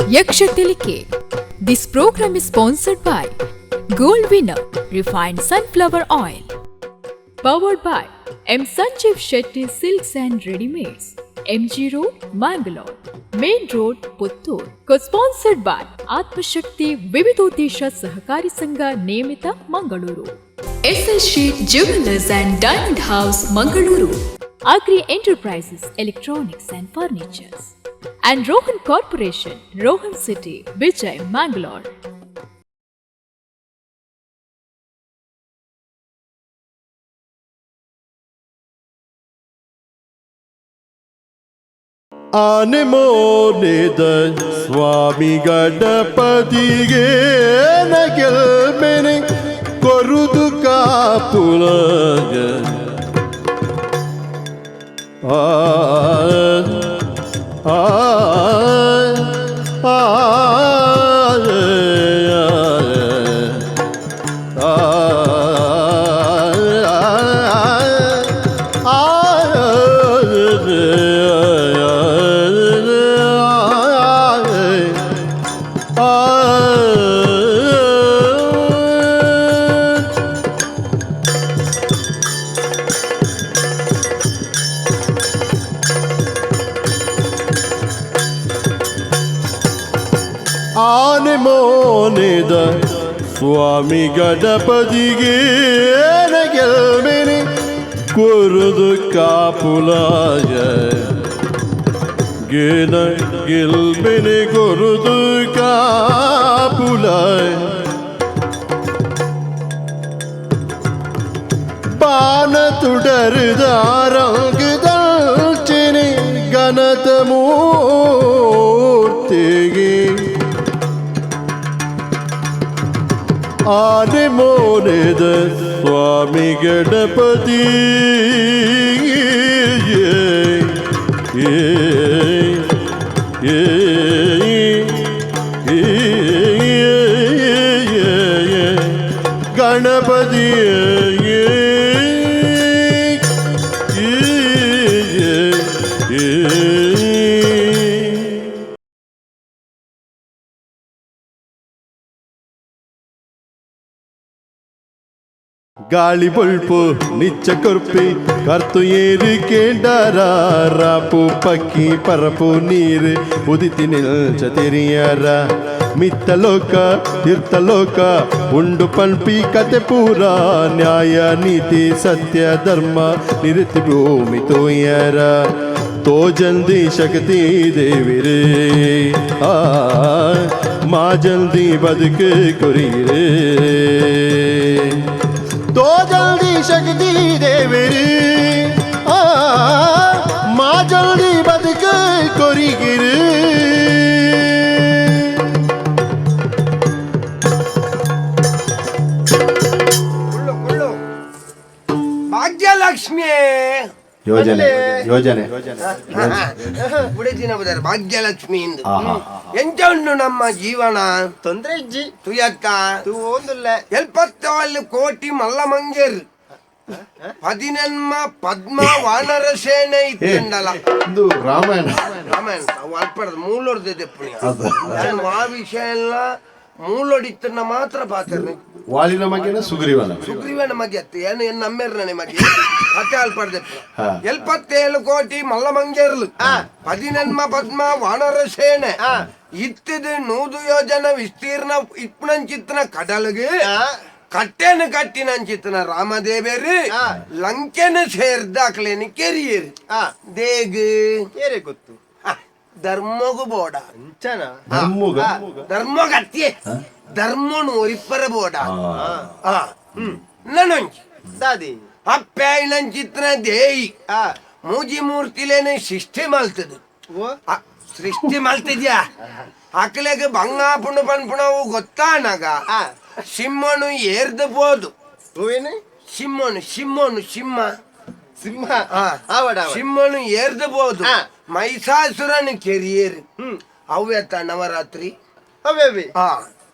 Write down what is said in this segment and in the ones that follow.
Yaksha Tilike. This program is sponsored by Gold Winner Refined Sunflower Oil. Powered by M. Sanjeev Shetty Silks and Readymades. MG Road, Mangalore. Main Road, Puttur. Co-sponsored by Atmashakti Vividodesha Sahakari Sangha Niyamita, Mangaluru. SL Sheet Jewelers and Diamond House, Mangaluru. Agri Enterprises, Electronics and Furnitures. And Rohan Corporation, Rohan City, Vijay, Mangalore. ಆನೆ ಮೋನೆದ ಸ್ವಾಮಿ ಗಣಪತಿಗೆ ನಗೆಲ್ಮೆನೆ ಕೊರುದು ಕಾಪುಲಗ ಆ ಆ ಆ ಆನೆ ಮೋನೆದ ಸ್ವಾಮಿ ಗಣಪತಿಗೆ ಗೆಲ್ಮೆನೆ ಕುರುದು ಕಾಪುಲಾಯ ಗೇನ ಗೆಲ್ಮೆನೆ ಕುರುದು ಕಾಪುಲಾಯ ಬಾನ ತುಡರುದಾರಂಗುದಲ್ಚಿನಿ ಗಣತ ಮೂರ್ತಿಗೆ ಆನೆ ಮೋನೆದ ಸ್ವಾಮಿ ಗಣಪತಿ ಏ ಏ ಏ ಏ ಗಣಪತಿ ಏ ಏ ಗಾಳಿ ಬೊಳ್ಪು ನಿಚ್ಚ ಕೊರ್ಪಿ ಕರ್ತು ಏರು ಕೇಂಡಾರ ರಾಪು ಪಕ್ಕಿ ಪರಪು ನೀರು ಉದಿತಿ ನಿಲ್ಚ ತೆರಿಯರ ಮಿತ್ತಲೋಕ ತೀರ್ಥಲೋಕ ಉಂಡು ಪನ್ಪಿ ಕತೆ ಪೂರ ನ್ಯಾಯ ನೀತಿ ಸತ್ಯ ಧರ್ಮ ನಿರತಿ ಭೂಮಿ ತೋಯರ ತೋ ಜಲ್ದಿ ಶಕ್ತಿ ದೇವಿರೇ ಆ ಮಾ ಜಲ್ದಿ ಬದುಕು ಕೊರಿರೇ ತೋ ಜಲ್ದಿ ಶಕ್ತಿ ದೇವಿರೇ ಆ ಮಾ ಜಲ್ದಿ ಬದುಕು ಕೊರಿಗಿರು. ಕುಳ್ಳು ಕುಳ್ಳು ಭಾಗ್ಯಲಕ್ಷ್ಮಿ. ಯೋಜನೆ ಯೋಜನೆ. ಬುಡದಿನ ಬದಾರ ಭಾಗ್ಯಲಕ್ಷ್ಮಿ ಇಂದು ಎಂಚ ಉಂಡು ನಮ್ಮ ಜೀವನ? ತೊಂದ್ರೆ ಇಜ್ಜಿ. ತುಯಕ್ಕ. ತೂ ಓಂದುಲ್ಲ. ಎಲ್ಪತ್ತೇಳು ಕೋಟಿ ಮಲ್ಲ ಮಂಗೇರ್ ಪದಿನೆನ್ಮ ಪದ್ಮ ವಾನರ ಸೇನೆ ಇತ್ತಂಡಲ. ಇದು ರಾಮಾಯಣ. ರಾಮಾಯಣ ಅವು ಅಲ್ಪಡದು ಮೂಲೊಡ್ದು ದೆಪ್ಪುನಿ ಆ ವಿಷಯ ಎಲ್ಲ ಮೂಲೊಡಿತ್ತನ್ನ ಮಾತ್ರ ಪಾತ್ರ. ವಾಲಿನ ಮಗನ ಸುಗ್ರೀವನ. ಸುಗ್ರೀವನ ಮಗೆ ಅತ್ತೆ ಏನು ಎನ್ನ ಅಮ್ಮೇರ್ನ ಮಗೆ ಕತೆ ಅಲ್ಪಡ್ದೆಪ್ಪ. ಹಾ. ಎಲ್ಪತ್ತೇಳು ಕೋಟಿ ಮಲ್ಲ ಮಂಗೇರ್ಲು ಪದಿನೆನ್ಮ ಪದ್ಮ ವಾನರ ಸೇನೆ ಇತ್ತದು ನೂದು ಯೋಜನ ವಿಸ್ತೀರ್ಣ ಇಪ್ಪುನಂಚಿತ್ತನ ಕಡಲ್ಗೆ ಕಟ್ಟೆನು ಕಟ್ಟಿನಂಚಿತ್ತನ ರಾಮದೇವರು ಲಂಕೆನು ಸೇರ್ದ ಅಕ್ಲೇನು ಕೆರಿಯರು ದೇಗ್. ಏರೆ ಗೊತ್ತು. ಧರ್ಮಗು ಬೋಡ. ಅಂಚನ. ಧರ್ಮಗ. ಧರ್ಮಗತ್ಯೆ ಧರ್ಮನು ಒರಿಪ್ಪರ ಬೋಡ. ಆ ನನೊಂಜಿ ದಾದಿ. ಅಪ್ಪಾಯಿನಂಚಿತ್ತನ ದೇಯಿ ಆ ಮೂಜಿ ಮೂರ್ತಿಲೇನೆ ಸೃಷ್ಟಿ ಮಲ್ತದು. ಓ. ಸೃಷ್ಟಿ ಮಲ್ತಿದ್ಯಾ ಅಕ್ಲೆಗ್ ಬಂಗಾಪುಣ ಪನ್ಪುಣವು ಗೊತ್ತಾನಗ ಆ. ಸಿಂಹನು ಏರ್ದು ಪೋದು. ಹೂವೇನು? ಸಿಂಹನು ಸಿಂಹನು ಸಿಂಹ. ಸಿಂಹ. ಆ. ಆವಡ ಆವಡ. ಸಿಂಹನು ಏರ್ದು ಪೋದು ಆ. ಮೈಸಾಸುರನು ಕೆರಿಯೇರು ಅವ್ಯತ್ತ ನವರಾತ್ರಿ. ಅವೇ ಅವೇ. ಆ.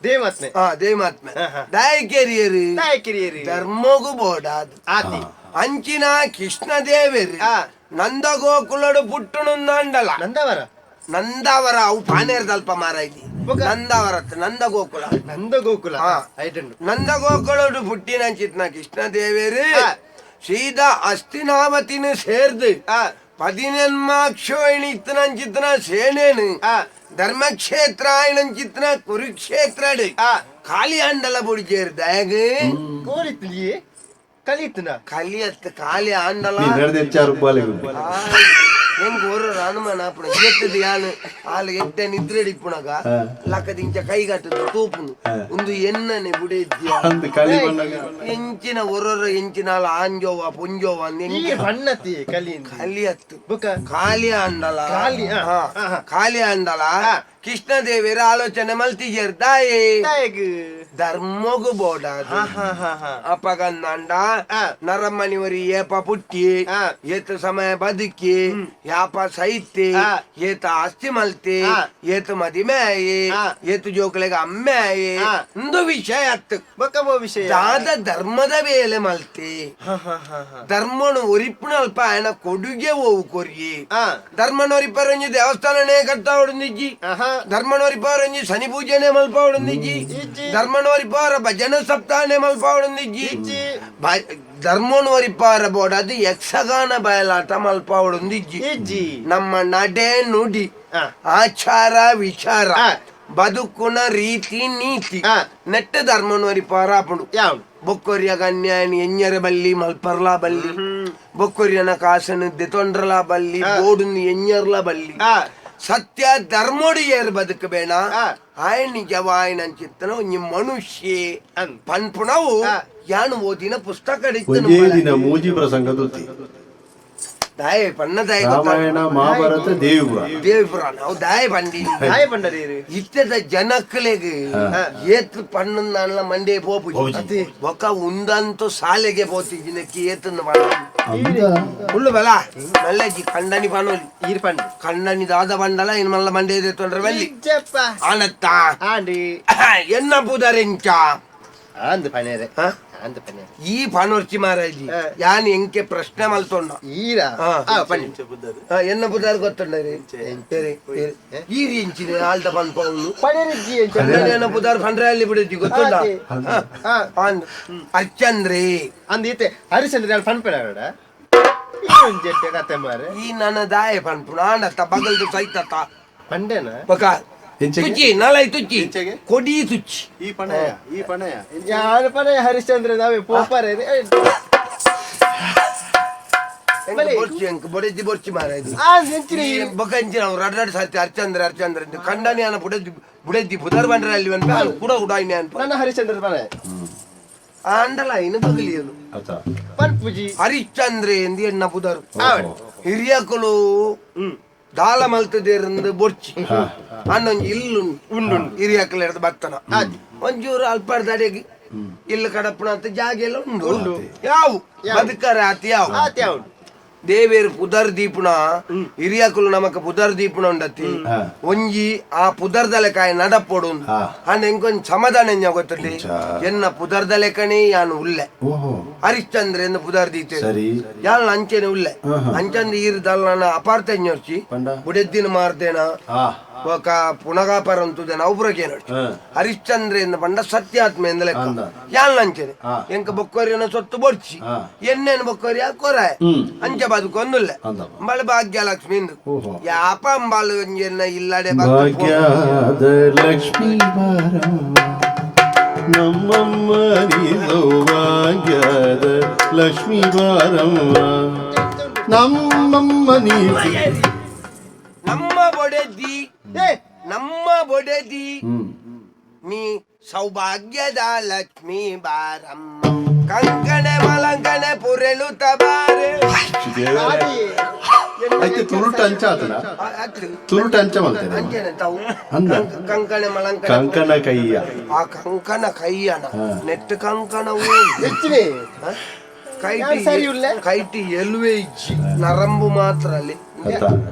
ದೇವತ್ನೆ. ಆ ದೇಮಾತ್ಮೆ. ಹಾ, ಹಾ. ದಾಯ ಕೆರಿಯರು? ದಾಯ ಕಿರಿಯರು? ಧರ್ಮಗು ಬೋಡಾದು. ಆತಿ. ಅಂಚಿನ ಕೃಷ್ಣ ದೇವರು ಆ. ನಂದ ಗೋಕುಲಡು ಪುಟ್ಟುನುಂದಾಂಡಲ. ನಂದವರ. Nandavara ಅವು ಪಾನೇರ್ದಲ್ಪ ಮಾರಾಯ್ತಿ. ಬೊಕ? ನಂದಾವರ ಅತ್ತ, ನಂದ ಗೋಕುಲ. ನಂದ ಗೋಕುಲ. ಹಾ. ಐಟುಂಡು. ನಂದ ಗೋಕುಲಡು ಪುಟ್ಟಿನಂಚಿತ್ನ ಕೃಷ್ಣ ದೇವೇರು ಸೀದಾ ಅಸ್ತಿನಾವತಿನ ಸೇರ್ದು 18 ಅಕ್ಷೋಹಿಣಿ ಇತ್ತನಂಚಿತ್ನ ಸೇನೇನು ಧರ್ಮಕ್ಷೇತ್ರ ಆಯ್ನಂಚಿತ್ನ ಕುರುಕ್ಷೇತ್ರ ಖಾಲಿ ಆಂಡಲ ಬುಡಿಚೇರು ದಯಗ್. ಕೋಲಿತ್ತು ಕಲಿತುನ. ಕಲಿಯತ್ ಖಾಲಿ ಆಂಡಲ. ನೀ ನಡೆದ ಹೆಚ್ಚಾರು ಬಾಲೆಗು. ಹೆಂಗ್ ಒರು ಹನುಮಾನ ಅಪ್ಪಣ ಎತ್ತದ ಯಾನು ಆಲ್ ಎಡ್ಡೆ ನಿದ್ರೆ ಇಪ್ಪುನಗ ಲಕ್ಕದಿಂಚ ಕೈಗಟ್ಟದು ತೂಪುನು ಒಂದು ಎನ್ನನೆ ಬುಡೆದ್ಯ. ಅಂದ್ ಕಲಿ ಬಂದಾಗ. ಎಂಚಿನ ಒರೊರ ಎಂಚಿನ ಆಲ್ ಆಂಜೋವ ಪೊಂಜೋವ ಅಂದ್ ಈ ಎಂಚಿನ ಬಣ್ಣತಿ ಕಲಿ. ಕಲಿಯತ್ತು. ಬುಕ? ಖಾಲಿ ಅಂಡಲ. ಖಾಲಿ, ಆ, ಹಾ. ಆ, ಆ. ಖಾಲಿ ಅಂಡಲ. ಕೃಷ್ಣ ದೇವರ ಆಲೋಚನೆ ಮಲ್ತಿಜೆರ್ ದಾಯೆ? ದಾಯೆಗ್? ಧರ್ಮಗು ಬೋಡಾದ. ಹಾ ಹಾ ಹಾ ಹಾ ಅಪಗಂದಾಂಡ ನರಮನಿವರಿ ಏಪ ಪುಟ್ಟಿ, ಏತ ಸಮಯ ಬದುಕಿ, ಯಾಪ ಸೈತಿ, ಏತ ಆಸ್ತಿ ಮಲ್ತಿ, ಏತ ಮದಿಮೆ ಆಯಿ, ಏತ ಜೋಕುಲೆಗ್ ಅಮ್ಮೆ ಆಯಿ, ಇಂದು ವಿಷಯ ಅತ್ತು. ಬೊಕ ಬೋ ವಿಷಯ? ದಾದ ಧರ್ಮದ ಬೇಲೆ ಮಲ್ತಿ, ಹಾ ಹಾ ಹಾ ಹಾ ಧರ್ಮನು ಒರಿಪುನಲ್ಪ ಆಯನ ಕೊಡುಗೆ ಓವು ಕೊರ್ಯಿ. ಧರ್ಮನ ಒರಿಪರೊಂಜಿ ದೇವಸ್ಥಾನನೇ ಕಟ್ತಾವಡುಂದಿಜ್ಜಿ. ಧರ್ಮನ ಒರಿಪರೊಂಜಿ ಶನಿ ಪೂಜೆನೆ ಮಲ್ಪಾವಡುಂದಿಜ್ಜಿ. ಇಜ್ಜಿ. ಧರ್ಮನ ಒರಿಪಾರ ಭಜನ ಸಪ್ತಾಹನೆ ಮಲ್ಪಾವಡುಂದಿಜ್ಜಿ. ಇಜ್ಜಿ. ಧರ್ಮನ ಒರಿಪಾರ ಬೋಡದು ಯಕ್ಷಗಾನ ಬಯಲಾಟ ಮಲ್ಪಾವಡುಂದಿಜ್ಜಿ. ಇಜ್ಜಿ. ನಮ್ಮ ನಡೆ ನುಡಿ, ಆಚಾರ ವಿಚಾರ, ಬದುಕುನ ರೀತಿ ನೀತಿ ನೆಟ್ಟ ಧರ್ಮನ ಒರಿಪಾರ ಆಪುಂಡು. ಯಾವ್? ಬೊಕ್ಕೊರಿಯ ಕನ್ಯಾಯನ ಎಂಜರ ಬಲ್ಲಿ ಮಲ್ಪರ್ಲಾ ಬಲ್ಲಿ, ಬೊಕ್ಕೊರಿಯನ ಕಾಸನು ದೆತೊಂಡ್ರಲಾ ಬಲ್ಲಿ, ಬೋಡುನು ಎಂಜರ್ಲಾ ಬಲ್ಲಿ. ಸತ್ಯ ಧರ್ಮೋಡು ಏರ್ ಬದುಕು ಬೇಣ. ಆಯ್ ನಿಜವಾಯಿನ ಚಿತ್ತನ ಒಂಜಿ ಮನುಷ್ಯ ಅಂದ್. ಪನ್ಪುನವು ಯಾನು ಓದಿನ ಪುಸ್ತಕ. ಒಂಜೇ ದಿನ ಮೂಜಿ ಪ್ರಸಂಗ ತುತ್ತಿ. ದಾಯೆ ಪಣ್ಣ ದಾಯ? ರಾಮಾಯಣ, ಮಹಾಭಾರತ, ದೇವಿ ಪುರಾಣ. ದೇವಿ ಪುರಾಣ ಅವು ದಾಯ ಪಂಡಿ? ದಾಯೆ ಪಂಡರೀರು? ಇತ್ತದ ಜನಕ್ಲೆಗ್ ಏತ್ ಪಣ್ಣು ಮಂಡೆ ಪೋಪು. ಪೋಪುಜಿ. ಬೊಕ್ಕ ಉಂದಂತೂ ಸಾಲೆಗೆ ಪೋತಿಜಿನಕ್ಕೆ ಏತನ್ನು ಪಣ್ಣ ಅಂದ. ಉಳ್ಳು ಬಲ ಮಲ್ಲಜ್ಜಿ ಕಂಡನಿ ಪನೋಲಿ. ಈರ್ ಪಂಡ. ಕಂಡನಿ ದಾದ ಬಂಡಲ ಇನ್ ಮಲ್ಲ ಮಂಡೆ ತೊಂದ್ರೆ ಬಲ್ಲಿ. ಇಜ್ಜಪ್ಪ. ಆನತ್ತ. ಆಂಡಿ. ಎನ್ನ ಪುದರೆಂಚ? ಆಂದ್ ಪನೇರೆ. ಹ? ಆಂದ್ ಪನೇರೆ. ಈ ಪನೊರ್ಚಿ ಮಾರಾಜಿ. ಯಾನ್ ಎಂಕೆ ಪ್ರಶ್ನೆ ಮಲ್ತೊಂಡ. ಈರ? ಹಾ. ಆ ಪನ್ನಿ. ಎನ್ನ ಪುದಾರ್ ಗೊತ್ತುಂಡ ಈರಿ ಎಂಚಿನ ಆಲ್ದ ಪನ್ಪವನು? ಪನೇರೆ ಇಜ್ಜಿ ಎಂಚ? ಕಂಡನಿ ಪುದಾರ್ ಪಂಡ್ರೆ ಅಲ್ಲಿ ಬಿಡುತ್ತಿ ಗೊತ್ತುಂಡ. ಹಾ. ಅರ್ಚಂದ್ರಿ. ಅಂದ್ ಈತೆ ಹರಿಶ್ಚಂದ್ರ ಯಾಲ್ ಪನ್ಪೆಡ ಒಂಜಿ ಎಡ್ಡೆ ಕತೆ ಮಾರೆ. ಈ ನನ್ನ ದಾಯ ಪನ್ಪುನ ಆಂಡತ್ತ ಬಗಲ್ದು ಸೈತತ್ತ. ಪಂಡೆನ? ಬಕ. ಎಂಚೆಗೆ? ತುಚ್ಚಿ ನಲೈ ತುಚ್ಚಿ. ಎಂಚೆಗೆ? ಕೊಡಿ ತುಚ್ಚಿ. ಈ ಪಣಯ ಈ ಪಣಯ. ಯಾರು ಪಣೆ ಹರಿಶ್ಚಂದ್ರ ನಾವೇ ಪೋಪಾರೆ. ಎಂಕ್ ಬೊರ್ಚಿ, ಎಂಕ್ ಬೊಡೆದಿ ಬೊರ್ಚಿ ಮಾರಾಯ್ದು. ಆ ಎಂಚಿನ? ಬೊಕ ಎಂಚಿನ ಅವ್ರು ರಡ್ ರಡ್ ಸರ್ತಿ ಅರ್ಚಂದ್ರ ಅರ್ಚಂದ್ರ ಅಂತ ಕಂಡನಿ ಅನ ಬುಡೆದಿ ಬುಡೆದಿ ಪುದರ್ ಬಂಡ್ರೆ ಅಲ್ಲಿ ಅನ್ಪ ಕೂಡ ಉಡಾಯಿನಿ ಅನ್ಪ. ನನ್ನ ಹರಿಶ್ಚಂದ್ರ ಪಣೆ. ಆಂಡಲ ಇನ್ನು ಬಗಲಿಯನು. ಅತ್ತ. ಪನ್ಪುಜಿ. ಹರಿಶ್ಚಂದ್ರೆ ಎಂದು ಎಣ್ಣ ಪುದರು. ಓಹೋ. ಹಿರಿಯಕುಲು ದಾಲ ಮಲ್ತದೇರಂದು ಬೊರ್ಚಿ ಅಣ್ಣೊಂಜಿ ಇಲ್ಲು ಉಂಡು ಹಿರಿಯಕುಲು ಹಿಡ್ದು ಬತ್ತನ ಒಂಚೂರು ಅಲ್ಪಾರ್ದಡೆಗೆ ಇಲ್ಲು ಕಡಪಣ ಅಂತ ಜಾಗ ಎಲ್ಲ ಉಂಡು ಯಾವು ಬದುಕರ ಆತಿ ಯಾವ. ಆತೆ ಅವನು. ದೇವೇರು ಪುದರ್ ದೀಪುನ ಹಿರಿಯಕುಲು ನಮಕ್ ಪುದರ್ ದೀಪುನ ಉಂಡತಿ. ಒಂಜಿ ಆ ಪುದರ್ದ ಲೆಕ್ಕ ನಡಪೊಡು. ಅಂಡ ಎಂಕೊಂಜಿ ಸಮಾಧಾನ ಎಂಜ ಗೊತ್ತುಂಡಿ? ಇಂಚ. ಎನ್ನ ಪುದರ್ದ ಲೆಕ್ಕನೇ ಯಾನು ಉಲ್ಲೆ. ಓಹೋ. ಹರಿಶ್ಚಂದ್ರ ಎಂದು ಪುದರ್ ದೀತೆ. ಯಾನ್ ಅಂಚೆನೆ ಉಲ್ಲೆ. ಅಂಚಂದು ಈರ್ದಲ್ಲ ನನ್ನ ಅಪಾರ್ಥ ಎಂಜೊರ್ಚಿ. ಪಂಡ? ಬುಡೆದ್ದಿನ ಮಾರ್ದೇನ ಬೊಕ ಪುನಗಾಪರ ಅಂತುದೇನ ಅವ್ರಕ್ಕೆ ನೋಡ್ಚಿ. ಹರಿಶ್ಚಂದ್ರ ಎಂದು ಪಂಡ ಸತ್ಯಾತ್ಮ ಎಂದು ಲೆಕ್ಕ. ಅಂದ. ಯಾನ್ ಅಂಚೆನೆ ಎಂಕ ಬೊಕ್ಕೋರಿಯನ ಸೊತ್ತು ಬೊರ್ಚಿ. ಎಣ್ಣೆನ ಬೊಕ್ಕೋರಿ ಕೊರಾಯ ಅಂಚ ಬದುಕೊಂದುಲ್ಲೆ. ಅಂದಪ್ಪ. ಅಂಬಾಳ ಭಾಗ್ಯಲಕ್ಷ್ಮಿ ಇಂದು. ಓಹೋ. ಯಾಪ ಅಂಬಾಳು ಒಂಜೆನ್ನ ಇಲ್ಲಡೆ ಬತ್ತು. ಭಾಗ್ಯದ ಲಕ್ಷ್ಮೀ ಬಾರಮ್ಮ ನಮ್ಮಮ್ಮ ನೀ ಸೌಭಾಗ್ಯದ ಲಕ್ಷ್ಮೀ ಬಾರಮ್ಮ ನಮ್ಮಮ್ಮ ನೀ. ನಮ್ಮ ಬೊಡೆದಿ ಏ. ನಮ್ಮ ಬೊಡೆದಿ ನೀ ಸೌಭಾಗ್ಯದ ಲಕ್ಷ್ಮೀ ಬಾರಮ್ಮ ಕಂಕಣೆ ಮಲಂಕಣೆ ಪುರೆಳು ತಬಾರೆ. ಆದಿ. అయితే ತುರುಟ ಅಂಚ ಆತನ. ತುರುಟ ಅಂಚ ಮಲ್ತೇನೆ. ಅಂಚೆನೆ ತಾವು. ಅಂದ. ಕಂಕಣೆ ಮಲಂಕಣೆ. ಕಂಕಣ ಕೈಯ. ಆ ಕಂಕಣ ಕೈಯನ ನೆಟ್ ಕಂಕಣ. ಹೆಚ್ಚಿನ. ಕೈಟಿ ಯಾನ್ ಸರಿ ಉಲ್ಲೆ? ಕೈಟಿ ಎಲ್ವೆ ಇಜ್ಜಿ ನರಂಬು ಮಾತ್ರ ಅಲ್ಲಿ. ಅತ್ತ.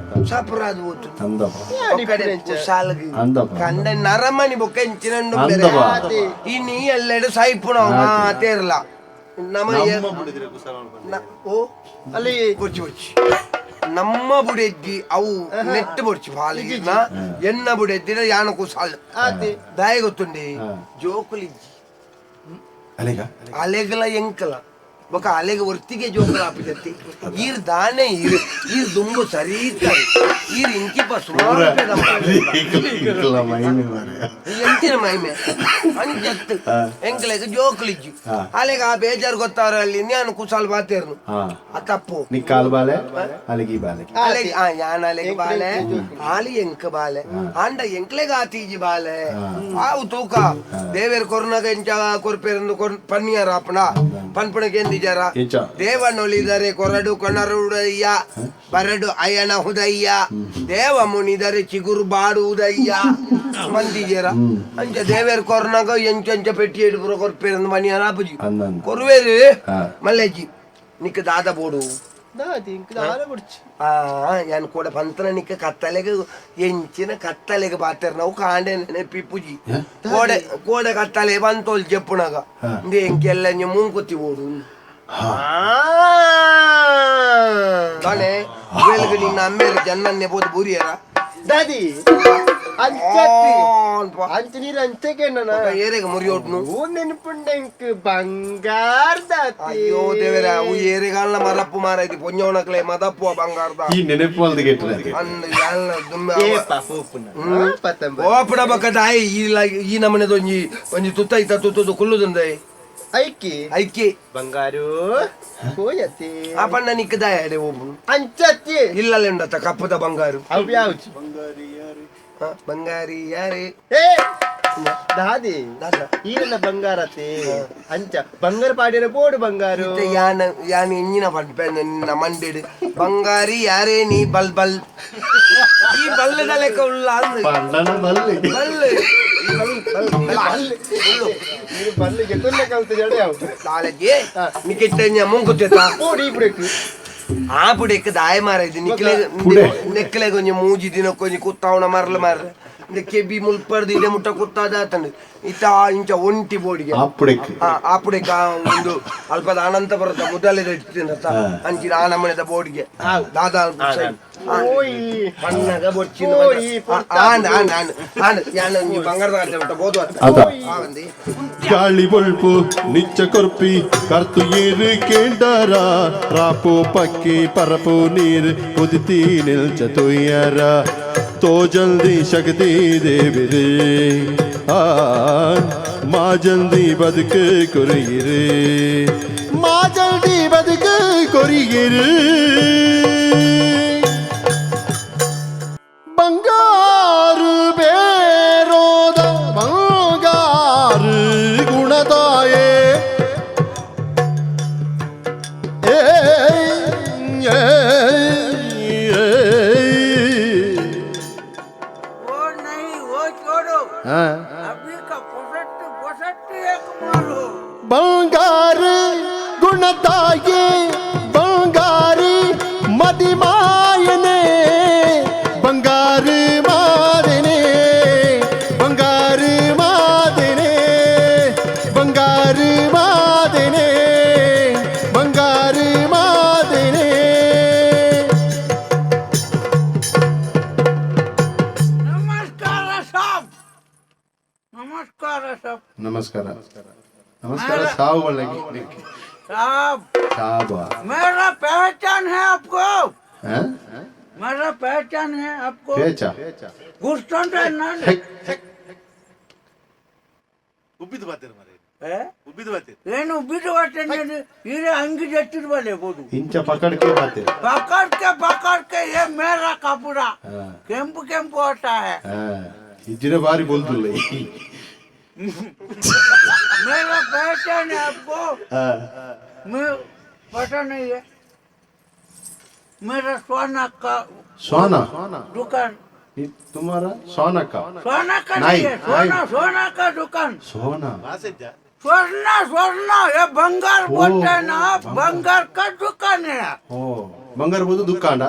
ಸಪರಾದ ಹೋತು. ಅಂದಪ್ಪ. ಒಕ್ಕಡೆ ಕುಸಾಲ್ಗ್. ಅಂದಪ್ಪ. ಕಂಡ ನರಮನಿ ಬೊಕ್ಕ ಇಂಚಿನ ಅಂದಪ್ಪ. ಈ ನೀ ಎಲ್ಲೆಡೆ ಸೈಪುನ ಮಾತೇರ್ಲ ನಮ್ಮ ಓ ಅಲ್ಲಿ. ಬೊಚ್ಚಿ ಬೊಚ್ಚಿ ನಮ್ಮ ಬುಡೆಜ್ಜಿ ಅವು ನೆಟ್ ಬೊಡ್ಚಿ ಬಾಲಿನ ಎನ್ನ ಬುಡೆಜ್ಜಿನ ಯಾನ ಕುಸಾಲ್ ಆತಿ. ದಾಯ ಗೊತ್ತುಂಡಿ ಜೋಕುಲಿಜ್ಜಿ. ಅಲೆಗ. ಅಲೆಗಲ ಎಂಕಲ ಬೊಕ ಅಲೆಗ ಒರ್ತಿಗೆ ಜೋಕುಲ ಆಪಿದತ್ತಿ. ಈರ್ ದಾನೆ ಈರ್ ಈರ್ ದುಂಬು ಸರಿ ಇತ್ತಾರೆ. ಈರ್ ಇಂಚಿಪ ಸುಮಾರು. ಇಂಕ್ಲ ಮೈಮೆ ಮಾರ್ರೆ. ಎಂಚಿನ ಮಹಿಮೆ ಅಂಚತ್ತು ಎಂಕಲೆಗ್ ಜೋಕುಲಿಜ್ಜಿ. ಅಲೆಗ ಆ ಬೇಜಾರ್ ಗೊತ್ತಾರ ಅಲ್ಲಿ ನಾನು ಕುಸಾಲ್ ಬಾತೇರ್ನು. ಆ ತಪ್ಪು. ನಿಕ್ಕಾಲ್ ಬಾಲೆ, ಅಲೆಗಿ ಬಾಲೆ. ಅಲೆಗ್ ಆ ಯಾನ್ ಅಲೆಗ್ ಬಾಲೆ, ಆಲಿ ಎಂಕ ಬಾಲೆ, ಆಂಡ ಎಂಕ್ಲೆಗ್ ಆತೀಜಿ ಬಾಲೆ. ಆವು ತೂಕ ದೇವೇರ್ ಕೊರ್ನಗ ಎಂಚ ಕೊರ್ಪೇರಂದು ಕೊರ್ ಪನ್ನಿಯಾರ ಅಪ್ಪಣ ಪನ್ಪಣಕ್ಕೆ ಎಂದಿಜಾರ? ಎಂಚ? ದೇವನೊಲಿದರೆ ಕೊರಡು ಕೊಣರುಡಯ್ಯ, ಬರಡು ಅಯನ ಹುದಯ್ಯ, ದೇವ ಮುನಿದರೆ ಚಿಗುರು ಬಾಡುವುದಯ್ಯ ಮಂದಿಜರ. ಅಂಚ ದೇವೇರ್ ಕೊರ್ನಗ ಎಂಚ ಪೆಟ್ಟಿ ಹಿಡ್ಪುರ ಕೊರ್ಪೇರಂದು ಮನಿಯಾರ ಅಪ್ಪುಜಿ. ಅಂದಂದು. ಕೊರುವೇರು. ಮಲ್ಲೇಜಿ, ನಿಕ್ಕ ದಾದ ಬೋಡು? ದಾದಿ, ಇಂಕ್ ದಾಲ ಬುಡ್ಚಿ. ಆ ಯಾನ್ ಕೂಡ ಪಂತನ ನಿಕ್ಕ ಕತ್ತಲೆಗ್ ಎಂಚಿನ ಕತ್ತಲೆಗ್ ಬಾತೆರ್ ನಾವು ಕಾಂಡೆ ನೆನಪಿಪ್ಪುಜಿ. ಕೋಡೆ ಕೋಡೆ ಕತ್ತಲೆ ಬಂತೋಲ್ ಜೆಪ್ಪುನಗ ಇಂದೆ ಎಂಕೆಲ್ಲ ಮೂಂಕುತ್ತಿ ಬೋಡು ತಾನೆ. ವೇಲ್ಗ್ ನಿನ್ನ ಅಮ್ಮೇರ್ ಜನ್ನನ್ನೆ ಬೋದು ಬೂರಿಯರ. ದಾದಿ, ಅಂಚತ್ತಿ. ಅಂಚ ನೀರು ಅಂಚೆ ನನ್ನ. ಏರೆಗ್ ಮುರಿಯೋಟ್ನು? ಓ, ನೆನಪುಂಡ ಇಂಕ್ ಬಂಗಾರ ದಾತಿ. ಅಯ್ಯೋ ದೇವರ, ಅವು ಏರೆಗಾಲ್ನ ಮರಪ್ಪು ಮಾರೈತಿ ಪೊಂಜವನಕ್ಲೆ ಮದಪ್ಪುವ ಬಂಗಾರದ. ಈ ನೆನಪು ಮಲ್ದ್ ಗೆಟ್ರೆ. ಅಂದ್ ಯಾಲ್ನ ದುಮ್ಮೆ. ಏ ಪಾಪ ಪತ್ತಂಬ. ಓಪಡ ಬಕ್ಕ ದಾಯಿ ಈ ಈ ನಮನೆದ ಒಂಜಿ ಒಂಜಿ ತುತ್ತ ಇತ್ತ ತುತ್ತದು ಕುಲ್ಲುದಂದೆ. ಐಕಿ. ಐಕಿ. ಬಂಗಾರು ಹೋಯತಿ. ಆ ಪಣ್ಣ ನಿಕ್ಕ ದಾಯ ಅಡೆ ಒಬ್ಬನು. ಅಂಚತ್ತಿ. ಇಲ್ಲಲ್ಲೇ ಉಂಡತ್ತ ಕಪ್ಪದ ಬಂಗಾರು. ಅವು ಯಾವ್ದು? ಬಂಗಾರಿ ಯಾರೇ? ಏ ದಾದಿ. ದಾದ? ಈರೆಲ್ಲ ಬಂಗಾರತಿ ಅಂಚ ಬಂಗಾರ ಪಾಡಿರ ಬೋಡು ಬಂಗಾರು. ಇತ್ತೆ ಯಾನ ಯಾನ ಎಂಜಿನ ಪನ್ಪೆ ನಿನ್ನ ಮಂಡೆಡ್ ಬಂಗಾರಿ ಯಾರೇ ನೀ ಬಲ್ ಬಲ್ ಈ ಬಲ್ಲದ ಲೆಕ್ಕ ಉಲ್ಲ ಅಂದ್. ಪಂಡನ ಬಲ್ಲೆ. ಬಲ್ ಈ ಬಲ್ ಬಲ್ ಬಲ್ ಉಲ್ಲು. ನೀರು ಬಲ್ಲಿಗೆ ತುಲ್ಲೆ ಕಲ್ತ ಜಡೆ ಯಾವ್ದು? ದಾಲಜಿ ನಿಕ್ಕಿತ್ತೆ ಮುಂಕುತ್ತೆತ್ತ. ಬೋಡಿ ಬಿಡಕ್ಕೆ. ಆ ಪುಡೆಕ್ ದಾಯ ಮಾರೈತಿ ನಿಕ್ಲೆ. ಪುಡೆ. ನೆಕ್ಲೆ ಕೊಂಚ ಮೂಜಿ ದಿನ ಕೊಂಚ ಕುತ್ತಾವಣ ಮರ್ಲ ಮಾರ್ರೆ ಇಂದ ಕೆಬಿ ಮುಲ್ಪರ್ದು ಇದೆ ಮುಟ್ಟ ಕುತ್ತಾದ ಆತಂಡು ಇತ್ತ ಇಂಚ ಒಂಟಿ ಬೋಡಿಗೆ. ಆಪುಡೆಕ್. ಆ ಆಪುಡೆಕ್ ಒಂದು ಅಲ್ಪದ ಅನಂತಪುರದ ಮುದಲೆ ಇಡ್ತೀನತ್ತ ಅಂಚಿನ ಆ ನಮ್ಮನೆದ ಬೋಡಿಗೆ ದಾದಾ ಅಲ್ಪ ಸೈ. ಓಯ್. ಪಣ್ಣಗ ಬೊಚ್ಚಿನ. ಓಯ್, ಪೊರ್ತ. ಆಂಡ್ ಆಂಡ್ and and ಯಾನ್ ಒಂಜಿ ಬಂಗಾರದ ಕಟ್ಟೆ ಬಿಟ್ಟ ಬೋದು ಅತ್ತ. ಅದ. ಆವಂದಿ. ಗಾಳಿ ಬೊಳ್ಪು ನಿಚ್ಚ ಕೊರ್ಪಿ ಕರ್ತು ಏರು ಕೇಂಡರ ರಾಪು ಪಕ್ಕಿ ಪರಪು ನೀರು ಉದಿತಿ ನಿಲ್ಚ ತುಯ್ಯರ ತೋ ಜಲ್ದಿ ಶಕ್ತಿ ದೇವಿರೇ ಆ ಮಾ ಜಲ್ದಿ ಬದುಕು ಕೊರಿಯಿರು, ಮಾ ಜಲ್ದಿ ಬದುಕು ಕೊರಿಯಿರು. ಬಂಗಾರು ಬೇರೋದ ಬಂಗಾರು ಗುಣದಾಯೇ ಏ ಏ, ಏ. वो नहीं, वो छोड़ो. ಹಾ. अभी का पोसट पोसट एक मारो. ಬಂಗಾರು ಗುಣತಾಯೇ ಬಂಗಾರು ಮದಿಮಾಯನೆ ಬಂಗಾರು ಮಾದನೆ ಬಂಗಾರು ಮಾದನೆ ಬಂಗಾರು ಮಾದನೆ ಬಂಗಾರು ಮಾದನೆ. नमस्कार साहब, नमस्कार साहब. ನಮಸ್ಕಾರ ನಮಸ್ಕಾರ ಸಾವು ಒಳಗೆ. साहब. ಸಾಬ. मेरा पहचान है आपको? मेरा पहचान है आपको? ಪೇಚ. गुस्सा ना ಉಬ್ಬಿದ್ದು ಬಾತೇರು ಮಾರ್ರೆ. है? ಉಬ್ಬಿದ್ದು ಬಾತೇರು. ಏನು ಬಿಡು ಹೀರೆ ಅಂಗಿ ಜಟ್ಟಿರ್ಬಲ್ಲೆ ಬೋದು. ಇಂಚ ಪಕಡ್ಕೆ ಬಾತೆ. पकड़ के पकड़ के, ये मेरा कपड़ा केम्पु केम्पु होता है. ಇಜ್ಜಿನ ಬಾರಿ ಬೋಲ್ದುಲ್ಲ. मेरा पहचान है आपको? मैं पता नहीं है, मेरा सोना का ಸೋನಾ दुकान. ತುಮಾರ ಸೋನಕ? सोना का नहीं, नहीं है, सोना. नहीं। सोना का दुकान. ಸೋನಾ. ವಾಸೆಜ್ಜ. स्वर्ण स्वर्ण, ये बंगार बोलते हैं ना, बंगार का दुकान है. ಓ, ಬಂಗಾರ ಬೋದು ದುಕ್ಕಾಂಡ.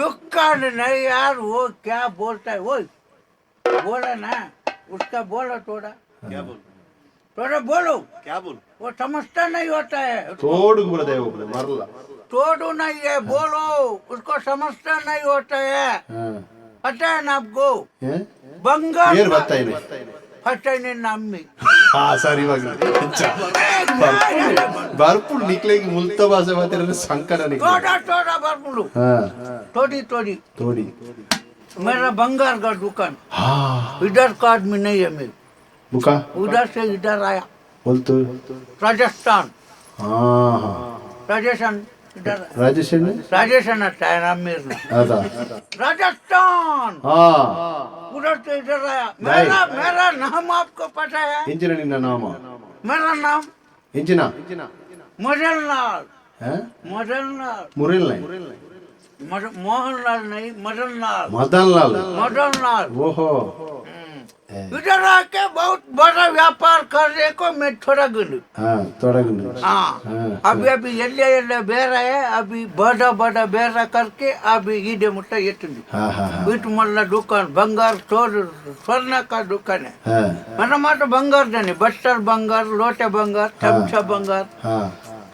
दुकान नहीं यार, वो क्या बोलता है, वो बोला ना, उसका बोला थोड़ा. ಕ್ಯಾ ಬೋಲ್? थोड़ा बोलो। क्या बोलूं? वो समझता नहीं होता है। ತೋಡುಗು ಬರ ದೈವ ಒಬ್ಬನೇ ಮರಲ್ಲ. तोड़ू नहीं है, बोलो, उसको समझता नहीं होता है। ಹಾ. पता है ना आपको? ಏ? बंगाल ಏರ್ ಬರ್ತಾ ಇದೆ. फटाने नाम में। ಹಾ ಸರಿ, ಇವಾಗ ಬರ್ಪುಡ್ ನಿಕ್ಲೆಗ್ ಮುಲ್ತ ಭಾಷೆ ಮಾತಾಡಿದ್ರೆ ಸಂಕಟ ನಿಕ್ಲೆ. थोड़ा थोड़ा बार बोलो। ಹಾ. थोड़ी थोड़ी। ತೋಡಿ. मेरा बंगाल का दुकान। ಹಾ. इधर का आदमी नहीं है मेरे। ಮುಖ. उधर से इधर आया। ಹೊಲ್ತು. राजस्थान। ಹಾ ಹಾ. राजस्थान इधर। ರಾಜೇಶ್ ಅಣ್ಣ? राजस्थान आता है ना मेरे। ಅದಾ. राजस्थान। ಹಾ. उधर से इधर आया। मेरा मेरा नाम आपको पता है? ಎಂಚಿನ ನಿನ್ನ ನಾಮ? मेरा नाम ಎಂಚಿನ? मदन लाल। ಹಾ? मदन लाल। ಮುರಿಲ್. मोहन लाल नहीं, मदन लाल। ಮದನ್ ಲಾಲ್. मदन लाल। ಓಹೋ. इधर आके बहुत बड़ा व्यापार करने को मैं थोड़ा गिन। ಹಾ, ತೊಡಗು. हाँ। हाँ। अभी अभी एल्ले एल्ले बेरा है, अभी बड़ा बड़ा बेरा करके अभी ईदे मुट्टा एतुंडी। ಹಾ ಹಾ ಹಾ. बीट मल्ला दुकान, बंगार स्टोर, स्वर्ण का दुकान है। ಹಾ. మన మాట బంగారు దాన్ని బట్టర్ బంగారు, లోటే బంగారు, చంచా బంగారు। ಹಾ.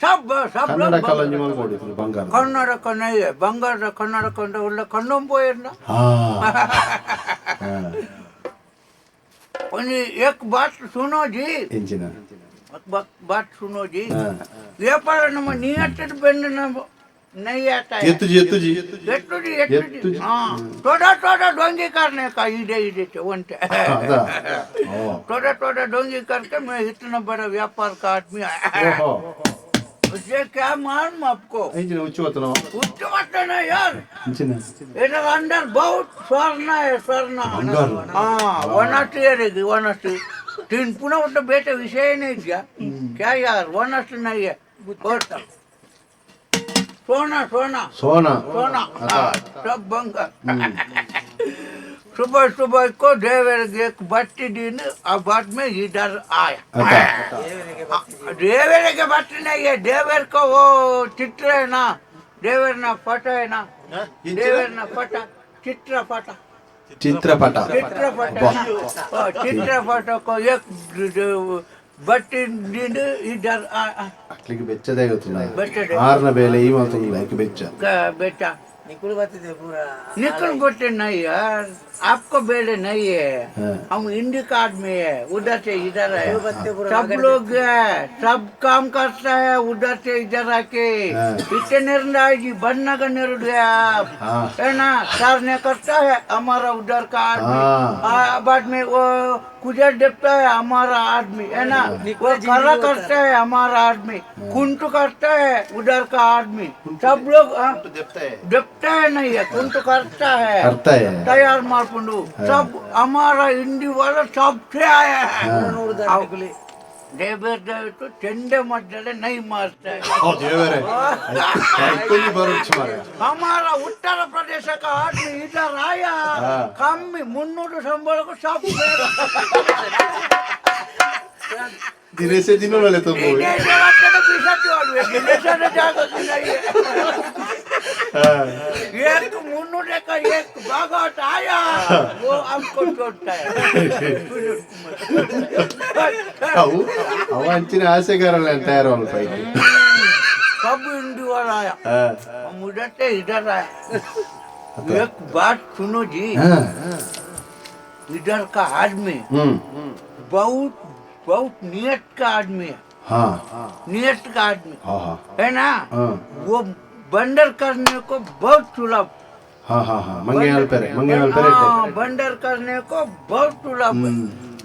ಸಬ್ ಸಬ್. ಕನ್ನಡ ಕಲಂಜಿ ಮಲ್ಕೊಡಿದ್ರು ಬಂಗಾರ. ಕನ್ನಡ ಕನ್ನಡ ಬಂಗಾರ ಕನ್ನಡ ಕಂಡ ಉಳ್ಳ ಕಣ್ಣೊಂಬೋಯನ್ನ. ಹಾ ಹಾ. एक बात सुनो जी। ಎಂಚಿನ? एक बात सुनो जी, व्यापार ನಮ್ಮ नियत ಬೆನ್ನು ನಮ್ಮ नहीं आता है। ಎತ್ತುಜಿ ಎತ್ತುಜಿ. ಎತ್ತುಜಿ ಎತ್ತುಜಿ. हाँ, थोड़ा थोड़ा डोंगी करने का इधे इधे से वंटे। ಅದಾ ಓ. थोड़ा थोड़ा डोंगी करके मैं इतना बड़ा व्यापार का आदमी आया। ಓಹೋ. उससे क्या मालूम आपको? ಎಂಚಿನ ಹುಚ್ಚು ಹೊತ್ತನೋ? उच्च मत ना यार। ಎಂಚಿನ? इधर अंदर बहुत स्वर्ण है, स्वर्ण। ಬಂಗಾರ. हाँ, वनस्ती रहेगी, वनस्ती तीन पुनः वो तो बेटे विषय नहीं क्या क्या यार, वनस्ती नहीं है और सोना सोना। ಸೋನಾ. सोना, हाँ, सब बंगार। सुबह सुबह को देवर एक बत्ती दिन और बाद में इधर आया। ಅದ. देवर के बत्ती नहीं है, देवर को वो चित्र है ना, देवर ना फोटो है ना, देवर ना फोटो, चित्र फोटो। ಚಿತ್ರಪಟ. चित्रपट है ना, वो चित्रपट को एक बत्ती दिन इधर ಅಕ್ಲಿಗೆ ಬೆಚ್ಚದೇ ಗೊತ್ತಿಲ್ಲ. ಬೆಚ್ಚದೆ. ಆರ್ನ ಬೇಲೆ ಈ ಮಾತಂಗಿಲ್ಲ ಯಾಕೆ ಬೆಚ್ಚ. बेटा निकल बोलते नहीं यार, आपको बेड़े नहीं है। हाँ। हम हिंदी का आदमी है, उधर से इधर है, सब लोग है, सब काम करता है उधर से इधर आके। हाँ। इतने निर्णय जी बनना का निर्णय आप हाँ। है ना, सर ने करता है हमारा उधर का आदमी। हाँ। बाद में वो कुजर देखता है हमारा आदमी है ना, वो कला करता है हमारा आदमी, कुंटू करता है उधर का आदमी, सब लोग हाँ, देखता है नहीं है, कुंटू करता है। ಅರ್ಥ है. तैयार मारपुंडू सब हमारा हिंदी वाला सबसे आया है। देवर देव तो चंडे मध्य नहीं मारता है। ಓ ದೇವರೇ, ಐಕೊಂದು ಬರೋಚ್ ಮಾರ್ರೆ. हमारा उत्तर प्रदेश का आदमी इधर आया, कम में मुन्नूर संबल को सब। ದಿನೇಶೆ ದಿನ ತುಂಬ. एक मुन्नूर का एक भागवत आया, वो हमको छोड़ता है। ಅವು ಅವ ಅಂಚಿನ ಆಸೆಗಾರಲ್ಲ ತಯಾರು ಪೈಕಿ. सब हिंदी वाला आया, हम उधर से इधर आया। एक बात सुनो जी, इधर का आदमी ಹ್ಮ್. बहुत बहुत नियत का आदमी है। ಹಾ. नियत का आदमी ಹಾ ಹಾ. है ना। हाँ। वो बंदर करने को बहुत सुलभ। ಹಾ ಹಾ ಹಾ, ಮಂಗೆ ಅಲ್ಪೆರೆ ಮಂಗೆ ಅಲ್ಪೆರೆ. हाँ, बंदर करने को बहुत सुलभ है।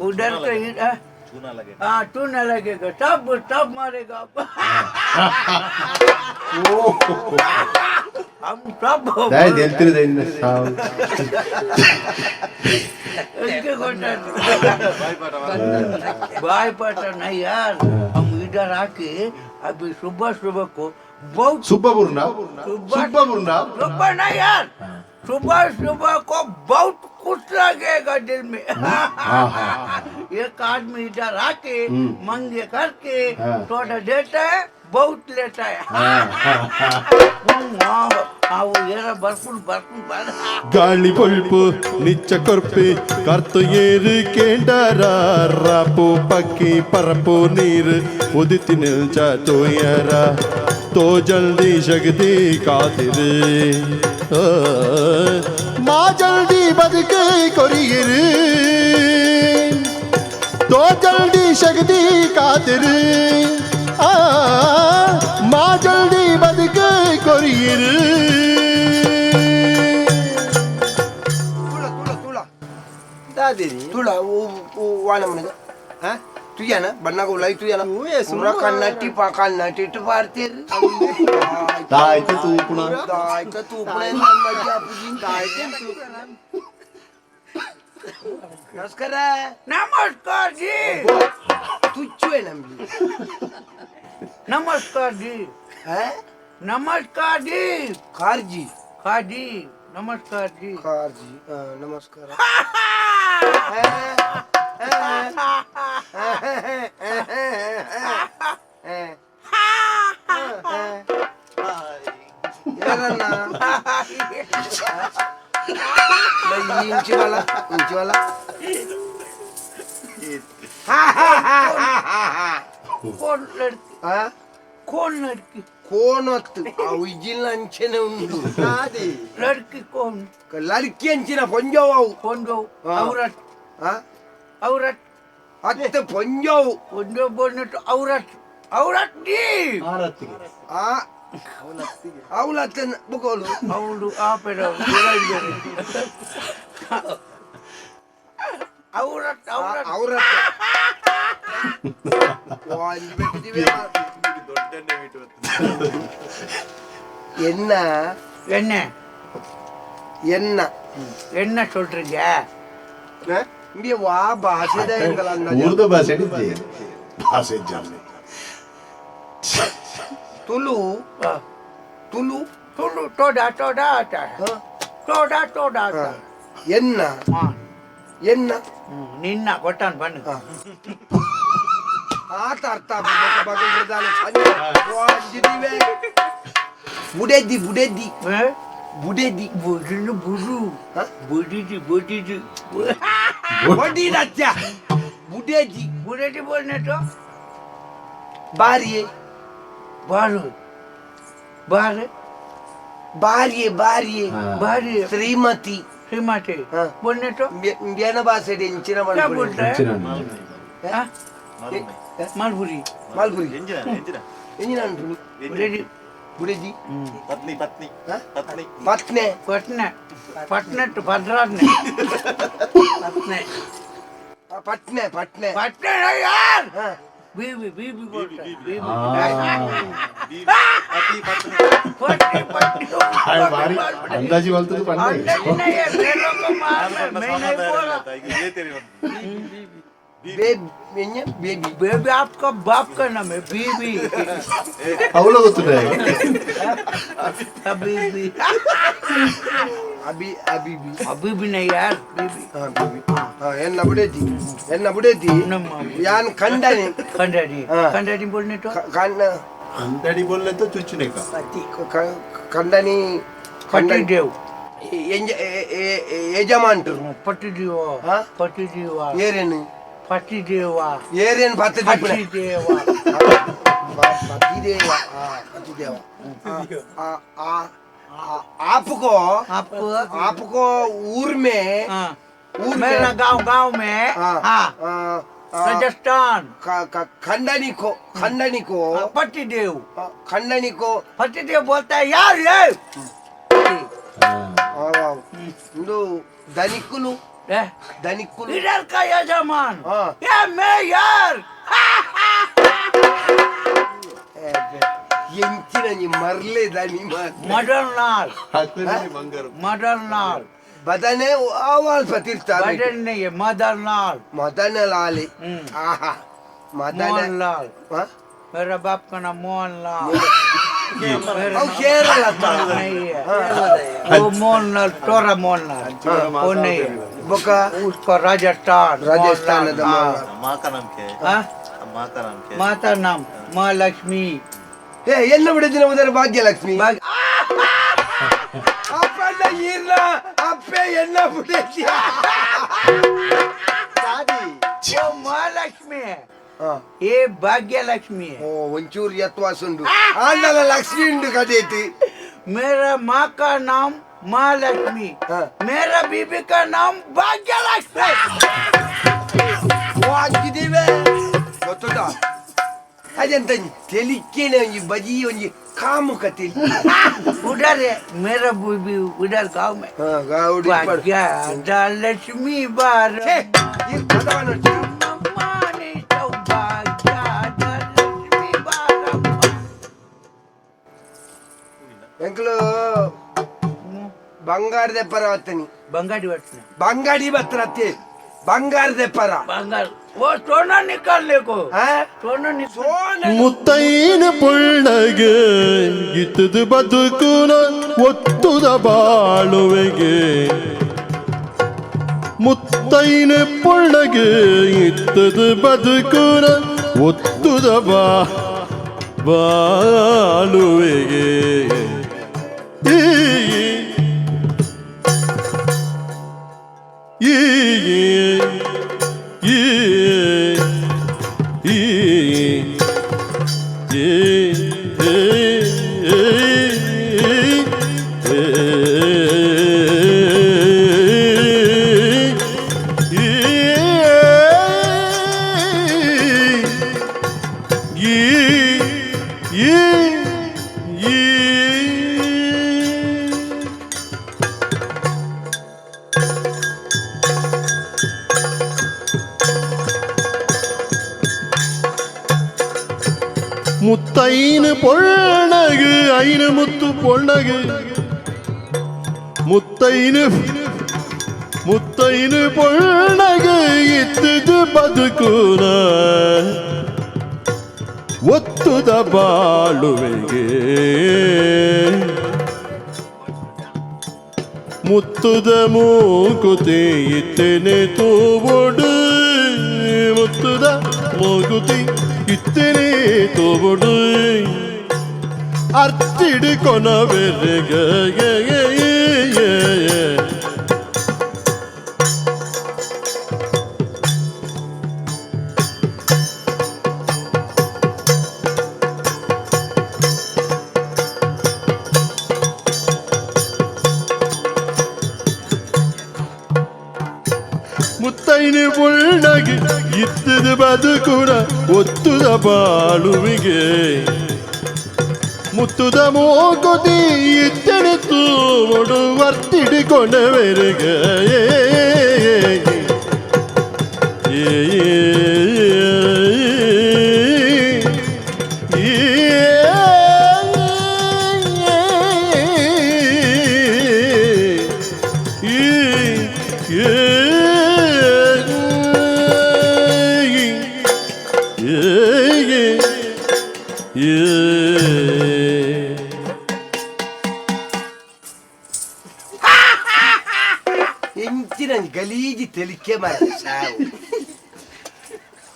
उधर के इधर चूना लगेगा। हाँ, चूना लगेगा, सब सब मारेगा। हम सब ದಾಯ್ ಎಲ್ತಿರಿದ ಇನ್ನು ಸಾವು. इनके बाय पटा नहीं यार, हम इधर आके अभी सुबह सुबह को बहुत ಸುಬ್ಬಬುರ್ನ ಸುಬ್ಬಬುರ್ನ. सुबह नहीं यार, सुबह सुबह को बहुत कुछ लगेगा दिल में। ಹಾ ಹಾ. एक आदमी इधर आके मंगे करके हाँ। थोड़ा देता है। बहुत लेट आया. ಅವು ಏರ ಬರ್ಕೊಂಡು ಬರ್ಕೊಂಡು ಬರ. ಗಾಳಿ ಪೊಳ್ಪು ನಿಚ್ಚ ಕೊರ್ಪಿ ಕರ್ತು ಏರು ಕೇಂಡರ ರಾಪು ಪಕ್ಕಿ ಪರಪು ನೀರು ಉದಿತಿ ನಿಲ್ಚ ತೋಯರ ತೋ ಜಲ್ದಿ ಶಕ್ತಿ ಕಾತಿರು ಮಾ ಜಲ್ದಿ ಬದುಕು ಕೊರಿಯಿರು ತೋ ಜಲ್ದಿ ಶಕ್ತಿ ಕಾತಿರು ಆ ಮಾ ಜಲ್ದಿ ಬದುಕು ಕೊರಿಯಿರು. ತುಳ ತುಳ ತುಳ. ದಾದಿನಿ. ತುಳ ವಾಣ ಮನೆಗ ತುಯ್ಯಾನ ಬಣ್ಣಗ ಉಲಾಯಿ ತುಯ್ಯಾನ. ತೂಯೆ ಸುಮ್ಮ. ಪೂರ ಕನ್ನಟ್ಟಿ ಪಾ ಕನ್ನಟ್ಟಿಟ್ಟು ಪಾಡ್ತೇರು. ದಾಯ್ತು ತೂಪುಣ. ದಾಯ್ತ ತೂಪುಣ. ನಮಸ್ಕಾರ. ನಮಸ್ಕಾರ ಜಿ. ತುಚ್ಚುವೆ ನಮ್ಗೆ. ನಮಸ್ಕಾರ ಜಿ. ಹಾ? ನಮಸ್ಕಾರ ಜಿ. ಕಾರ್ಜಿ. ಕಾಜಿ, ನಮಸ್ಕಾರ ಜಿ. ಕಾರ್ಜಿ, ಹಾ, ನಮಸ್ಕಾರ. ಯಾರನ್ನ? ಇಂಚಿವಲ್ಲ ಇಂಚಿವಲ್ಲ. ಕೋನ್ ಲಡ್ಕಿ? ಆ? ಕೋನ್ ಲಡ್ಕಿ? ಕೋನೊತ್ತು ಆ ಉಜ್ಜಿನ ಅಂಚೆನೆ ಉಂಟು. ದಾದಿ. ಲಡ್ಕಿ ಕೋನ್? ಲಡ್ಕಿ ಅಂಚಿನ ಪೊಂಜೋವು ಅವು. ಕೊಂಡೋ. ಹಾ. ಔರತ್. ಆ? ಔರತ್. ಅತ್ತೆ ಪೊಂಜೋವು. ಕೊಂಡೋ ಬೋಲ್ನೆ ಔರತ್ ಔರತ್ ಜಿ. ಆ ಅವಳ ಅತ್ತೆ ಬುಕೋಲು. ಅವಳು ಆ ಪೆಡ ಔರತ್ ಔರತ್. ಅವರ என்ன? என்ன? என்ன? என்ன சொல்றீங்க? இங்கே ವಾ ಭಾಷೆದ ಎಂಗಲ ಅಂದಾಜು. ಊರ್ದ ಭಾಷೆ ಇದ್ದೆ ಭಾಷೆ ಜಾನೆ. ತುಳು. ಆ, ತುಳು. ತುಳು ತೋಡ ತೋಡ ಆಟ. ಹ? ತೋಡ ತೋಡ ಆಟ. ಹ. ಎನ್ನ. ಹಾ. ಎನ್ನ. ಹ್ಮ್, ನಿನ್ನ ಕೊಟ್ಟಾನ್ ಬನ್ನಿ. ಹ. ಆತ ಅರ್ಥ. ಬುಡೆದ್ದಿ ಬುಡೆದ್ದಿ. ಬುಡೆದ್ದಿ. ಬುಡಿನು ಬುಡು. ಹ? ಬುಡಿಜಿ ಬುಡಿಜಿ. ಬಡಿದತ್ಯ ಬುಡೆದ್ದಿ. ಬುಡೇಟಿ ಬೋಲ್ನೆ ತೋ. ಬಾರಿಯೆ. ಬಾರು ಬಾರು. ಬಾರಿಯೆ ಬಾರಿಯೆ. ಬಾರಿ. ಶ್ರೀಮತಿ. ಶ್ರೀಮತಿ. ಹ. ಬೋಲ್ನೆ ತೋ. ಇಂಡಿಯನ್ ಭಾಷೆ ಎಂಚಿನ. ಕ್ಯಾ ಬೋಲ್ತಾ ಹೈ? ಹ? हाँ? ಮಾಲ್ಪುರಿ. ಮಾಲ್ಪುರಿ. ಎಂಜಿನ ಎಂಜಿನ. ಎಂಜಿನ ಅಂಟು. ಬುಡೇಟಿ. ಬುಡೆದ್ದಿ. ಪತ್ನಿ ಪತ್ನಿ. ಹ? ಪತ್ನಿ. ಪತ್ನೆ. ಪಟ್ನೆ ಪಟ್ನೆ ಭದ್ರಾಜ್ನೆ ಪಟ್ನೆ. ಆ, ಪಟ್ನೆ ಪಟ್ನೆ. ಪಟ್ನೆ ಯಾರ್? ಹ. बीबी बीबी बोलता है बीबी. ಪತಿ ಪತ್ನಿ. पट्टी पट्टी. ಭಾರಿ ಅಂದಾಜಿ ಬಲ್ತದ್ದು ಪಂಡ. अंदाजी नहीं है, मेरे को मार है, मैं नहीं बोला. ಈಗ ಏತೇರಿ ಒಂದು ಬೇಬ್ ಎಂಜ ಬೇಬಿ. बेबी आपका बाप का नाम है बीबी. ಅವಳ ಗೊತ್ತಿದೆ. बीबी. ಅಬಿ ಅಬಿಬಿ. अभी भी नहीं यार, बीबी. ಹಾ ಬೇಬಿ ಹಾ ಎನ್ನ ಬುಡೆದಿ ಎನ್ನ ಬುಡೆದಿ. ನಮ್ಮ ಯಾನ್ ಕಂಡನೆ. खंडारी. हाँ। खंडारी बोलने तो. ಕಂಡ. ಅಂದಡಿ ಬೋಲ್ಲೆ ಚುಚ್ಚುನೇಕ. ಕಂಡನಿ. पति देव. ಎಂಜ ಯಜಮಾನ್ರು. पति देव. हाँ? पति देवा. ಏರೇನು? पति देवा. ಏರೇನು ಪತ್ತೆ. पति देवा. ಪತಿದೇವ ಪತಿದೇವ. आपको आपको आपको ऊर में हाँ ऊर में मेरा गांव गांव में. हाँ, हाँ. आ, आ, राजस्थान. खंडनी को खंडनी को. पति देव. खंडनी को. पति देव बोलता है यार ये. ಇಂದು ಧನಿಕುಲು. ए, ಧನಿಕುಲು. इधर का यजमान. हाँ। ये मैं यार. ಎಂಚಿನ ನೀ ಮರ್ಲೆ ದನಿ. मदन लाल. ಬಂಗಾರ. मदन लाल. ಬದನೆ ಆವಾಲ್ ಪತಿರ್ತ. मदन नहीं है, मदन लाल. ಮದನ ಲಾಲಿ. हम्म। ಆಹಾ ಮದನ. मोहन लाल. ಹ? मेरा बाप का नाम मोहन लाल. मेरा ಅವು ಕೇರಳ. नाम नहीं है वो, मोहन लाल तोरा मोहन लाल वो नहीं है. ಬೊಕ उसको राजस्थान. ರಾಜಸ್ಥಾನದ मोहन लाल. मोहन माँ का नाम क्या है? हाँ? माँ का नाम क्या है? माता नाम माँ लक्ष्मी. ಏ ಎಲ್ಲ ಬಿಡದಿನ ಉದರ ಭಾಗ್ಯಲಕ್ಷ್ಮಿ ಅಪ್ಪಣ್ಣ ಈರ್ನ ಅಪ್ಪೆ ಎಲ್ಲ ಬಿಡದಿ वो महालक्ष्मी है ये भाग्य लक्ष्मी है ಓ ಒಂಚೂರು ಯತ್ವಾಸುಂಡು ಆಂಡಲ ಲಕ್ಷ್ಮಿ ಉಂಡು ಕದೇತಿ मेरा माँ का नाम महालक्ष्मी हाँ। मेरा बीबी का नाम भाग्य लक्ष्मी ಓ ಅಂಚಿದೀವೆ ಗೊತ್ತುಂಟಾ ಅದೆಂತ ತೆಲಿಕ್ಕೇನೆ ಒಂಜಿ ಬಜಿ ಒಂಜಿ ಕಾಮುಕ ತೆಲಿ उधर है मेरा बीबी उधर गांव में ಹಾ, ಗಾವುಡು ಇಪ್ಪಡು. भाग्य लक्ष्मी बार ಛೇ, ಈ ಪದವನ್ನು सौभाग्य लक्ष्मी बारम्मा। ಎಂಕ್ಲು ಬಂಗಾರ ದೆಪ್ಪರ ಬತ್ತನಿ बंगाली बटना ಬಂಗಾಡಿ ಬತ್ತರತ್ತೆ ಬಂಗಾರ ದೆಪ್ಪರ बंगाल वो सोना निकालने को ಆ? सोना निकाल ಸೋನ ಮುತ್ತೈನ ಪುಳ್ಳಗೆ ಇತ್ತದು ಬದುಕುನ ಒತ್ತುದ ಬಾಳುವೆಗೆ ಮುತ್ತೈನ ಪುಳ್ಳಗೆ ಇತ್ತದು ಬದುಕುನ ಒತ್ತುದ ಬಾಳುವೆಗೆ ಈ ಈ ಈ ಈ ಈ ಮುತ್ತೈನ ಪೊಳ್ಳಗು ಐನ ಮುತ್ತು ಪೊಳ್ಳಗು ಮುತ್ತೈನ ಮುತ್ತೈನ ಪೊಳ್ಳಗು ಇತ್ತದು ಬದುಕುನ ಒತ್ತುದ ಬಾಳುವೆಗೆ ಮುತ್ತುದ ಮೂಕುತಿ ಇತ್ತನೆ ತೂಬೊಡು ಮುತ್ತುದ ಮೂಕುತಿ ಇತ್ತನೆ ತೂಬೊಡು ಅರ್ತಿಡು ಕೊನವೆರೆಗೆ ಮುತ್ತೈನ ಪೊಳ್ಳಗೆ ಇತ್ತದ ಬದುಕುನ ಒತ್ತುದ ಬಾಳುವಿಗೆ ಮುತ್ತುದ ಮೋಕೊತಿ ಇತ್ತನೆ ತೂವೊಡು ವರ್ತಿಡಿಕೊಂಡವರಿಗೆ ಎಂಚಿನ ಗಲೀಜಿ ತೆಲಿಕೆ ಮರ ಸಾವು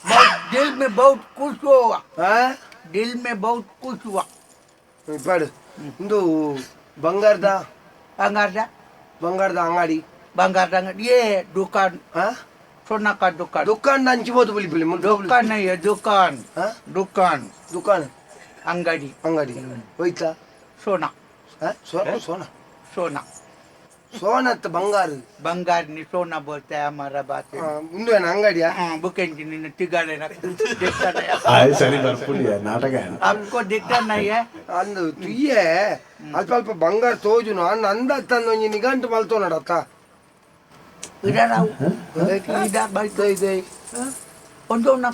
बहुत दिल में बहुत खुश हुआ ಆ दिल में बहुत खुश हुआ ಇಪ್ಪಾಡು ಇಂದು ಬಂಗಾರದ बंगार ಬಂಗಾರದ ಅಂಗಡಿ बंगार ये दुकान ಆ सोना का दुकान ದುಕಾನ್ ಹಂಚಿಬೋದು ಬುಲಿ ಬುಲಿ दुकान नहीं है दुकान हाँ? दुकान ದುಕಾನ್ अंगड़ी ಅಂಗಡಿ ಹೋಯ್ತಾ सोना ಆ? ಸೋನ सोना ಸೋನತ್ ಬಂಗಾರ बंगार नहीं सोना बोलते हैं हमारा बात ಆ, ಉಂದು ಏನು ಅಂಗಡಿಯಾ बुकें तिगाड़े देखता नहीं ಆಯ್ ಸರಿ ಬರ್ಪುಂಡಿ ನಾಟಕ आपको दिखता नहीं है ಅಂದು ತುಯ್ಯೆ ಅಲ್ಪ ಅಲ್ಪ ಬಂಗಾರ ತೋಜುನು ಅನ್ನ ಅಂದ ತಂದು ಒಂಜಿ ನಿಘಂಟು ಮಲ್ತೋನಡತ್ತ इधर आओ इधर भाई उनको ना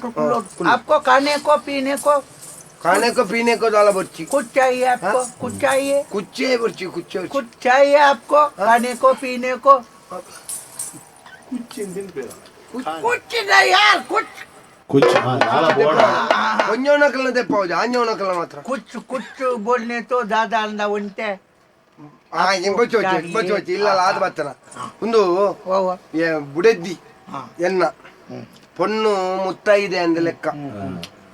आपको खाने को पीने को खाने को पीने को दाला बच्ची कुछ चाहिए आपको? कुछ चाहिए? कुच्चे बच्ची कुच्चे कुछ चाहिए आपको खाने को पीने को? कुछ नहीं यार, कुछ ಕುಚ್ ನಾಳ ಬೋಡ ಒಂಜೋಣಕಲ್ನ ತೆಪ್ಪಾವುದು ಆಂಜೋಣಕಲ್ನ ಮಾತ್ರ. कुछ कुछ बोलने तो दादा अंदा उनते. ಆ ಬಚ್ಚು ಬಚ್ಚು ಬಚ್ಚು ಬಚ್ಚು ಇಲ್ಲ ಆದ ಬತ್ತನ ಒಂದು वो वो ಏ, ಬುಡೆದ್ದಿ ಹಾ. ಎನ್ನ ಪೊಣ್ಣು ಮುತ್ತೈದೆ ಅಂದ ಲೆಕ್ಕ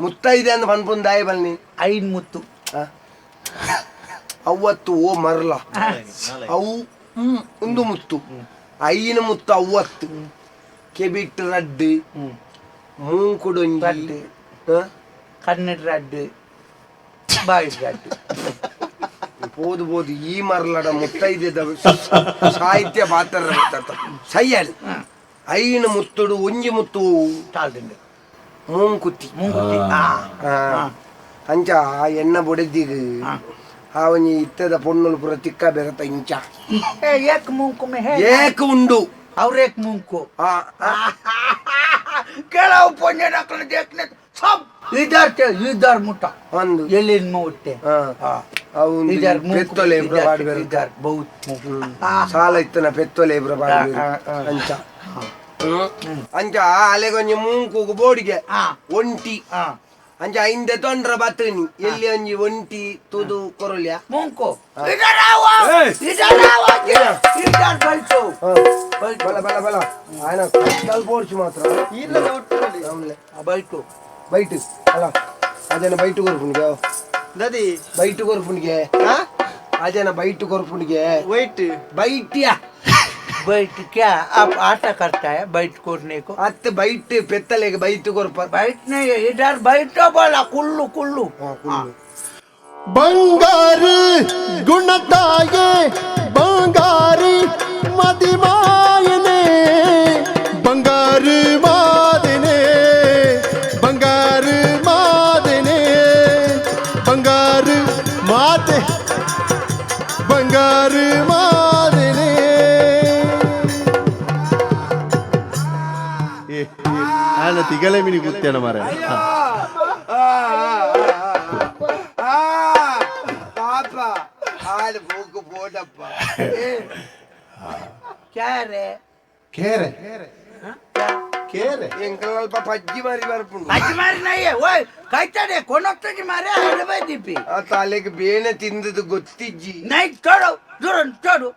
ಮುತ್ತೈದೆ ಅಂದ ಪನ್ಪುಂದಾಯ ಬಲ್ನಿ ಐನ್ ಮುತ್ತು. ಅವ್ವತ್ತು ಓ ಮರ್ಲ ಅವು ಒಂದು ಮುತ್ತು ಐನ ಮುತ್ತು ಅವ್ವತ್ತು ಕೆಬಿಟ್ ರಡ್ಡು ಮೂಂಕುಡೊಂಜಿ ರಡ್ಡು. ಕನ್ನಡ ರಡ್ಡು ಬಾಯಿ ರಡ್ಡು ಪೋದು ಪೋದು ಈ ಮರ್ಲಡ ಮುತ್ತೈದೆದ ಸಾಹಿತ್ಯ ಪಾತ್ರ ಸಯ್ಯಲ್ ಐನ ಮುತ್ತುಡು ಒಂಜಿ ಮುತ್ತು ಚಾಲ್ದಿಂಡು ಮೂಂಕುತ್ತಿ ಮೂಂಕುತ್ತಿ ಆ ಅಂಚ ಆ ಎಣ್ಣ ಬೊಡೆದಿಗ್ ಆ ಒಂಜಿ ಇತ್ತದ ಪೊಣ್ಣುಲು ಪೂರ ತಿಕ್ಕ ಬೆರತ ಇಂಚ ಏ ಏಕ್ ಮೂಂಕು ಮೇ ಹೇ ಏಕ ಉಂಡು और एक मूंग को ಆ, ಆ, केला पोंजे नकल देखने सब इधर से इधर मुटा ಒಂದು ಎಲ್ಲಿನ ಮುಟ್ಟೆ ಆ, ಅವು ಒಂದು इधर मूंग ಪೆತ್ತೊಲೆ ಇಬ್ರ इधर ಬಾಡಿ ಬೆರತ. इधर बहुत मूंग ಸಾಲ ಇತ್ತನ ಪೆತ್ತೊಲೆ ಇಬ್ರ ಬಾಡಿ ಆ, ಬೆರತ. ಆ, ಆ. ಅಂಚ ಅಂಚ ಅಲೆಗೊಂಜಿ ಮೂಂಕುಗು ಬೋಡಿಗೆ ಆ. ಒಂಟಿ ಆ ಅಂಚ ಐಂದೆ ತೊಂಡ್ರ ಬತ್ತನಿ ಎಲ್ಲಿ ಒಂಜಿ ಒಂಟಿ ತುದು ಕೊರಲ್ಯ मूंग को इधर आओ इधर आओ इधर बैठो ಬಲ ಬಲ ಬಲ ఆయన ಕತ್ತಲ್ ಪೋರ್ಚು ಮಾತ್ರ ಆಮೇಲೆ बैठो ಬೈಟ್ ಅಲ್ಲ ಅದೇನ ಬೈಟ್ ಕೊರ್ಪುನಿಗೆ ದದಿ ಬೈಟ್ ಕೊರ್ಪುನಿಗೆ ಅದೇನ ಬೈಟ್ ಕೊರ್ಪುನಿಗೆ ವೈಟ್ ಬೈಟಿಯಾ बैठ क्या आप आटा करता है बैठ कोरने को ಅತ್ತೆ ಬೈಟ್ ಪೆತ್ತಲೆಗೆ ಬೈಟ್ ಕೊರ್ಪ बैठ नहीं है, इधर बैठो बोला कुल्लू कुल्लू ಬಂಗಾರು ಗುಣತಾಯೆ ಬಂಗಾರಿ ಮದಿಮಾಯನೆ ಬಂಗಾರು ಮಾದನೆ ಬಂಗಾರು ಮಾದನೆ ಬಂಗಾರು ಮಾತೆ ಬಂಗಾರು ಮಾದನೆ ಆನ ತಿಗಲೆ ಮಿನಿ ಗುತ್ತೇನ ಮಾರೆ ಪಾಪ ಹಾಡು ಹೋಗು ಬೋಡಪ್ಪ क्या रे ಕೇರೆ ಕೇರೆ ಎಂಕಲ್ ಅಲ್ಪ ಪಜ್ಜಿ ಮಾರಿ ಬರ್ಪುಂಡು अजमेर नहीं है वो कहता रे कोनोक्ते मारे हलवे दीपी ಆ ತಲೆಗೆ ಬೇನೆ ತಿಂದದ್ದು ಗೊತ್ತಿಜ್ಜಿ नहीं छोड़ो तुरंत छोड़ो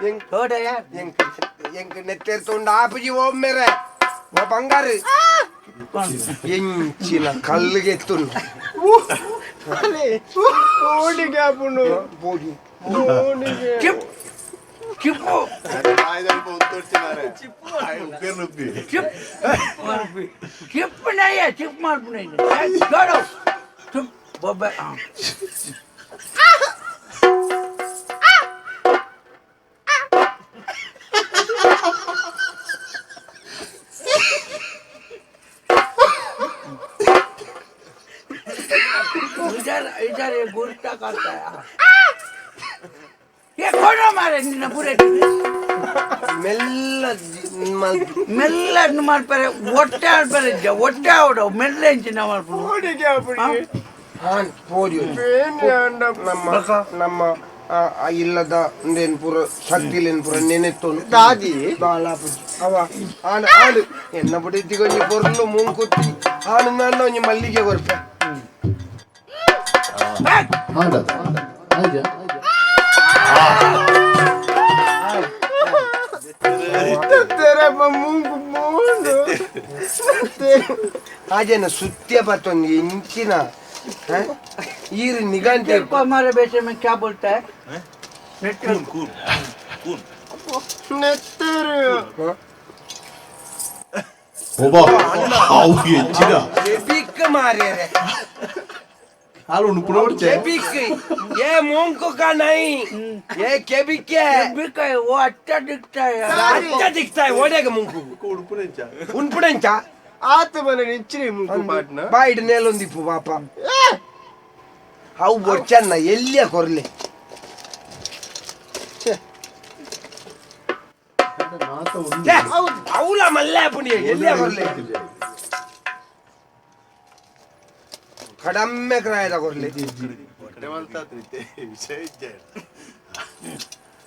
ಎಂಕ್ छोड़ो यार ಎಂಕ್ ಎಂಕ್ ನೆತ್ತೆರ್ ತೊಂಡ ಆಪುಜಿ ಓಮ್ಮೆರೆ ಓ ಬಂಗಾರು ಎಂಚಿನ ಕಲ್ಲಿಗೆ ಎತ್ತುಂಡು ಓಡಿಗೆ ಆಪುಂಡು ಪೋಡಿ चिप चिपो चिप चिप नहीं है चिप मार नहीं है छोड़ो चुप बब्बे हाँ इधर इधर ये गुर्ता करता है हाँ। ये कौन मारे निन्ना पूरे ಮೆಲ್ಲ ಮಲ್ಪು. ಮೆಲ್ಲ ಮಾಡ್ತಾರೆ ಹೊಟ್ಟೆ ಆಡ್ತಾರೆ ಹೊಟ್ಟೆ ಆವಡ ಮೆಲ್ಲ ಇಂಚಿನ ಮಾಡ್ಬೋದು ಓಡಿಗೆ ಆಪುಂಡು ಹಾನ್ ಪೋಡಿ ಬೇನೆ ಅಂಡ ನಮ್ಮ ನಮ್ಮ ಆ, ಆ ಇಲ್ಲದ ಉಂದೇನ್ ಪೂರ ಶಕ್ತಿಲೇನ್ ಪೂರ ನೆನೆತ್ತೋನು ದಾದಿ ಬಾಲಾಪುಜಿ ಅವ ಆಣ ಆಡು ಎನ್ನ ಪುಡಿ ಒಂಜಿ ಪೊರ್ಲು ಮೂಂಕುತ್ತಿ ಆನು ನನ್ನ ಒಂಜಿ ಮಲ್ಲಿಗೆ ಕೊರ್ಪೆ ಹಾಡದ ಆಯ್ತಾ ತೆರಪ್ಪ ಮೂಂಗು ಮೂಂಡು ಆಜನ ಸುತ್ಯ ಪತ್ತೊಂದು ಇಂಚಿನ ಹ? ಈರು ನಿಗಂಟೆ तेरे को हमारे बेटे में क्या बोलता है नेटवर्क ನೆತ್ತರು ಒಬ್ಬ ಅವು ಎಂಚಿನ ಕೆಬಿಕ್ ಮಾರ್ಯಾರೆ ಹಾಲು ಉಣ್ಪುಣ ಕೆಬಿಕ್ ಏ ಮೂಂಕು ಕಾ ನೈ ಏ ಕೆಬಿಕ್ भी का है, वो अच्छा दिखता है यार। ಅಚ್ಚ ದಿಕ್ತಾ ಓಡ್ಯಾಗ ಮೂಂಕು ಉನ್ಪುಣಂಚ ಆತ ಮನೆ ನಿಂಚಿನಿ ಮೂಂಕು ಪಾಟ್ನ ಬಾಯಿಡ್ ನೇಲೊಂದಿಪ್ಪು ಪಾಪ ಅವು ಬೊಚ್ಚನ್ನ ಎಲ್ಲಿಯ ಕೊರ್ಲೆ ಅವಲ ಮಲ್ಲೆ ಪುಣ್ಯ ಎಲ್ಲಿಯ ಕೊರ್ಲೆ ಕಡಮ್ಮೆ ಕ್ರಾಯದ ಕೊರ್ಲೆ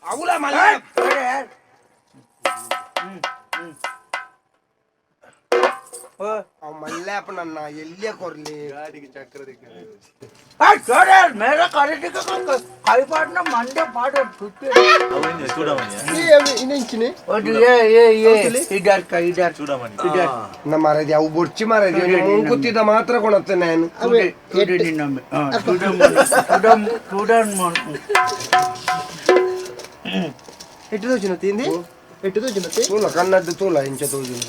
ಅವಲ ಮಲ್ಲೆ अरे यार ಅವ್ ಮಲ್ಲಾಪ ನನ್ನ ಎಲ್ಲಿಯ ಕೊರ್ಲಿ ಮೇರ ಕೈ ಪಾಡ್ನ ಮಂಡೆ ಪಾಡ ಮಾರದಿ ಅವು ಬೊರ್ಚಿ ಮಾರದಿ ಮೂಂಕುತ್ತಿದ್ದ ಮಾತ್ರ ಕೊಣತ್ತೆ ನಾನು. ಎಟ್ಟು ತೋಜುನ ತಿಂದಿ ಎಟ್ಟು ತೋಜುನ ತೂಲ ಕನ್ನದ್ದು ತೂಲ ಇಂಚ ತೋಜುನ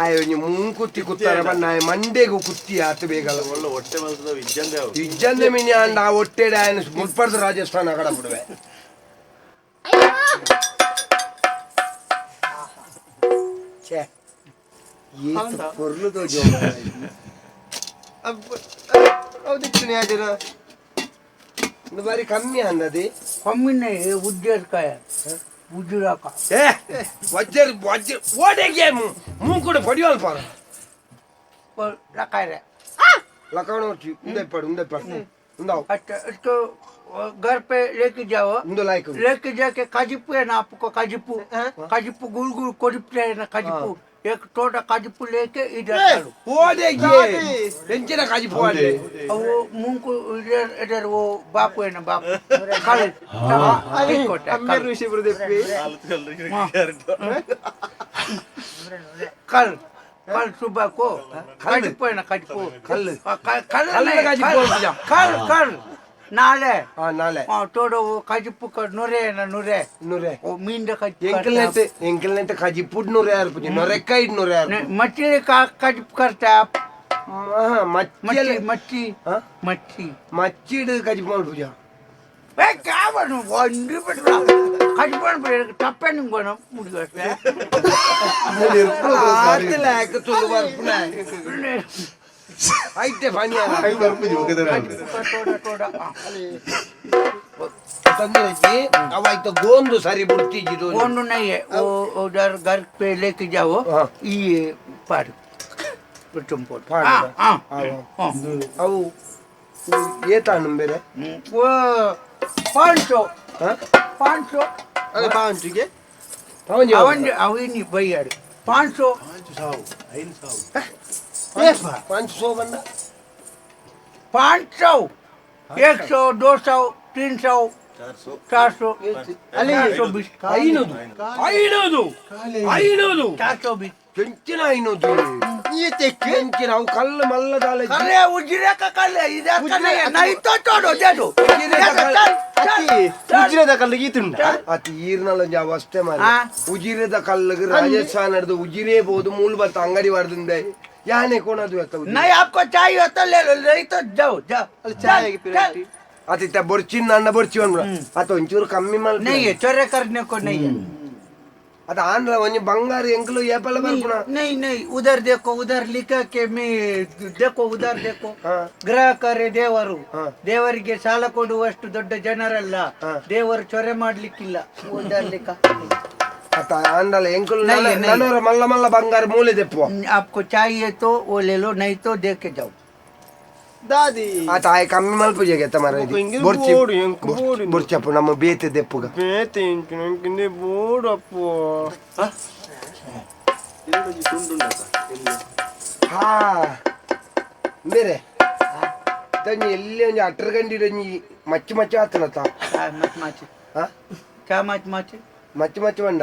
ಆಯ್ ಒಂಜಿ ಮೂಂಕುತ್ತಿ ಕುತ್ತಾರೆ ಬಣ್ಣ ಮಂಡೆಗು ಕುತ್ತಿ ಆತ ಬೇಗಲ್ಲ ಒಳ್ಳೆ ಹೊಟ್ಟೆ ಮಲ್ತದ ಇಜ್ಜಂದೆ ಅವು ಇಜ್ಜಂದೆ ಮಿನಿ ಅಂಡ ಆ ಹೊಟ್ಟೆಡೆ ಆಯನ ಮುಲ್ಪಡ್ದು ರಾಜಸ್ಥಾನ ಕಡ ಬಿಡುವೆ. ಛೇ ಏತ್ ಪೊರ್ಲು ತೋಜು ಹೌದಿತ್ತು ಯಾಜನ ಒಂದು ಬಾರಿ ಕಮ್ಮಿ ಅಂದದಿ ಕಮ್ಮಿನೇ ಉಜ್ಜರ್ಕಾಯ ಉಜ್ಜುರಾಕ. ಏ ವಜ್ಜರ್ ವಜ್ಜರ್ ಓಡೆಗೆ ಮೂಂಕುಡು ಪಡಿಯೋಲ್ ಪಾರ ಲಕಾರೆ लकावण उंदे उंदे उंदाओ। अच्छा इसको घर पे लेके जाओ। उंदो लायक लेके जाके काजीपू है ना आपको काजीपू काजीपू गुल गुल कोडिप है ना काजीपू एक टोटा काजीपू लेके इधर डालो। ओडेगे ಎಂಚಿನ ಕಾಜಿಪು ಅಲ್ಲೇ वो मुंह को इधर इधर वो बापू है ना बापू कल ಅಮ್ಮೆರ್ ವಿಷಯ ಬರುದೆಪ್ಪಿ कल कल सुबह को काजीपू है ना काजीपू कल। कल कल काजीपू कल कल नाले ಹಾ ನಾಳೆ थोड़ा वो काजीपू का नुरे है ना नुरे ನುರೆ वो मीन का काजीपू ಎಂಕಲ್ನೆಟ್ ಎಂಕಲ್ನೆಟ್ ಕಾಜಿಪುಡ್ ನುರೆ ಆರ್ಪುಜಿ ನೊರೆಕೈಡ್ ನುರೆ ಆರ್ಪು मछली का काजीपू करते आप ಮಚ್ಚಿ मच्छी मच्छी हाँ? मच्छी ಮಚ್ಚಿಡ್ ಕಾಜಿಪು ಮಲ್ಪುಜ ಏ ಕ್ಯಾವನು ಒಂದು ಬಿಟ್ರ ಕಜ್ಬನ್ ತಪ್ಪೆ ನಿಂಗೆ ಮುಡಿಯೋಷ್ಟೇ ಆತಲ ಯಾಕೆ ತುಳು ಬರ್ಪುನ ಐತೆ ಫನಿ ತೋಡ ತೋಡ ತೊಂದರೆ ಅವ ಐತ ಗೋಂದು ಸರಿ ಬಿಡ್ತಿದ್ದು ಗೋಂಡು नहीं है वो उधर घर पे लेके जाओ हाँ। ये पार तुमको पार हाँ हाँ हाँ ಅವು ಏತಾನು ಬೇರೆ वो 500 ಹಾ 500 ಅದೇ ಪಾಂಚುಗೆ ಅವನ್ ಅವಿನಿ ಬೈಯಾಡು 500 500 ಬಂದ 500 100 200 300 400 420 500 500 500 420 ಕೆಂಚಿನ 500 ಈ ತೆಕ್ಕೆ ಕೆಂಚಿನ ಅವು ಕಲ್ಲು ಮಲ್ಲದಾಲ ಕಲ್ಲೆ ಉಜ್ಜಿರೇಕ ಕಲ್ಲೆ ಇದಕ್ಕನೆ ನೈ ತೋಟೋಡು ದೇದು ಉಜ್ಜಿರದ ಕಲ್ಲು ಗೀತುಂಡ ಅತಿ ಈರ್ನಲ ಒಂಜಿ ಅವಸ್ಥೆ ಮಾರೆ ಆ. ಉಜಿರೆದ ಕಲ್ಲುಗ್ ರಾಜಸ್ಥಾನದ ಉಜಿರೇ ಬೋದು ಮೂಲ ಬತ್ತ ಅಂಗಡಿ ವಾರ್ದಿಂದ ಯಾನೆ ಕೋಣದು ಎತ್ತ ಉಜಿರೆ. नहीं आपको चाहिए तो ले लो नहीं तो जाओ जाओ ಅಲ್ಲಿ ಚಾಯ್ ಪಿರಟಿ ಅತಿತ್ತ ಬೊರ್ಚಿನ ಅಣ್ಣ ಬೊರ್ಚಿ ಬಂದ್ಬಿಡ ಅತ ಒಂಚೂರು ಕಮ್ಮಿ ಮಲ್ नहीं है चोरे करने को नहीं है ಅದ ಆಂಧ್ರ ಒಂಜಿ ಬಂಗಾರ ಎಂಕಲು ಏಪಲ ಬರ್ಪುಣ नहीं नहीं उधर देखो उधर लिखा के मैं देखो उधर देखो ಹಾ. ಗ್ರಾಹಕರೇ ದೇವರು ಹಾ. ದೇವರಿಗೆ ಸಾಲ ಕೊಡುವಷ್ಟು ದೊಡ್ಡ ಜನರಲ್ಲ ಹಾ. ದೇವರು ಚೊರೆ ಮಾಡ್ಲಿಕ್ಕಿಲ್ಲ ಉಧರ್ ಲಿಖಾ ಅತ ಆಂಡಲ ಎಂಕಲು ನೈ, ನೈ. ನನರ ಮಲ್ಲ ಮಲ್ಲ ಬಂಗಾರ ಮೂಲೆ ದೆಪ್ಪುವ आपको चाहिए तो वो ले लो नहीं तो दे के जाओ ದಾದಿ ಆತ ಆಯ್ ಕಮ್ಮಿ ಮಲ್ಪುಜೆಗೆ ಎತ್ತ ಮಾರ ಇಂಗಿನ ಬೊರ್ಚಿ ಬೋಡು, ಎಂಕು ಬೋಡು. ಬೊರ್ಚಪ್ಪು ನಮ್ಮ ಬೇತೆ ದೆಪ್ಪುಗ ಬೇತೆ ಇಂಚು ನಂಕಿಂದೆ ಬೋಡು ಅಪ್ಪು ಹಾ ಬೇರೆ ತಂಜಿ ಎಲ್ಲಿ ಒಂಜಿ ಅಟ್ರ ಗಂಡಿ ಒಂಜಿ ಮಚ್ಚಿ ಮಚ್ಚಿ ಆತನತ ಮಚ್ ಮಚ್ ಹಾ ಕ್ಯಾ ಮಚ್ ಮಚ್ ಮಚ್ಚಿ ಮಚ್ಚಿ ಬಂಡ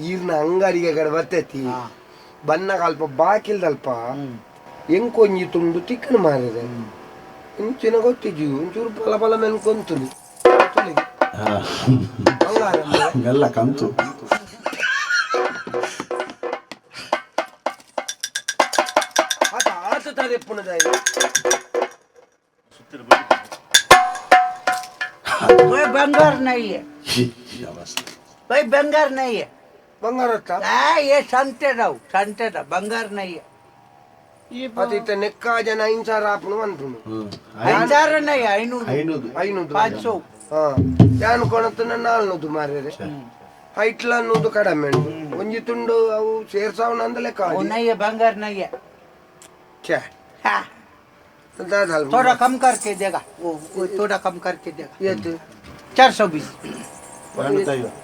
ಈರ್ನ ಅಂಗಡಿಗೆ ಕಡೆ ಬರ್ತೈತಿ ಬನ್ನಗ ಅಲ್ಪ ಬಾಕಿಲ್ದಲ್ಪ ಎಂಕೊಂಜಿ ತುಂಡು ತಿಕ್ಕನ ಮಾರಿದೆ ಇಂಚಿನ ಗೊತ್ತಿಜ್ಜಿ ಒಂಚೂರು ಪಲ ಪಲ ಮೆನ್ಕೊಂತುಲಿ ಬಂಗಾರ ಮೆಲ್ಲ ಕಂತು ಆತ ಆತ ತಡೆಪ್ಪುನದಾಯಿ भाई बंगार नहीं है भाई बंगार नहीं है ಬಂಗಾರ ಅತ್ತ आ, ये संते राव संते राव बंगार नहीं है ಅತ ಇತ್ತ ನೆಕ್ಕ ಜನ ಐನ್ಸಾರ ಆಪುನು ಅನ್ಪುನು हजार नहीं है ಐನೂರು ಐನೂರು ಐನೂರು 500 ಹಾ ಯಾನ್ ಕೊಣತನ ನಾಲ್ನೂದು ಮಾರ್ರೆ ಐಟ್ಲ ಅನ್ನೋದು ಕಡಿಮೆ ಉಂಟು ಒಂಜಿ ತುಂಡು ಅವು ಸೇರ್ಸಾವನ ಅಂದ ಲೆಕ್ಕ वो नहीं है बंगार नहीं है ಛೇ हाँ, थोड़ा कम करके देगा वो थोड़ा कम करके देगा ಏತು 420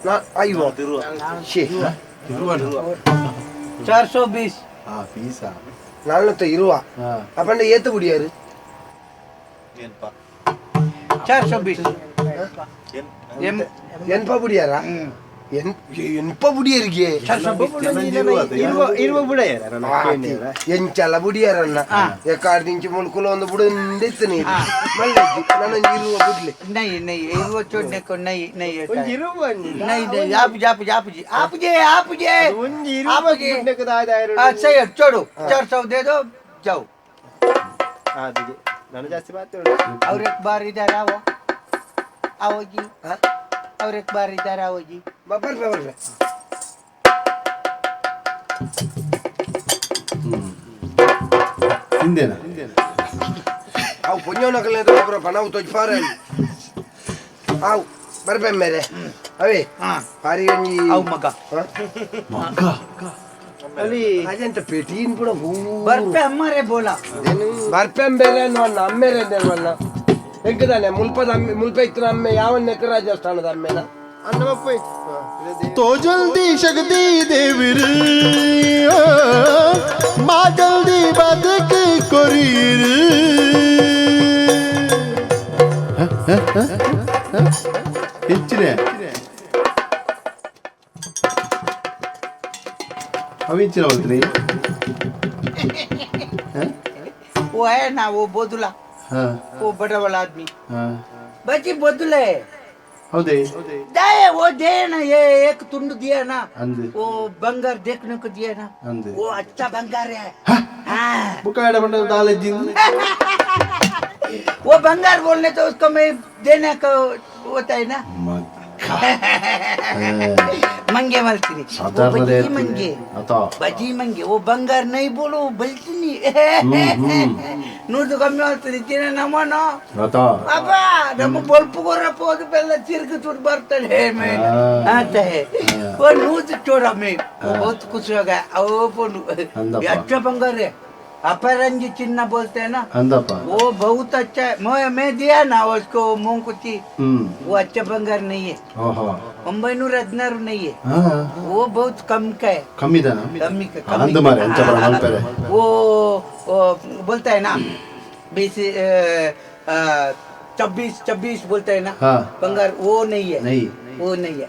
ನಾ ಐವ ಶೇ 420. ಆ ಪೀಸಾ. ನಾಲ್ನೂತ್ತ ಇರುವ. ಹಾ. ಅಪ್ಪಂಡ ಏತ ಕುಡಿಯಾರು? 420. ಎನ್ಪ ಬುಡಿಯಾರ? ಎನ್ಪ ಬುಡಿಯರಿಗೆ? ಇರುವ ಬುಡ. ಎಂಚಲ ಬುಡಿಯಾರನ್ನ ಎಕ್ಕಾಡ್ ದಿಂಚಿ ಮುಲ್ಕುಲ ಒಂದು ಬುಡಂದಿತ್ತು ನೀರು ಮಲ್ಲೆ ನನ್ನ ಇರುವ ಬುಡ್ಲೆ. नहीं नहीं, वो छोड़ने को नहीं नहीं होता है। ಇರುವ. नहीं नहीं, आप आप आप जी, आप जी, आप जी. ಒಂಜಿ ಇರುವ. आप जी. हाँ, सही है, छोड़ो, 400 दे दो, जाओ. ನಾನು ಜಾಸ್ತಿ ಮಾತಾಡ. और एक बार इधर आओ, आओ जी. हाँ? और एक बार इधर आओ जी. ಬರ್ಬೆ ಬರ್ಬೆ. ತಿಂದೇನಾ? ಅವು ಪುಣ್ಯವನಕಲೆ ಒಬ್ಬರ ಪಣವು ತೊಜ್ಪಾರ. ಆವು ಬರ್ಬೆ ಮೇರೆ ಅವೇ. हाँ. ಭಾರಿ ಒಂಜಿ. आओ मगा. ಮಗ್ಗ. ಅಲ್ಲಿ ಅಜಂತ ಪೆಟೀನ್ ಕೂಡ. बर्फे हमारे बोला. ಬರ್ಪೆಂ ಬೇರೆ ಅನ್ನುವನ್ನ ಅಮ್ಮೇರೆ ಅನ್ನುವನ್ನ ಎಂಕದಾನೆ ಮುಲ್ಪದ ಅಮ್ಮೆ, ಮುಲ್ಪ ಇತ್ತಿನ ಅಮ್ಮೆ ಯಾವನ್ನ ರಾಜಸ್ಥಾನದ ಅಮ್ಮೆನ. ಅನ್ನಪ್ಪ. ತೋ ಜಲ್ದಿ ಶಕ್ತಿ ದೇವಿರ ಮಾ ಜಲ್ದಿ ಬದುಕ ಕೊರೀರ್. ಹೆಚ್ಚಿನ ಅವಿಂಚಿನ ಬಲ್ತ್ರಿ. वो है ना, वो बोदुला. ಹಾ. वो बड़ा वाला आदमी. ಹಾ. बची बोदुले. ಹೌದೇ? दे वो दे ना, ये एक तुंड दिया ना. ಅಂದು. वो बंगार देखने को दिया ना. ಅಂದು. वो अच्छा बंगार है, हाँ. ಬುಕ್ಕಾಡ ಬಂಡ ದಾಲಜ್ಜಿ. वो बंगार बोलने तो उसको मैं देने को होता है ना. ಮಗ್ಗ. मंगे मलती वो. ಸಾಧಾರಣ. बजी मंगे. ಆತಾ. बजी मंगे, वो बंगार नहीं बोलो बलती. ನೂರು ಕಮ್ಮಿ ಆಗ್ತದೆ ದಿನ ನಮ್ಮನ. ಆತಾ. ಅಪ್ಪ, ನಮ್ಮ ಬಲ್ಪು ಕೊರಪ್ಪ ಅದು ಬೆಲ್ಲ ತಿರ್ಗಿ ದುಡ್ಡು ಬರ್ತಾನೆ ಅಂತ है. वो नूज छोड़ा मैं, वो बहुत खुश हो गया वो बोलू. अंदप्पा। अच्छा बंगार है, अपरंजी चिन्ना बोलते हैं ना. ಅಂದಪ್ಪ. वो बहुत अच्छा है. मैं दिया ना उसको मूंगकुची. ಹ್ಮ್. वो अच्छा बंगार नहीं है. ಓಹೋ. 916 नहीं है. ಹಾ. वो बहुत कम का है. ಕಮ್ಮಿ ಇದಾನ? कमी का. ಅಂದು ಮಾರೆ ಅಂಚ ಬರ ಮಲ್ಪೆರೆ. वो, वो बोलता है ना 20, 26 26 बोलता है ना. हाँ। बंगार वो नहीं है. नहीं. वो नहीं है.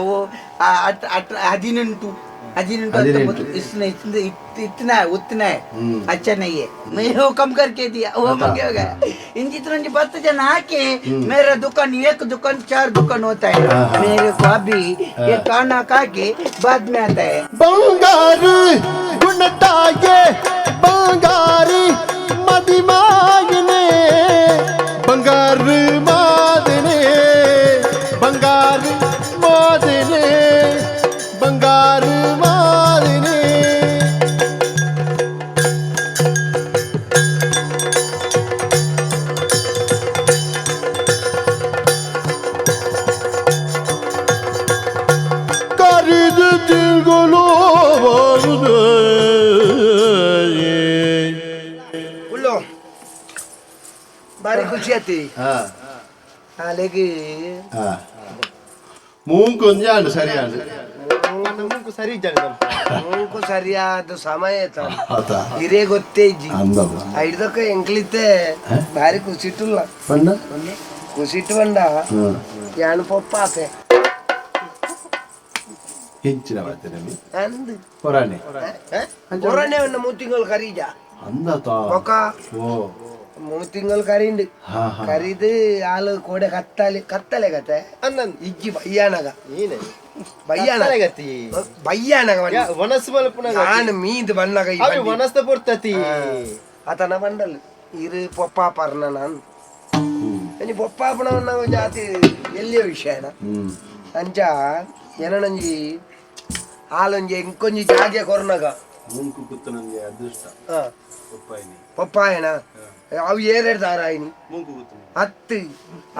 वो 18 18 ಅಂತ. 18. इसने इतने इतना है, उतना है. हम्म. अच्छा नहीं है. मैं वो कम करके दिया, वो मंगे हो गया. इन जितना जन आके मेरा दुकान, एक दुकान चार दुकान होता है. हाँ, हाँ. मेरे को अभी ये खाना खा के बाद में आता है. ಬಂಗಾರು ಗುಣತಾಗೆ ಬಂಗಾರಿ ಮದಿಮಾಯನೆ, ಬಂಗಾರು ಮಾದನೆ, ಬಂಗಾರು ಮಾದನೆ, ಬಂಗಾರು ಮಾದನೆ. ಕರಿದು ತಿರುಗಲು. ಉಳ್ಳೋ ಬಾರಿ ಖುಷಿ ಆತಿ. ಹಾ. ಅಲೆಗೆ. ಹಾ, ಮೂಂಕು ಒಂಜಿ ಆಂಡ್ ಸರಿ ಆಂಡ್. ಮೂಕು ಸರಿ ಇದ್ದಾನೆ. ಮೂಂಕು ಸರಿಯಾದ ಸಮಯ. ಆತ. ಹಿರೇ ಗೊತ್ತೇ ಇಜ್ಜಿ. ಅಂದಪ್ಪ. ಐದಕ್ಕ ಎಂಕ್ಲಿತ್ತೆ ಬಾರಿ ಖುಷಿಟ್ಟುಲ್ಲ. ಪಂಡ? ಖುಷಿಟ್ಟು ಬಂಡ. ಹ್ಮ್. ಯಾನು ಪೊಪ್ಪ ಆತೆ. ಹೆಚ್ಚಿನ ಬರ್ತೇನೆ. ಅಂದ್. ಹೊರಾಣೆ. ಹೊರನೆ ಒಂದು 3 ತಿಂಗಳು ಕರೀಜ. ಅಂದತ. ಬೊಕ. ಓ. 3 ತಿಂಗಳು ಕರಿಂಡು. ಹಾ ಹಾ. ಕರಿದು ಆಲು ಕೋಡೆ ಕತ್ತಲೆ ಕತ್ತಲೆ ಕತೆ. ಅನ್ನಂದ್. ಇಜ್ಜಿ ಬಯ್ಯಾನಗ. ನೀನೆ. ಬಯ್ಯಾನಗ. ಗತಿ. ಬಯ್ಯಾನಗ. ವನಸ್ಸು ಮಲ್ಪುನಾಗ. ನಾನು ಮೀದ್ ಬಣ್ಣಗ ಈ ಅವಿ ಬಂಡಿ. ವನಸ್ತ ಪೊರ್ತತಿ. ಆತನ ಬಂಡಲ್ ಇರು ಪೊಪ್ಪ ಪರ್ನ ನಾನು ಒಂಜಿ ಪೊಪ್ಪಾಪಣವನ್ನ ಜಾತಿ ಎಲ್ಲಿಯ ವಿಷಯನ. ಹ್ಮ್. ಅಂಚ ಏನನಂಜಿ ಆಲೊಂಜಿ ಎಂಕೊಂಜಿ ಜಾಗೆ ಕೊರ್ನಗ. ಮೂಂಕು ಕುತ್ತು ನಂಗೆ ಅದೃಷ್ಟ. ಹಾ. ಪಪ್ಪಾಯಿನಿ. ಪಪ್ಪಾಯನ ಅವು ಏರೆಡ್ ದಾರಾಯಿನಿ. ಮೂಂಕು ಕುತ್ತು. ಹತ್ತು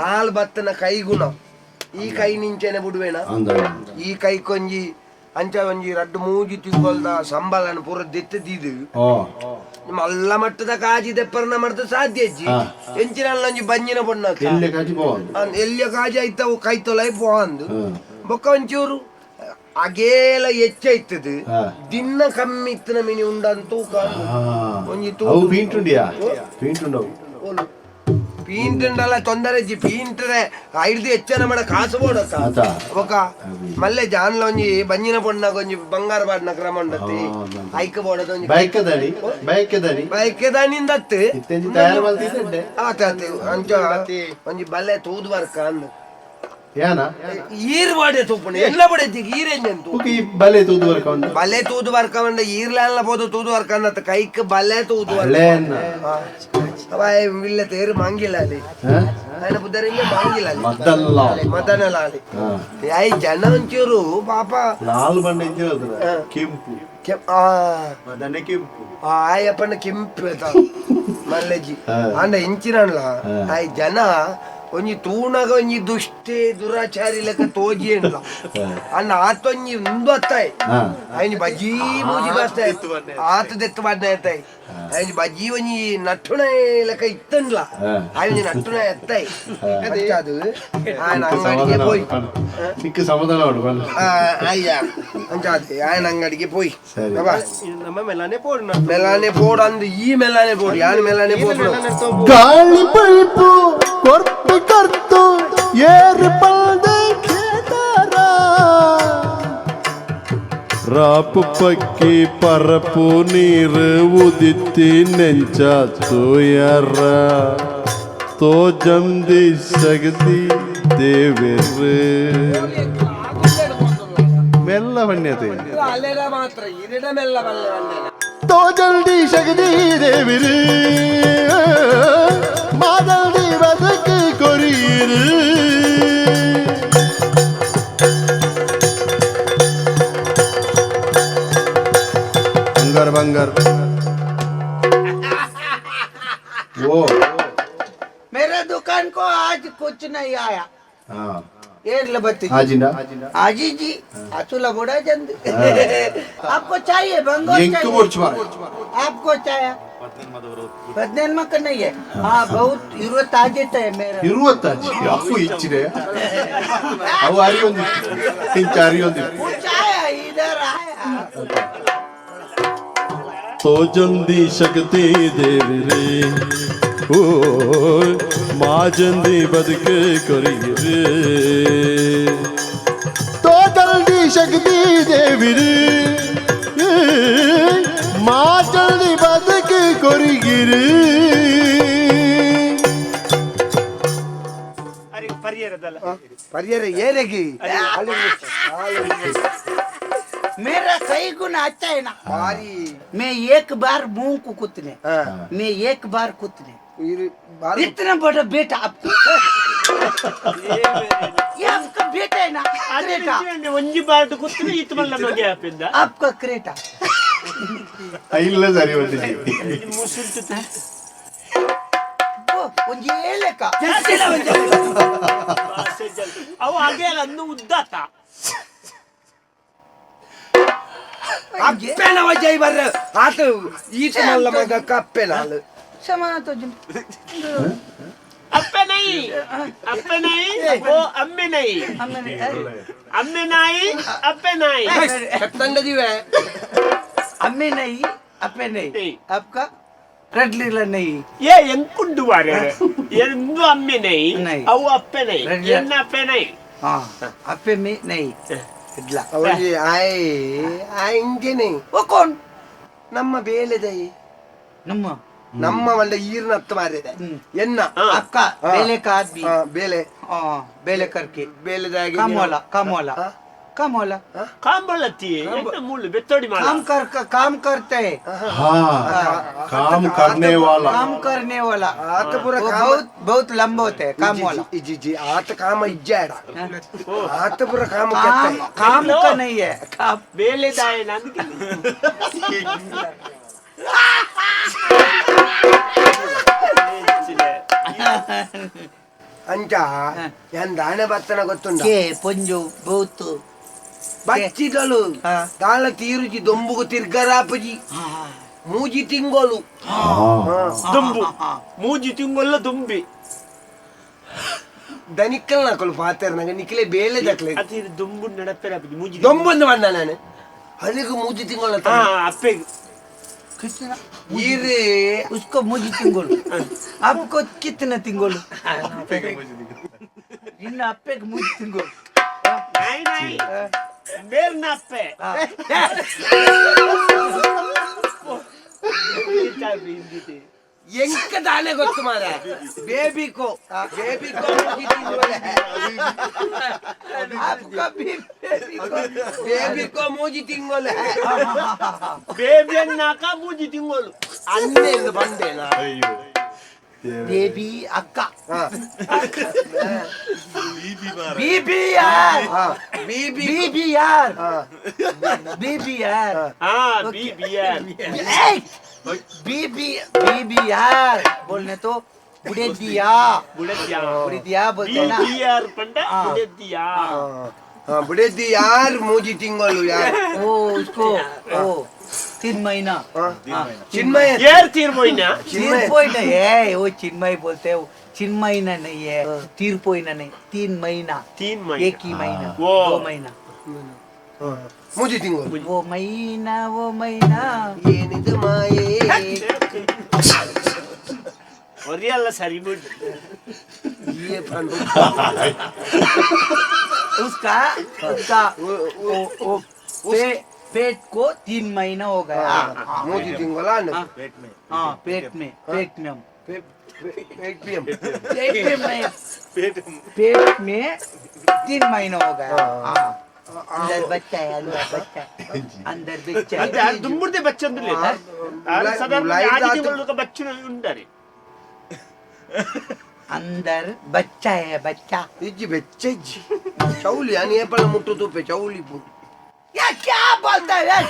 ಆಲ್ ಬತ್ತನ ಕೈಗುಣ ಈ ಕೈ ನಿಂಚೆನೆ ಬಿಡುವೇನ. ಅಂದ. ಈ ಕೈ ಕೊಂಜಿ ಅಂಚ ಒಂಜಿ ರಡ್ಡು ಮೂಜಿ ತಿಂಗೊಲ್ದ ಸಂಬಳನ ಪೂರ ದೆತ್ತದಿದು. ಓ. ಮಲ್ಲ ಮಟ್ಟದ ಕಾಜಿ ದೆಪ್ಪರ್ನ ಮಡ್ದ ಸಾಧ್ಯ ಇಜ್ಜಿ. ಹಾ. ಎಂಚಿನ ಒಂಜಿ ಬಂಜಿನ ಬೊಣ್ಣ. ಎಲ್ಲೆ ಕಾಜಿ ಪೋವಂದು. ಎಲ್ಲಿಯ ಕಾಜಿ ಐತವು ಕೈ ತೊಲೈ ಪೋಂದು. ಹ್ಮ್. ಬೊಕ್ಕ ಒಂಚೂರು ಅಗೇಲ ಹೆಚ್ಚ ಇತ್ತದು ದಿನ ಕಮ್ಮಿ ಇತ್ತಿನ ಮಿನಿ ಉಂಡಂತೂ ಒಂಜಿ ಅವು ಪೀಂಟುಂಡಿಯಾ ಪೀಂಟುಂಡವು ಪೀಂಟುಂಡಲ್ಲ ತೊಂದರೆ ಜಿ ಪೀಂಟ್ರೆ ಐದು ಹೆಚ್ಚನ ಮಾಡ ಕಾಸು ಬೋಡತ್ತ ಬೊಕ ಮಲ್ಲೆ ಜಾನ್ಲ ಒಂಜಿ ಬಂಜಿನ ಪೊಣ್ಣಗ ಒಂಜಿ ಬಂಗಾರ ಬಾಡ್ನ ಕ್ರಮ ಉಂಡತ್ತಿ ಐಕ ಬೋಡದ ಒಂಜಿ ಬೈಕದನಿ ಬೈಕದನಿ ಬೈಕದನಿಂದತ್ತು ಇತ್ತೆಂಜಿ ತಯಾರು ಮಲ್ತಿದ್ದೆ ಆತ ಆತ ಅಂಚ ಒಂಜಿ ಬಲ್ಲೆ ತೂದು ಬರ್ಕ ಅಂದು ಯಾನ ಈರ್ ಬಾಡೆ ತೂಪುಣೆ ಎಲ್ಲ ಬಡೆ ಈರೆಂಜಂತು ಈ ಬಲೆ ತೂದು ವರ್ಕ ಉಂಡು ಬಲೆ ತೂದು ವರ್ಕ ಉಂಡ ಈರ್ಲಾನ್ಲ ಪೋದು ತೂದು ವರ್ಕ ಅಂದತ್ತ ಕೈಕ್ ಬಲೆ ತೂದು ಬಲೆನ್ನ ಅವಾಯ್ ಇಲ್ಲ ತೇರು ಮಾಂಗಿಲಾಲಿ ఆయన ಬುದ್ಧರಿಂಗೆ ಮಾಂಗಿಲಾಲಿ ಮದಲ್ಲ ಮದನಲಾಲಿ I ಜನ ಒಂಚೂರು ಪಾಪ ಲಾಲ್ ಬಣ್ಣ ಇದ್ದಿರೋದ್ರ ಕೆಂಪು ಮದನೆ ಕೆಂಪು ಆಯಪ್ಪನ ಕೆಂಪು ಮಲ್ಲೆಜ್ಜಿ ಅಂಡ ಎಂಚಿನಲ್ಲ ಆಯ್ ಜನ ಒಂಜಿ ತೂಣಗ ಒಂಜಿ ದುಷ್ಟೆ ದುರಾಚಾರಿ ಲೆಕ್ಕ ತೋಜಿ ಅಣ್ಣ ಅಣ್ಣ ಆತೊಂಜಿ ಉಂದು ಅತ್ತಾಯ್ ಆಯ್ನ ಬಜೀ ಮೂಜಿ ಬಾಸ್ತಾಯ್ ಆತ ದೆತ್ತು ಬಾಡ್ನ ಅತ್ತಾಯ್ ಆಯ್ನ ಬಜೀ ಒಂಜಿ ನಟ್ಟುಣ ಲೆಕ್ಕ ಇತ್ತನ್ಲ ಆಯ್ನ ನಟ್ಟುಣ ಎತ್ತಾಯ್ ಅದು ఆయన అంగడికి పోయి ನಿಕ್ಕ ಸಮಾಧಾನ ಉಂಡು ಅಯ್ಯ ಅಂಚಾದೆ ఆయన ಅಂಗಡಿಗೆ ಪೋಯಿ ನಮ್ಮ ಮೆಲಾನೆ ಪೋಡು ಮೆಲಾನೆ ಪೋಡು ಅಂದು ಈ ಮೆಲಾನೆ ಪೋಡು ಯಾನ್ ಮೆಲಾನೆ ಪೋಡು ಗಾಳಿ ಪೈಪು ಕೊರ್ಪು ಕರ್ತು ಏರು ಪಲ್ದೆ ಖೇತಾರ ರಾಪು ಪಕ್ಕಿ ಪರಪು ನೀರು ಉದಿತ್ತಿ ನೆಂಚ ತೋಯರ ತೋ ಜಂದಿ ಸಗದಿ ದೇವೆರು ಮೆಲ್ಲ ಬಣ್ಯತೆ ಅಲ್ಲೆಲ್ಲ ಮಾತ್ರ ಇರಡ ಮೆಲ್ಲ ಬಲ್ಲೆ ಬಲ್ಲೆ ತೋ ಜಲ್ದಿ ಶಗದಿ ದೇವಿರು ಮಾದಲ್ದಿ ಬದುಕು ಕೊರಿಯಿರು ಬಂಗಾರ ಬಂಗಾರ ಓ मेरे दुकान को आज कुछ नहीं आया। ये लबती ಆಜಿನ आजी जी आचुला बड़ा जल्द आपको चाहिए बंगो ಎಂಕು चाहिए ಬೋಡ್ಚು ಮಾರ್ರೆ. आपको चाहिए बदनेन में नहीं है। हाँ बहुत इरुवत्ताजे है मेरा। ಇರುವತ್ತಾಜಿ ಅಪ್ಪು ಇಚ್ಚಿದೆ ಅವು ಅರಿಯೊಂದಿತ್ತು ಇಂಚ ಅರಿಯೊಂದಿತ್ತು कुछ आया इधर आया। ತೋ ಜಂದಿ ಶಕ್ತಿ ದೇವಿರೇ ಓ ಮಾಜಂದಿ ಬದುಕು ಕೊರಿಯಿರು ತೋ ಜಲ್ದಿ ಶಕ್ತಿ ದೇವಿರು ಮಾ ಜಲ್ದಿ ಬದುಕು ಕೊರಿಗಿರು ಪರಿಯರ ಏರೆಗಿ मेरा कई गुना अच्छा है ना। ಭಾರಿ मैं एक बार मुंह को कुतने मैं एक बार कुतने इतना बड़ा बेटा आपको ये आपका बेटा है ना क्रेटा। ಒಂಜಿ ಬಾರ್ದು ಕುತ್ತಿನ ಈತ ಮಲ್ಲ ಮಗೆ ಆಪಿಂದ आपका क्रेटा ಇಲ್ಲ ಸರಿ ಬಂದಿದ್ದೀವಿ वो ಒಂಜಿ ಏಲೆಕ ಅವು ಹಾಗೆ ಅಲ್ಲ ಅಂದು ಉದ್ದಾತ ಅಪ್ಪೆನ ವಜೈ ಬರ್ರ ಆತ ಈತ ಮಲ್ಲ ಮಗ ಕಪ್ಪೆನ ಅಲ್ಲ ಸಮಾನ ಅಪ್ಪೆ ನೈ ಅಪ್ಪೆ ನೈ ಓ ಅಮ್ಮೆ ನೈ ಅಮ್ಮೆ ನಾಯಿ ಅಪ್ಪೆ ನಾಯಿ ತಂಡದಿವೆ ಅಮ್ಮೆ ನೈ ಅಪ್ಪೆ ನೈ आपका ರಡ್ಲಿಲ್ಲ ನೈ ಏ ಎಂಕುಂಡು ವಾರೆ ಎಂದು ಅಮ್ಮೆ ನೈ ನೈ. ಅವು ಅಪ್ಪೆ ನೈ ಎನ್ನ ಅಪ್ಪೆ ನೈ ಹಾ ಅಪ್ಪೆ ಮೇ ನೈ ಇಡ್ಲ ಅವಳಿ ಆಯ್ ಆಯ್ ಇಂಜನೆ ಓ ಕೋನ್ ನಮ್ಮ ಬೇಲೆದೈ ನಮ್ಮ ನಮ್ಮ ಒಳ್ಳೆ ಈರ್ನ ಹತ್ತು ಮಾರಿದೆ ಎನ್ನ ಅಕ್ಕ ಬೇಲೆ का आदमी ಬೇಲೆ हाँ बेले करके ಬೇಲೆದಾಗಿ काम वाला काम वाला काम वाला ಕಾಂಬಳತ್ತಿ ಎನ್ನ ಮೂಲು ಬೆತ್ತೋಡಿ ಮಾಡ काम कर काम करते है। ಹಾ ಕಾಮ್ ಕರ್ನೆ ವಾಲಾ काम करने वाला ಆತ ಪೂರ वो ಕಾಮ बहुत बहुत लंबा होते है काम वाला G G ಆತ ಕಾಮ ಇಜ್ಜಾಡ ಆತ ಪೂರ ಕಾಮ काम काम का नहीं है काम ಬೇಲೆದಾಯ ನಂಗೆ ಅಂಚ ಯಾನ್ ದಾನೆ ಬತ್ತನ ಗೊತ್ತುಂಡ के पुंजो बहुत ಬಚ್ಚಿದಳು ದಾಳ ತೀರುಜಿ ದೊಂಬುಗು ತಿರ್ಗರಾಪುಜಿ ಮೂಜಿ ತಿಂಗೋಲು ದುಂಬು ಮೂಜಿ ತಿಂಗೊಲ್ಲ ದುಂಬಿ. ದನಿಕ್ಕಲ್ ನಾಕಲು ಪಾತೆರ್ನಾಗ ನಿಕ್ಲೆ ಬೇಲೆ ದಕ್ಲೆ ಅತಿ ದುಂಬು ನಡಪೆರ ಮೂಜಿ ದೊಂಬೊಂದು ಬಂದ ನಾನು ಅದಕ್ಕೆ ಮೂಜಿ ತಿಂಗಳ ಹಾ ಅಪ್ಪೆಗ್ कितना ಈರೇ उसको मुझे तिंगोल आपको कितना तिंगोल ಇನ್ನು ಅಪ್ಪೆಗೆ ಮುಜಿ ತಿಂಗೋಲು. ನಾಯಿ ನಾಯಿ ಮೇರ್ನ ಅಪ್ಪೆ ಎಂಕ ದಾನೆ ಗೊತ್ತು ಮಾರ ಬೇಬಿಕೋ ಬೇಬಿಕೋ ಮೂಜಿ ತಿಂಗೋಲೆ. आपका भी बेबी को ಬೇಬಿಕೋ ಮೂಜಿ ತಿಂಗೋಲೆ. ಬೇಬಿಯನ್ನಾಕ ಮೂಜಿ ತಿಂಗಳು. ಅನ್ನೆ ಎಂದು ಬಂದೇನಾ? बेबी अक्का बीबी यार. ಹಾ, ಬಿಬಿ. बीबी यार. ಹಾ. बीबी यार. ಹಾ ಬಿ ಬಿಯರ್. बीबी बीबी यार बोलने तो बुढ़े दिया. ಬುಡದ್ಯಾ. बुढ़े दिया ಬಿ बोलते हैं ना. ಬಿಯರ್ ಪಂಡ ಬುಡದ್ಯಾ. ಹಾ, ಬುಡೆದಿ ಯಾರು ಮೂಜಿ ತಿಂಗಳು ಯಾರು? वो उसको वो 3 महीना. ಹಾ. ಚಿನ್ಮಯ. ಏರ್ ತೀರ್ಬೋಯ್ನ. ಚಿನ್ಮಯ. तीर नहीं है वो, चिन्मय बोलते हैं वो। चिन्मयना नहीं है, तीर पोइना नहीं, 3 महीना. ತೀನ್ ಮೈನ. एक ही महीना. वो। 2 महीना. ಹಾ, ಮೂಜಿ ತಿಂಗಳು. वो महीना वो महीना. ಏನಿದು ಮಾಯೆ? ಒರಿಯಲ್ಲ ಸರಿ ಬಿಡು. ಈ ಪಂಡು. उसका उसका वो वो पेट को 3 महीना हो गया. ಮೂಜಿ ತಿಂಗಳ ಅನ್ನು. हाँ, पेट में, पेट में हम ಪೇ- ಪೇ- ಪೇಟ್ पेट में, पेट में 3 महीना हो गया. हाँ, अंदर बच्चा है, अंदर बच्चा है, अंदर बच्चा ಅದೇ है. ಅದು ದುಂಬುರ್ದೆ ಬಚ್ಚಂದುಲೇ ಸಾಧಾರಣ. ಲೈಟ್ ಆಜಿ ಆತು. ತಿಂಗಳು ಬಚ್ಚು ಉಂಡರೆ. अंदर बच्चा है, बच्चा. ಇಜ್ಜಿ ಬೆಚ್ಚ ಇಜ್ಜಿ ಚೌಲಿ ಅನಿ ಏಪಳ ಮುಟ್ಟು ತೂಪೆ ಚೌಲಿ ಪು. या क्या बोलता है यार?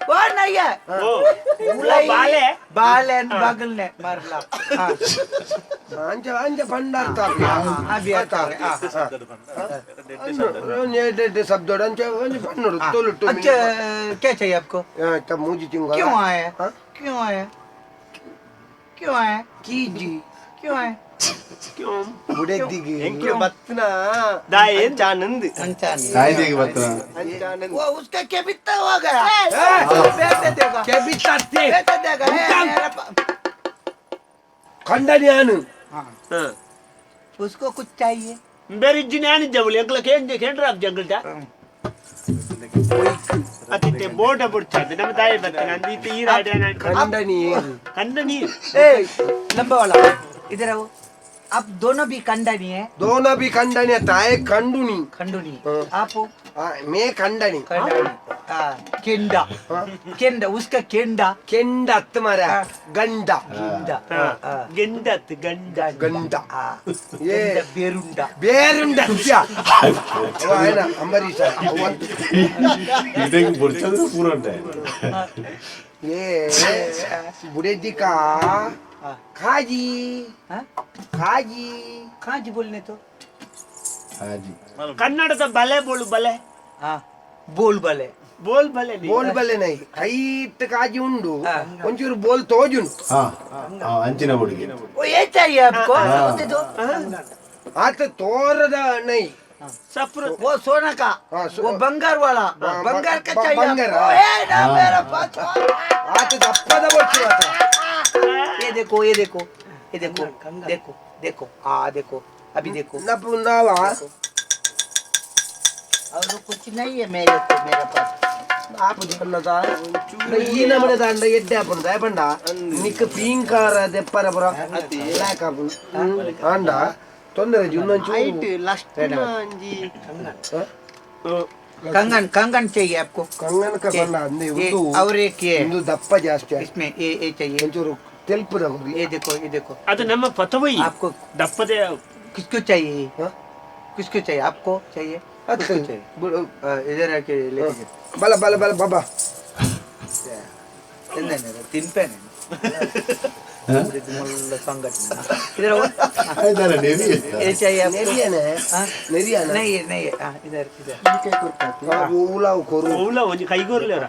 वो नहीं है. ಓ ಬಾಲೆ. बाल एंड बगल ने मरला. हाँ. ಅಂಚ ಅಂಚ ಪಂಡಾರ್ಥ. अभी आता है. हाँ. ಶಬ್ದ ಅಂಚ ಅಂಚ ಪಣ್ಣೋಡು ತೋಲುಟ್ಟು. अच्छा, क्या चाहिए आपको? ಮೂಜಿ ತಿಂಗಳ. क्यों आए? हाँ? क्यों आए? क्यों आए? ಕೀಜಿ. क्यों आए? ಬುಡೆದಿಗೆ. ಎಂಕ್ಲು ಬತ್ನ. ದಾಯೆ? ಅಂಚಾನಂದ್. अंचान. ಕಾಯ್ದೆಗೆ ಬತ್ತ. ಅಂಚಾನಂದ್. वो उसका केबित्ता हो गया, पैसे देगा. ಕೆಬಿತತ್ತೆ. पैसे देगा. ए, मेरा ಕಂಡನ್ಯಾನು. हाँ, उसको कुछ चाहिए. ಬೇರೆ ಜ್ಞಾನ ಜವಳಿ ಎಂಕ್ಲ ಕೇಂದ್ರ ಕೇಂದ್ರ ಜಂಗಲ್ಟ ಅತಿತ್ತೆ ಬೋಟ ಬುಡ್ಚಾದ ನಮ್ಮ ತಾಯಿ ಬರ್ತಾನೆ ಅಂದಿತ್ತು ಈ ರಾಡ. ಕಂಡನಿ. ಕಂಡ ನೀರು. ए लंबा वाला इधर आओ. आप दोनों भी कंडा नहीं है. ದೋನ ಬಿ ಕಂಡನಿ ತಾಯೆ ಕಂಡುನಿ. खंडू नहीं. हाँ। आप हो? ಆ, ಮೇ ಕಂಡನಿ. कंडा नहीं. हाँ, केंडा केंडा उसका केंडा. ಕೆಂಡ ಅತ್ತು ಮರ ಗಂಡ. गेंडा. हाँ, ಗೆಂಡತ್ ಗಂಡ. ಗಂಡ. हाँ, ये। गेंडा, बेरुंडा. ಬೇರುಂಡ ಅತ್ಯ. ಅವ ಏನ ಅಂಬರೀಷ ಅವತ್ತು. ಇದಂಗೆ ಬುಡ್ಚಂದ್ರೆ ಪೂರ ಉಂಟೆ. ಏ ಬುಡೆದಿಕಾ हाँ। ಕಾಜಿ. हाँ? ಕಾಜಿ. कहाँ जी बोलने तो. ಹಾಜಿ. ಕನ್ನಡದ ಬಲೆ ಬೋಳು ಬಲೆ. हाँ, बोल बले. ಬೋಲ್ ಬಲೆ ನೀ. ಬೋಲ್ ಬಲ್ಲೆ ನೈ ಕೈಟ್ ಕಾಜಿ ಉಂಡು. ಹಾ. ಒಂಚೂರು ಬೋಲ್ ತೋಜುಂಡು. ಹಾ ಹಾ, ಅಂಚಿನ ಹುಡುಗಿ. वो ये चाहिए आपको? वो दे दो. ಆತ ತೋರದ ನೈ. ಸಪ್ರು. वो सोना का. हाँ, वो बंगार वाला. हाँ, बंगार का चाहिए बंगार, आपको? हाँ। ए, ना मेरा पास. ಆತ ದಪ್ಪದ ಬೊಚ್ಚು ಆತ. ये देखो, ये देखो, ये देखो, देखो देखो, हाँ देखो, अभी देखो. ನಪ್ಪು ನಾವ. और कुछ नहीं है मेरे को, मेरे पास. ಆಪುಜಿ ಈ ನಮನೆ ದಾಂಡ ಎಡ್ಡೆ ಆಪುಂಡು ದಾಯಪಂಡ ನಿಕ್ ಪೀಂಕಾರ ದೆಪ್ಪರ ಪುರ ಬ್ಲ್ಯಾಕ್ ಆಪುಂಡು ಆಂಡ ತೊಂದರೆ ಇನ್ನೊಂಚೂರು ಐಟ್ ಲಸ್ಟ್ ಅಂಜಿ. कंगन, कंगन चाहिए आपको? ಕಂಗನಕ ಬಣ್ಣ ಅಂದೆ. ये ಉಂದು और एक ये ಇಂದು ದಪ್ಪ ಜಾಸ್ತಿ ಆಯ್ತು. इसमें ये ये चाहिए. ಒಂಚೂರು ತೆಲ್ಪುದ ಗುರಿ. ये देखो, ये देखो. ಅದು ನಮ್ಮ ಪತವೈ. आपको ದಪ್ಪದೆ. किसको चाहिए? हाँ? किसको चाहिए? आपको चाहिए? ಅದು किसको चाहिए? हाँ, इधर आके लेके जाओ. ಬಲ ಬಲ ಬಲ ಬಾಬಾ. नहीं नहीं, तीन पे नहीं. इधर आओ. ಆಯ್ತಲ್ಲ ನೆರಿ. ये चाहिए आपको? ನೆರಿಯನೆ. हाँ? ನೆರಿಯನ. नहीं है, नहीं है. हाँ, इधर इधर. ಉಲಾವು ಕೊರು. ಓಲ ಒಂಜಿ ಕೈಗೋರ್ಲೇರ.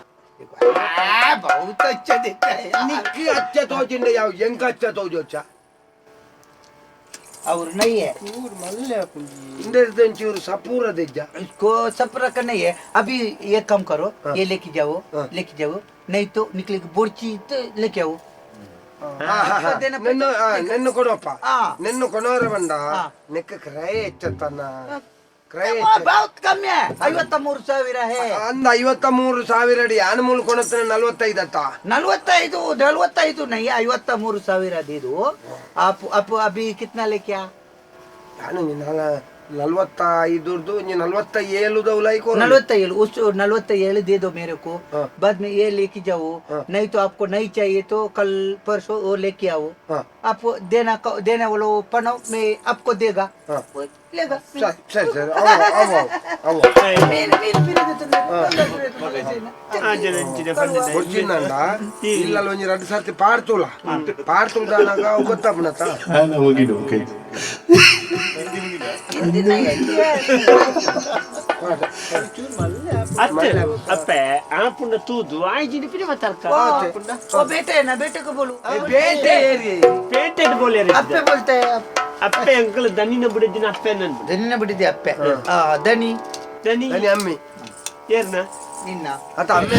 आ, बहुत अच्छा दिखता है यार. ನಿಕ್ಕಿ ಅಚ್ಚ ತೋಜಿಂಡ ಯಾವ ಎಂಕ ಅಚ್ಚ ತೋಜೊಚ್ಚ. और नहीं है. ಇಂದೆಂಚೂರು ಸಪೂರ ದೆಜ್ಜ. इसको सपरा का नहीं है. अभी एक काम करो, ये लेके जाओ, लेके जाओ, नहीं तो निकले बोर्ची तो लेके आओ. ನೆನ್ನು ನೆನ್ನು ಕೊಡುವಪ್ಪ. ಆ. ನೆನ್ನು ಕೊನೋರ ಬಂದ. ಆ. ನೆಕ್ಕ ಕ್ರಯ ಹೆಚ್ಚತ್ತನ್ನ ಕ್ರಯ. वो बहुत कम है, 53,000 है. ಅಂದ 53,000 ಅಡಿ ಯಾನ ಮೂಲ ಕೊಣತ್ರ 45 ಅತ್ತ. 45, 45 नहीं, 53,000 दे दो आप. आप अभी कितना लेके आ? ನಾನು 45ರ್ದು 47ದೌಲಾಯಿ ಕೊರ. 47, उस 47 दे दो मेरे को. हाँ। बाद में ये लेके जाओ. हाँ। नहीं तो आपको नहीं चाहिए तो कल परसों वो लेके आओ. हाँ। आप देना देने वालों पनो मैं आपको देगा. हाँ। वो लेगा. ಸರಿ ಸರಿ ಸರಿ, ಅವ ಅವ ಅವ. मेरे मेरे मेरे तो मेरे. ಬೊಡ್ಚಿಂದಂಡ ಇಲ್ಲಲ್ಲ ಒಂಜಿ ರಡ್ಡು ಸರ್ತಿ ಪಾಡ್ತೂಲ ಪಾಡ್ತೂದಾನಾಗ ಅವು ಗೊತ್ತಾಪುನತ್ತ. ಆನ ಮುಗಿಡು ಕೈ. हिंदी नहीं आती है. ಅತ್ತೆ ಅಪ್ಪೆ ಆಪುಂಡ ತೂದು ಆಯ್ಜಿನ ಪಿರಿ ಮಾತಾಡ್ಕ. वो वो बेटे है ना, बेटे को बोलो. ಪೇಟೆ ಏರಿ. ಪೇಟೆಡ್ ಬೋಲೇರಿ. अप्पे बोलते हैं. ಅಪ್ಪೆ ಅಂಕಲ್ ದನಿನ ಬಿಡಿದಿನ ಅಪ್ಪೆ ನನ್. धनी ने बिड़ी अप्पे, हाँ, धनी. ದನಿ. ದನಿ ಅಮ್ಮಿ. ಏರ್ನ? निन्ना. ಅತ್ತ ಅಮ್ಮೆ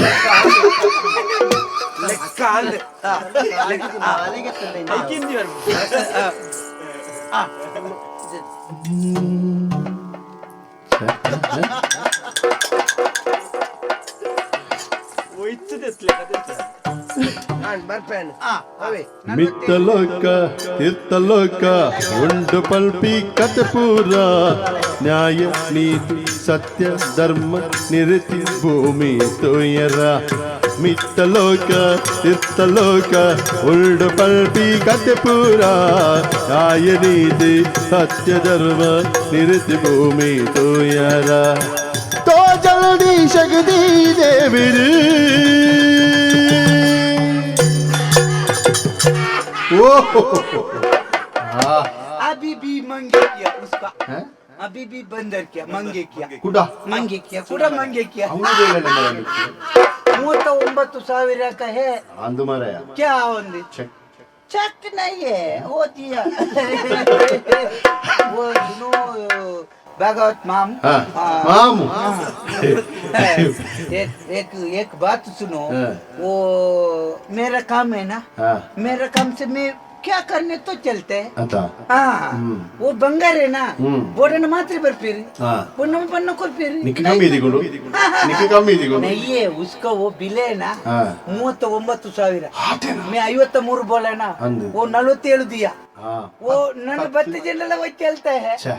ಲೆಕ್ಕ ಲೆಕ್ಕ ಅಂದೆ. ಐಕಿಂದಿ ಬರ್ಬೋದು. ಒಯ್ತದೆ. ನಾನು ಬರ್ಪೇನು. हाँ. ಅವೇ. ಮಿತ್ತಲೋಕ ತೀರ್ಥಲೋಕ ಉಂಡು ಪಲ್ಪಿ ಕತೆ ಪೂರ ನ್ಯಾಯ ನೀತಿ ಸತ್ಯ ಧರ್ಮ ನಿರತಿ ಭೂಮಿ ತೋಯರ. ಮಿತ್ತಲೋಕ ತೀರ್ಥಲೋಕ ಉಂಡು ಪಲ್ಪಿ ಕತೆ ಪೂರ ನ್ಯಾಯ ನೀತಿ ಸತ್ಯ ಧರ್ಮ ನಿರತಿ ಭೂಮಿ ತೋಯರ. ತೋ ಜಲ್ದಿ ಶಗದಿ ದೇವಿರು. ಓ. अभी भी मंगे किया उसका, अभी भी बंदर किया, मंगे किया. ಕುಡ. मंगे किया, पूरा मंगे किया. ಅವನು. 39,000 का है. ಅಂದು ಮಾರಾಯ. क्या होंगे? ಚೆಕ್. चेक नहीं है, वो दिया वो सुनो, भागवत माम. ಹಾ. हाँ. ಮಾಮು. एक एक एक बात सुनो. हाँ. वो मेरा काम है ना, ಹಾ. मेरा काम से मैं क्या करने तो चलते हैं. ಅಂತ. हाँ, वो ಬಂಗಾರ ಏನ ಬೋರ್ಡನ್ನ ಮಾತ್ರ ಬರ್ತೀರಿ. ಹಾ. ಪೊನ್ನಮ್ಮ ಪನ್ನ ಕೊಡ್ತೀರಿ. ನಿಕ್ಕ ಕಮ್ಮಿ ಇದೀಗುಂಡು, ನಿಕ್ಕ ಕಮ್ಮಿ ಇದೀಗುಂಡು. नहीं है उसका वो बिल है ना. हाँ. 39,000, मैं 53 बोला ना. ಅಂದು. वो 47 दिया. ಹಾ. वो नन बत्ती जनला वो चलता है. ಛೆ.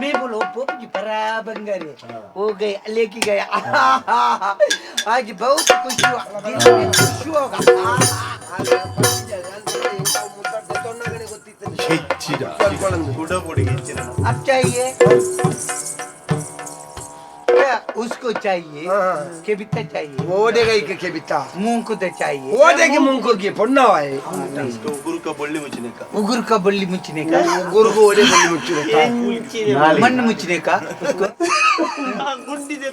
मैं बोलो पोप जी बड़ा बंगार है, वो गया लेके गया. आज बहुत खुशी हुआ, दिल में खुशी होगा. ಹೆಚ್ಚಿದ. अब चाहिए क्या उसको चाहिए? केबिता चाहिए. ಓಡೆಗೈಕೆ ಕೆಬಿತ. मुंह को तो चाहिए. ಓಡೆಗೆ ಮುಂಕೋಗಿ ಪೊಣ್ಣವಾಯ್. उगुर का बल्ली मुचने का. ಉಗುರುಗು ಓಡೆ ಬಳ್ಳಿ ಮುಚ್ಚಿದ. ಎಂಚಿನ? मन मुचने का उसको. ಗುಂಡಿದೆ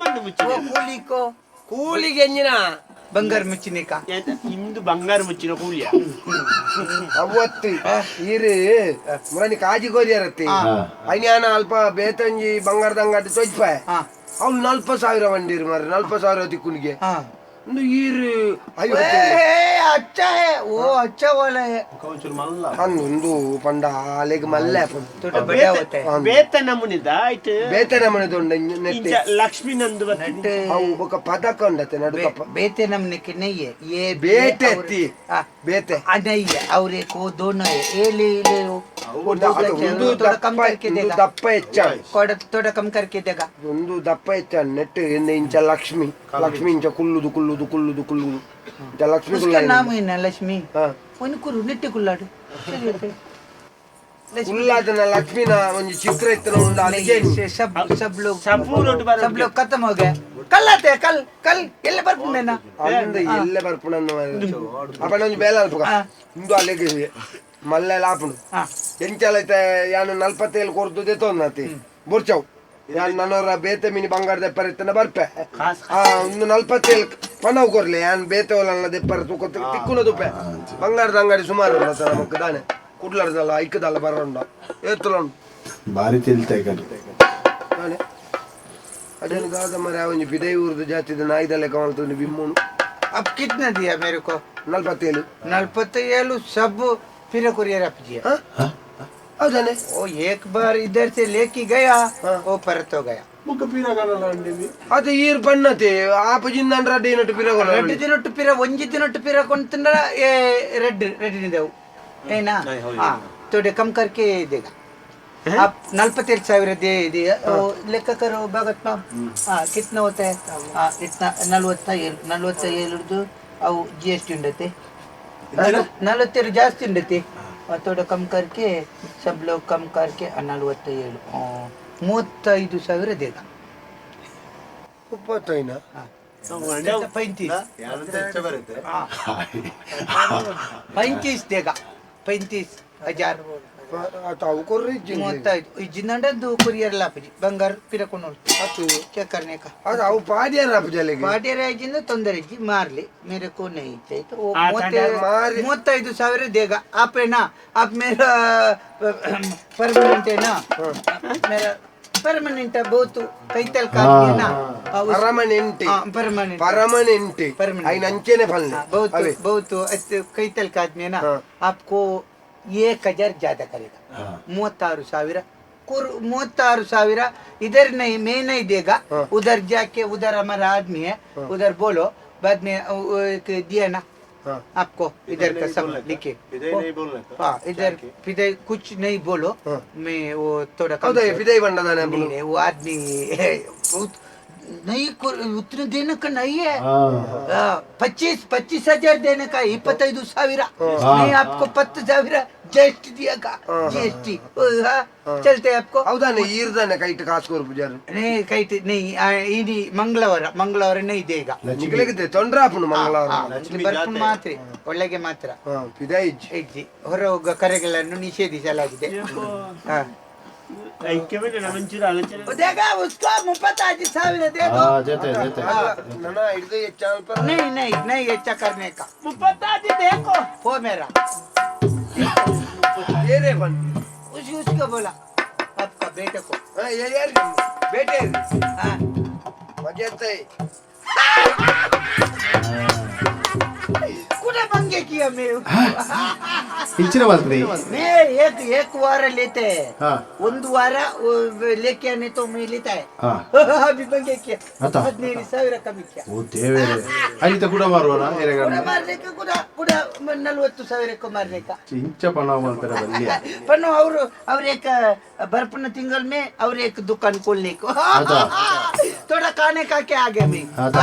ಮಣ್ಣು ಮುಚ್ಚಿದೆ. वो ಕೂಲಿ को. ಕೂಲಿಗೆ ಎಂಜಿನ? ಬಂಗಾರ ಮುಚ್ಚನೆ का. ಇಂದು ಬಂಗಾರ ಮುಚ್ಚಿನ ಕೂಲಿಯ. ಅವತ್ತು ಈರು ಮುರನಿ ಕಾಜಿ ಕೋರಿಯರತ್ತಿ. ಹಾ. ಅಯ್ಯಾನ ಅಲ್ಪ ಬೇತಂಜಿ ಬಂಗಾರದ ಅಂಗಡಿ ತೊಜ್ಪಾಯ. ಹಾ. ಅವ್ನು 40,000 ವಂಡಿರು ಮಾರ್ರೆ, 40,000 ತಿಕ್ಕುನಿಗೆ. हाँ. ಒಂದು ಈರು 50. ए, अच्छा है वो, अच्छा वाला है. ಅಂದು ಪಂಡ ಆಲೆಗ್ ಮಲ್ಲೆ ಆಪುಂಡು. थोड़ा बड़ा होता है. ಬೇತ ನಮೂನಿದ ಆಯ್ತು. ಬೇತೆ ನಮೂನೆ ಉಂಡು ನೆಟ್ಟಿ. ಇಂಚ ಲಕ್ಷ್ಮೀ ನಂದು ಬರ್ತದೆ. ಅವು ಬೊಕ ಪದಕ ಉಂಡತೆ ನಡುಕಪ್ಪ. बेते नमने के नहीं है ये. ಬೇಟೆ और- ಎತ್ತಿ. हाँ. ಬೇತೆ. हाँ, नहीं है और एक वो दोनों है, ये ले ले वो. ಒಂದು ಅದು ಒಂದು थोड़ा कम ದಪ್ಪ करके ಒಂದು देगा. ದಪ್ಪ ಹೆಚ್ಚ. थोड़ा थोड़ा कम करके देगा. ಒಂದು ದಪ್ಪ ಹೆಚ್ಚ ನೆಟ್ ಇಂಚ ಲಕ್ಷ್ಮಿ ಲಕ್ಷ್ಮಿ ಇಂಚ ಕುಲ್ಲುದು ಕುಲ್ಲುದು ಕುಲ್ಲುದು ಕುಲ್ಲುದು ಇಂಚ ಲಕ್ಷ್ಮಿ उसका ಕುಲ್ಲ. नाम है ना लक्ष्मी. ಹಾ. उनको ನೆಟ್ಟಿ ಕುಲ್ಲಾಡು ಸರಿ ಆಯ್ತು. ಲಕ್ಷ್ಮಿ. ಕುಲ್ಲಾದನ ಲಕ್ಷ್ಮಿನ ಒಂಜಿ ಚಿತ್ರ ಇತ್ತನ ಉಂಡು नहीं, ಅದಕ್ಕೆ. से सब सब लोग ಸಪೂರ್ ಒಟ್ಟು ಬರೋದು. सब लोग खत्म हो गए. कल आते हैं, कल कल ಎಲ್ಲ ಬರ್ಪುಂಡೇನ. ಅಂದ ಎಲ್ಲೆ ಬರ್ಪುಣ ಅಪ್ಪಣ ಒಂಜಿ ಬೇಲೆ ಅಲ್ಪಗ. ಹಾ. ಇಂದು ಅಲ್ಲಿಗೆ ಮಲ್ಲೆ ಲಾಪುಂಡು. ಹಾ. ಎಂಚಲೈತೆ ಯಾನು 47 ಕೊರ್ದು ದೆತ್ತೊಂದಾತಿ ಬೊರ್ಚವು ಯಾನ್ ನನೋರ ಬೇತೆ ಮಿನಿ ಬಂಗಾರ ದೆಪ್ಪರ ಇತ್ತನ ಬರ್ಪೆ. ಆ ಒಂದು 47 ಪಣವು ಕೊರ್ಲೆ, ಯಾನ್ ಬೇತೆ ಒಲಲ್ಲ ದೆಪ್ಪರ ತೂಕ ತಿಕ್ಕುನ ತುಪ್ಪೆ ಬಂಗಾರದ ಅಂಗಡಿ ಸುಮಾರು ಉಂಡತ ನಮಕ್ ದಾನೆ. ಕುಡ್ಲರ್ದಲ್ಲ ಐಕದಲ್ಲ ಬರೋಂಡ ಏತ್ತುಲಂಡು ಬಾರಿ ತೆಲ್ತಾ ಕಡೆ ಅದೇನು ದಾದ ಮರೆ ಅವನಿ ಪಿದೈ ಊರ್ದು ಜಾತಿದ ನಾಯಿದಲ್ಲೇ ಕಾಣ್ತದೆ ಬಿಮ್ಮುನು. अब कितना दिया मेरे को? 47. 47 सब फिर कुरियर आप दिया. ಹೌದಾನೆ. वो एक बार इधर से लेके गया, वो परत हो गया. ಮುಖ ಪೀರಗಲ್ಲ ಅಂಡಿವಿ. ಅದು ಈರ್ ಬಣ್ಣತೆ ಆಪಜಿಂದ ರಡ್ಡಿ ಏನಟ್ಟು ಪಿರಗೊಲ್ಲ. ರೆಡ್ ದಿನೊಟ್ಟು ಪಿರ ಒಂಜಿ ದಿನೊಟ್ಟು ಪಿರ ಕೊಂತಂದ್ರ ಏ ರೆಡ್ ರೆಡ್ ನಿದೆವು ಏನಾ. हाँ थोड़े कम करके देगा आप. 47,000 दे दिया, वो लेखा करो भगत माम. हाँ, कितना होता है? हाँ, इतना 47, 47 ಅವು G S T ಉಂಡತೆ. 47 ಜಾಸ್ತಿ ಉಂಡತೆ. थोड़ा कम करके, सब लोग कम करके 47, 35,000 देगा. ಮುಪ್ಪತ್ತೈನ. 35, 35 देगा, 35,000. ತಾವು ಕೊರ್ರಿ. 35 ಇಜ್ಜಿಂದಂಡದ್ದು ಕೊರಿಯರ್ ಲಾಪಜಿ ಬಂಗಾರ ಪಿರಕೊಂಡು क्या करने का? ಅದು ಅವು ಪಾಡ್ಯಾರ ಆಪಜಲೆಗೆ. ಪಾಡ್ಯರ ಇಜ್ಜಿಂದ ತೊಂದರೆ ಇಜ್ಜಿ, मारली मेरे को नहीं चाहिए तो वो 35,000 देगा आप, है ना? आप मेरा परमानेंट है ना, मेरा परमानेंट है, बहुत कैतल का आदमी है ना. हाँ, ಪರಮನೆಂಟ್. हाँ, परमानेंट. ಪರಮನೆಂಟ್. ಪರ್ಮನೆಂಟ್. ಐನ ಅಂಚೆನೆ ಫಲ್ನೆ. हाँ, बहुत ಅವೇ. बहुत अच्छे कैतल का आदमी है ना. हाँ। आपको 1,000 ज्यादा करेगा, 36,000 कुर 36,000. इधर नहीं, मैं नहीं देगा. उधर जाके, उधर हमारा आदमी है, उधर बोलो. बाद में वो एक दिया ना आपको, इधर का सब लिखे. हाँ, इधर फिर कुछ नहीं बोलो. मैं वो थोड़ा कम ಹೌದಾ? ಪಿದೈ ಬಂಡದಾನೆ. नहीं नहीं, वो आदमी बहुत नहीं उतने देने का नहीं है. 25, 25,000 देने का, 25,000 नहीं. आपको 10,000 जीएसटी दिया का जीएसटी चलते हैं आपको. ಹೌದಾನೆ, ಈರ್ದಾನೆ ಕೈಟ್ ಕಾಸು ಕೊರು ಪೂಜಾರು. नहीं, कहीं नहीं. इनी मंगलवार, मंगलवार नहीं देगा. ನಿಗ್ಲಿಕ್ಕೆ ತೊಂದ್ರೆ ಆಪುಂಡು ಮಂಗಳವಾರ. ಬರ್ಪುನ್ ಮಾತ್ರ ಒಳ್ಳೆಗೆ ಮಾತ್ರ. ಹಾ, ಪಿದೈ ಇಜ್ಜಿ. ಇಜ್ಜಿ, ಹೊರ ಹೋಗುವ ಕರೆಗಳನ್ನು ನಿಷೇಧಿಸಲಾಗಿದೆ. ಹಾ. ಐಕ್ಯమైన ಮಂಚೂರು ಆಲೋಚನೆ. देगा उसको 35,000 देखो. ಜೊತೆ ಜೊತೆ. ನನ್ನ ಹಿಡಿದು ಹೆಚ್ಚಾಲ್ಪ. नहीं नहीं नहीं, अच्छा करने का. ಮುಪ್ಪತ್ತಾಜಿ ದೇಖೋ. वो मेरा ಬೇರೆ ಬನ್ನಿ. उसको बोला आपका बेटे को. ಹಾ, ಯಾರು ಬೇಟೆ. हाँ. ಮಜಾ कुड़ा मंगे किया मैं. ಇಂಚಿನ ಬಲ್ತ್ರಿ. मैं एक एक वार लेते हैं. ಹಾ. ಒಂದು ವಾರ लेके आने तो मैं लेता है. ಹಾ. अभी मंगे किया. आता. 15,000 कमी किया. ಓ ದೇವೇರೆ, ಐತ ಕೂಡ ಮಾರುವನ. कुड़ा मारने का, कुड़ा कुड़ा 40,000 को मारने का. ಇಂಚ ಪಣ ಮಾಡ್ತಾರೆ ಬಲ್ಲಿಯ. पनो और और एक बर्फन तिंगल में और एक दुकान खोलने को. आता. थोड़ा खाने का क्या आगे में. आता.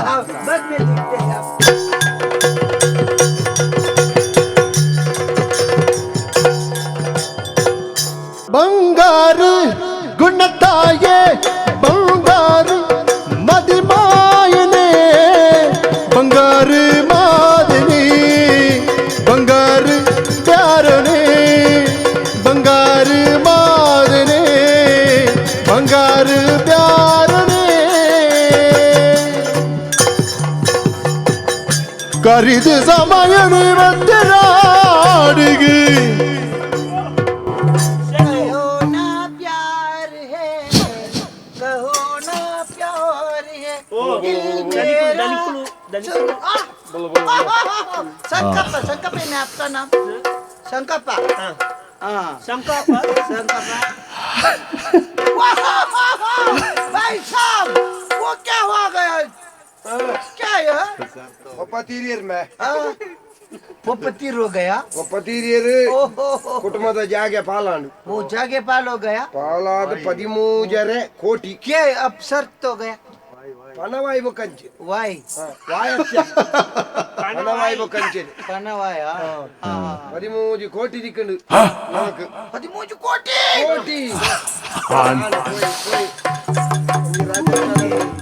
बाद में देखते हैं आप. ಬಂಗಾರು ಗುಣತಾಯೇ, ಬಂಗಾರು ಮದಿಮಾಯನೇ, ಬಂಗಾರು ಮಾದನಿ, ಬಂಗಾರು ಪ್ಯಾರನೆ, ಬಂಗಾರು ಮಾದನೆ, ಬಂಗಾರು ಪ್ಯಾರನೆ. ಕರಿದು ಸಮಯನು ಮಧ್ಯರಾಡಿಗೆ. कहो ना प्यार है, कहो ना प्यार है. दिल मेरा ದನಿಕುಲು ದನಿಕುಲು. संकल्प, संकल्प है ना आपका नाम? संकल्प, हाँ. ಸಂಕಲ್ಪ. संकल्प. वाह, भाई साहब, वो क्या हो गया? क्या है? ಒಪ್ಪ ತೀರಿಯರ್ ಮೇ. हाँ? वो पतिर हो गया. ಒಪ್ಪ ತೀರಿಯರ್. ओहो. ಕುಟುಂಬದ ಜಾಗೆ ಪಾಲಾಂಡು. वो जागे पाल हो गया. ಪಾಲಾದ 13.5 ಕೋಟಿ. क्या अब शर्त हो गया? ಪಣವಾಯಿ ಬೊಕ್ಕಂಚೆ. वाई. ವಾಯಸ್ಯ ಪಣವಾಯಿ ಬೊಕ್ಕಂಚೆ. पनवाया, हाँ. 13 ಕೋಟಿ ದಿಕ್ಕಂಡು ನಮಕ್. 13 ಕೋಟಿ. ಕೋಟಿ.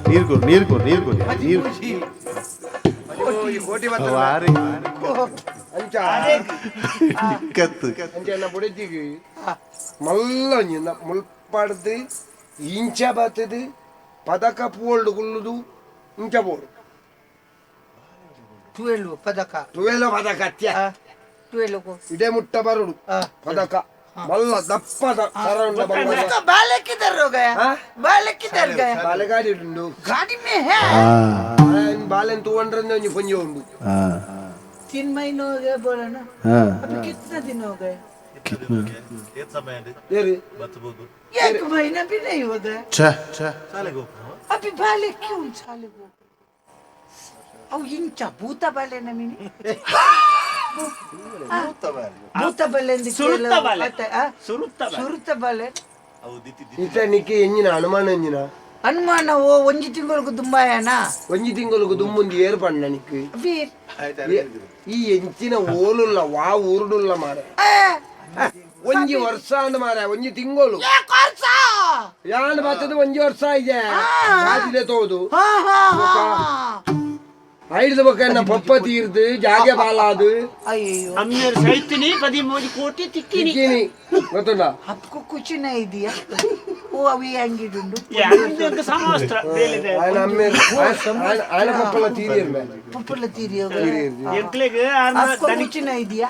ನೀರು ಕೊರು, ನೀರು ಕೊರು, ನೀರು ಕೊರು, ನೀರು. 13 ಕೋಟಿ ಬರ್ತದೆ. ವಾರಿ. ಅಂಚ. ಇಕ್ಕತ್ತು. ಅಂಚ ಎನ್ನ ಬುಡೆದಿಗೆ ಮಲ್ಲ ಒಂಜಿ ಮುಲ್ಪಾಡ್ದು ಇಂಚ ಬತ್ತದು ಪದಕ ಪೋಲ್ಡ್ ಕುಲ್ಲುದು ಇಂಚ ಬೋಡು. 12 ಪದಕ. 12 ಪದಕ ಅತ್ಯ. ಆ. 12 को ಇಡೆ ಮುಟ್ಟ ಬರುಡು ಪದಕ ಮಲ್ಲ ದಪ್ಪದ ಸರೌಂಡ ಬಂಗಾರ. उसका बाल किधर हो गया? बाल किधर गया? ಬಾಲೆ ಗಾಡಿ ಉಂಡು. गाड़ी में है. ಬಾಲೆನ್ ತೂವಂಡ್ರೆ ಒಂಜಿ ಪೊಂಜಿ ಉಂಡು. 3 महीने हो गए बोला ना? अभी कितना दिन हो गए? ಏರಿ. एक महीना भी नहीं हो गया. ಛೇ ಛೇ. अभी बाले क्यों साले को ಅವು ಇಂಚ ಭೂತ ಬಾಲೆ ನಮೀನಿ ಭೂತ ಬಾಲೆ. ಸುರುತ್ತ ಬಾಲೆ. ಸುರುತ್ತ ಬಾಲೆ. ಸುರುತ್ತ ಬಾಲೆ. ಇತ್ತೆ ನಿಕ್ಕೆ ಎಂಜಿನ ಅನುಮಾನ ಎಂಜಿನ? ಅನುಮಾನ ಓ ಒಂಜಿ ತಿಂಗಳಿಗೆ ದುಂಬಾಯನ. ಒಂಜಿ ತಿಂಗಳಿಗೆ ದುಮ್ಮುಂದು ಏರು ಪಣ್ಣ ನಿಕ್ಕು? ವೀರ್. ಈ ಎಂಚಿನ ಓಲುಲ್ಲ ವಾ ಊರುಡುಲ್ಲ ಮಾರೆ? ಒಂಜಿ ವರ್ಷ ಅಂದ್ ಮಾರೆ, ಒಂಜಿ ತಿಂಗಳು. ಯಾನ್ ಬತ್ತದ ಒಂಜಿ ವರ್ಷ ಇದೆ ಕಾಜಿದೆ ತೋದು. ಹಾ ಹಾ ಹಾ. ಐಡ್ದ ಬೊಕ್ಕ ಎನ್ನ ಪಪ್ಪ ತೀರ್ದು ಜಾಗೆ ಬಾಲಾದು. ಅಯ್ಯೋ. ಅಮ್ಮೇರ್ ಸೈತಿನಿ 13 ಕೋಟಿ ತಿಕ್ಕಿನಿ. ತಿಕ್ಕಿನಿ ಗೊತ್ತುಂಡ? आपको कुछ नहीं दिया वो अभी ಅಂಗಿಡುಂಡು. ಸಮವಸ್ತ್ರ ಬೇಲಿದೆ. ఆయన ಅಮ್ಮೆ ఆయన ಪಪ್ಪಲ ತೀರಿಯರ್. ಪಪ್ಪಲ ತೀರಿ. ಎಂಕ್ಲೆಗ್ आपको कुछ नहीं दिया,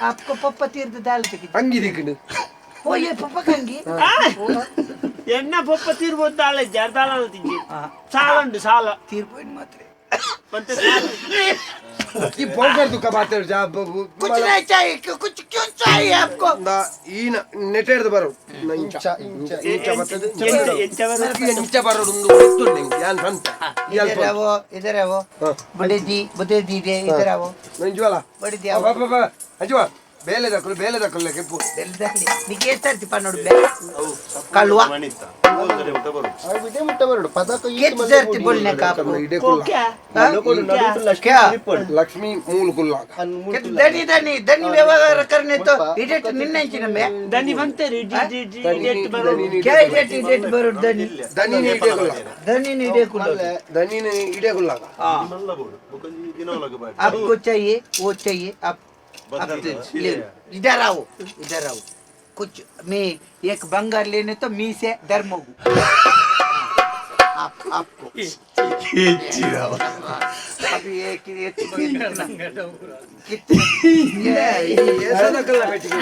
आपको पप्पा तीर्थ दाल तक. ಅಂಗಿ ದಿಕ್ಕಡು. ओ ये पप्पा कंगी. ಎನ್ನ ಪೊಪ್ಪ ತೀರ್ಬೋದು ದಾಳ ಜರ್ದಾಳ ತಿಂಜಿ ಸಾಲ ಉಂಟು ಸಾಲ. ತೀರ್ಪೋಯಿನ ಮಾತ್ರ. ಮತ್ತೆ ಸಾಲ. ಈ ಪೋಕರ್ ದುಃಖ ಮಾತಾಡು. कुछ नहीं चाहिए, कुछ क्यों चाहिए आपको? ಈನ ನೆಟೆಡ್ದು ಬರು ಇಂಚ ಇಂಚ ಇಂಚ ಬರ್ತದೆ. ಎಂಚ ಬರೋದು? ಎಂಚ ಬರೋಡು ಒಂದು ಗೊತ್ತುಂಡು ನಿಂಗೆ ಯಾನ್ ಪಂತ. इधर आओ, इधर आओ. बड़े दी, बड़े दी दे, इधर आओ. ನಂಜುವಲ. बड़े दी आओ. ಅಂಜುವ ಬೇಲೆ ದಕ್ಕಲು ಬೇಲೆ ದಕ್ಕಲು ಕೆಪ್ಪು. ನಿಕ್ಕೆ ಎಷ್ಟು ಪಾ ನೋಡು ಬೇ ಕಲ್ವಾ. ಇದೇ ಮುಟ್ಟ ಬರಡು ಪದಕ. केत सर्ती बोलने का आपको? ಇಡೆ ಕುಲ್ಲ. ಕೋಕ್ಯಾ. क्या? ಲಕ್ಷ್ಮಿ ಮೂಲ ಕುಲ್ಲಾಗ. ದನಿ ದನಿ ದನಿ व्यवहार करने तो इडेट निन्ने में. ದನಿ ಬಂತೇರಿ ಇಡಿ ಇಡಿ ಇಡಿ ಇಡೆಟ್ ಬರೋದು. क्या इडेट इडेट बरो दनी? ದನಿನ ಇಡೆ ಕುಲ್ಲಾಗ. दनी इडे कुलो. ದನಿನ ಇಡೆ ಕುಲ್ಲಾಗ. आपको चाहिए वो चाहिए आप आप ले लो। इधर आओ, इधर आओ. कुछ मैं एक बंगार लेने तो मी से धर्मोगु आप आपको अभी एक एक कितना कितना ಏಸದಕ್ಕಲ್ಲ ಪೆಟ್ಟಿಗೆ.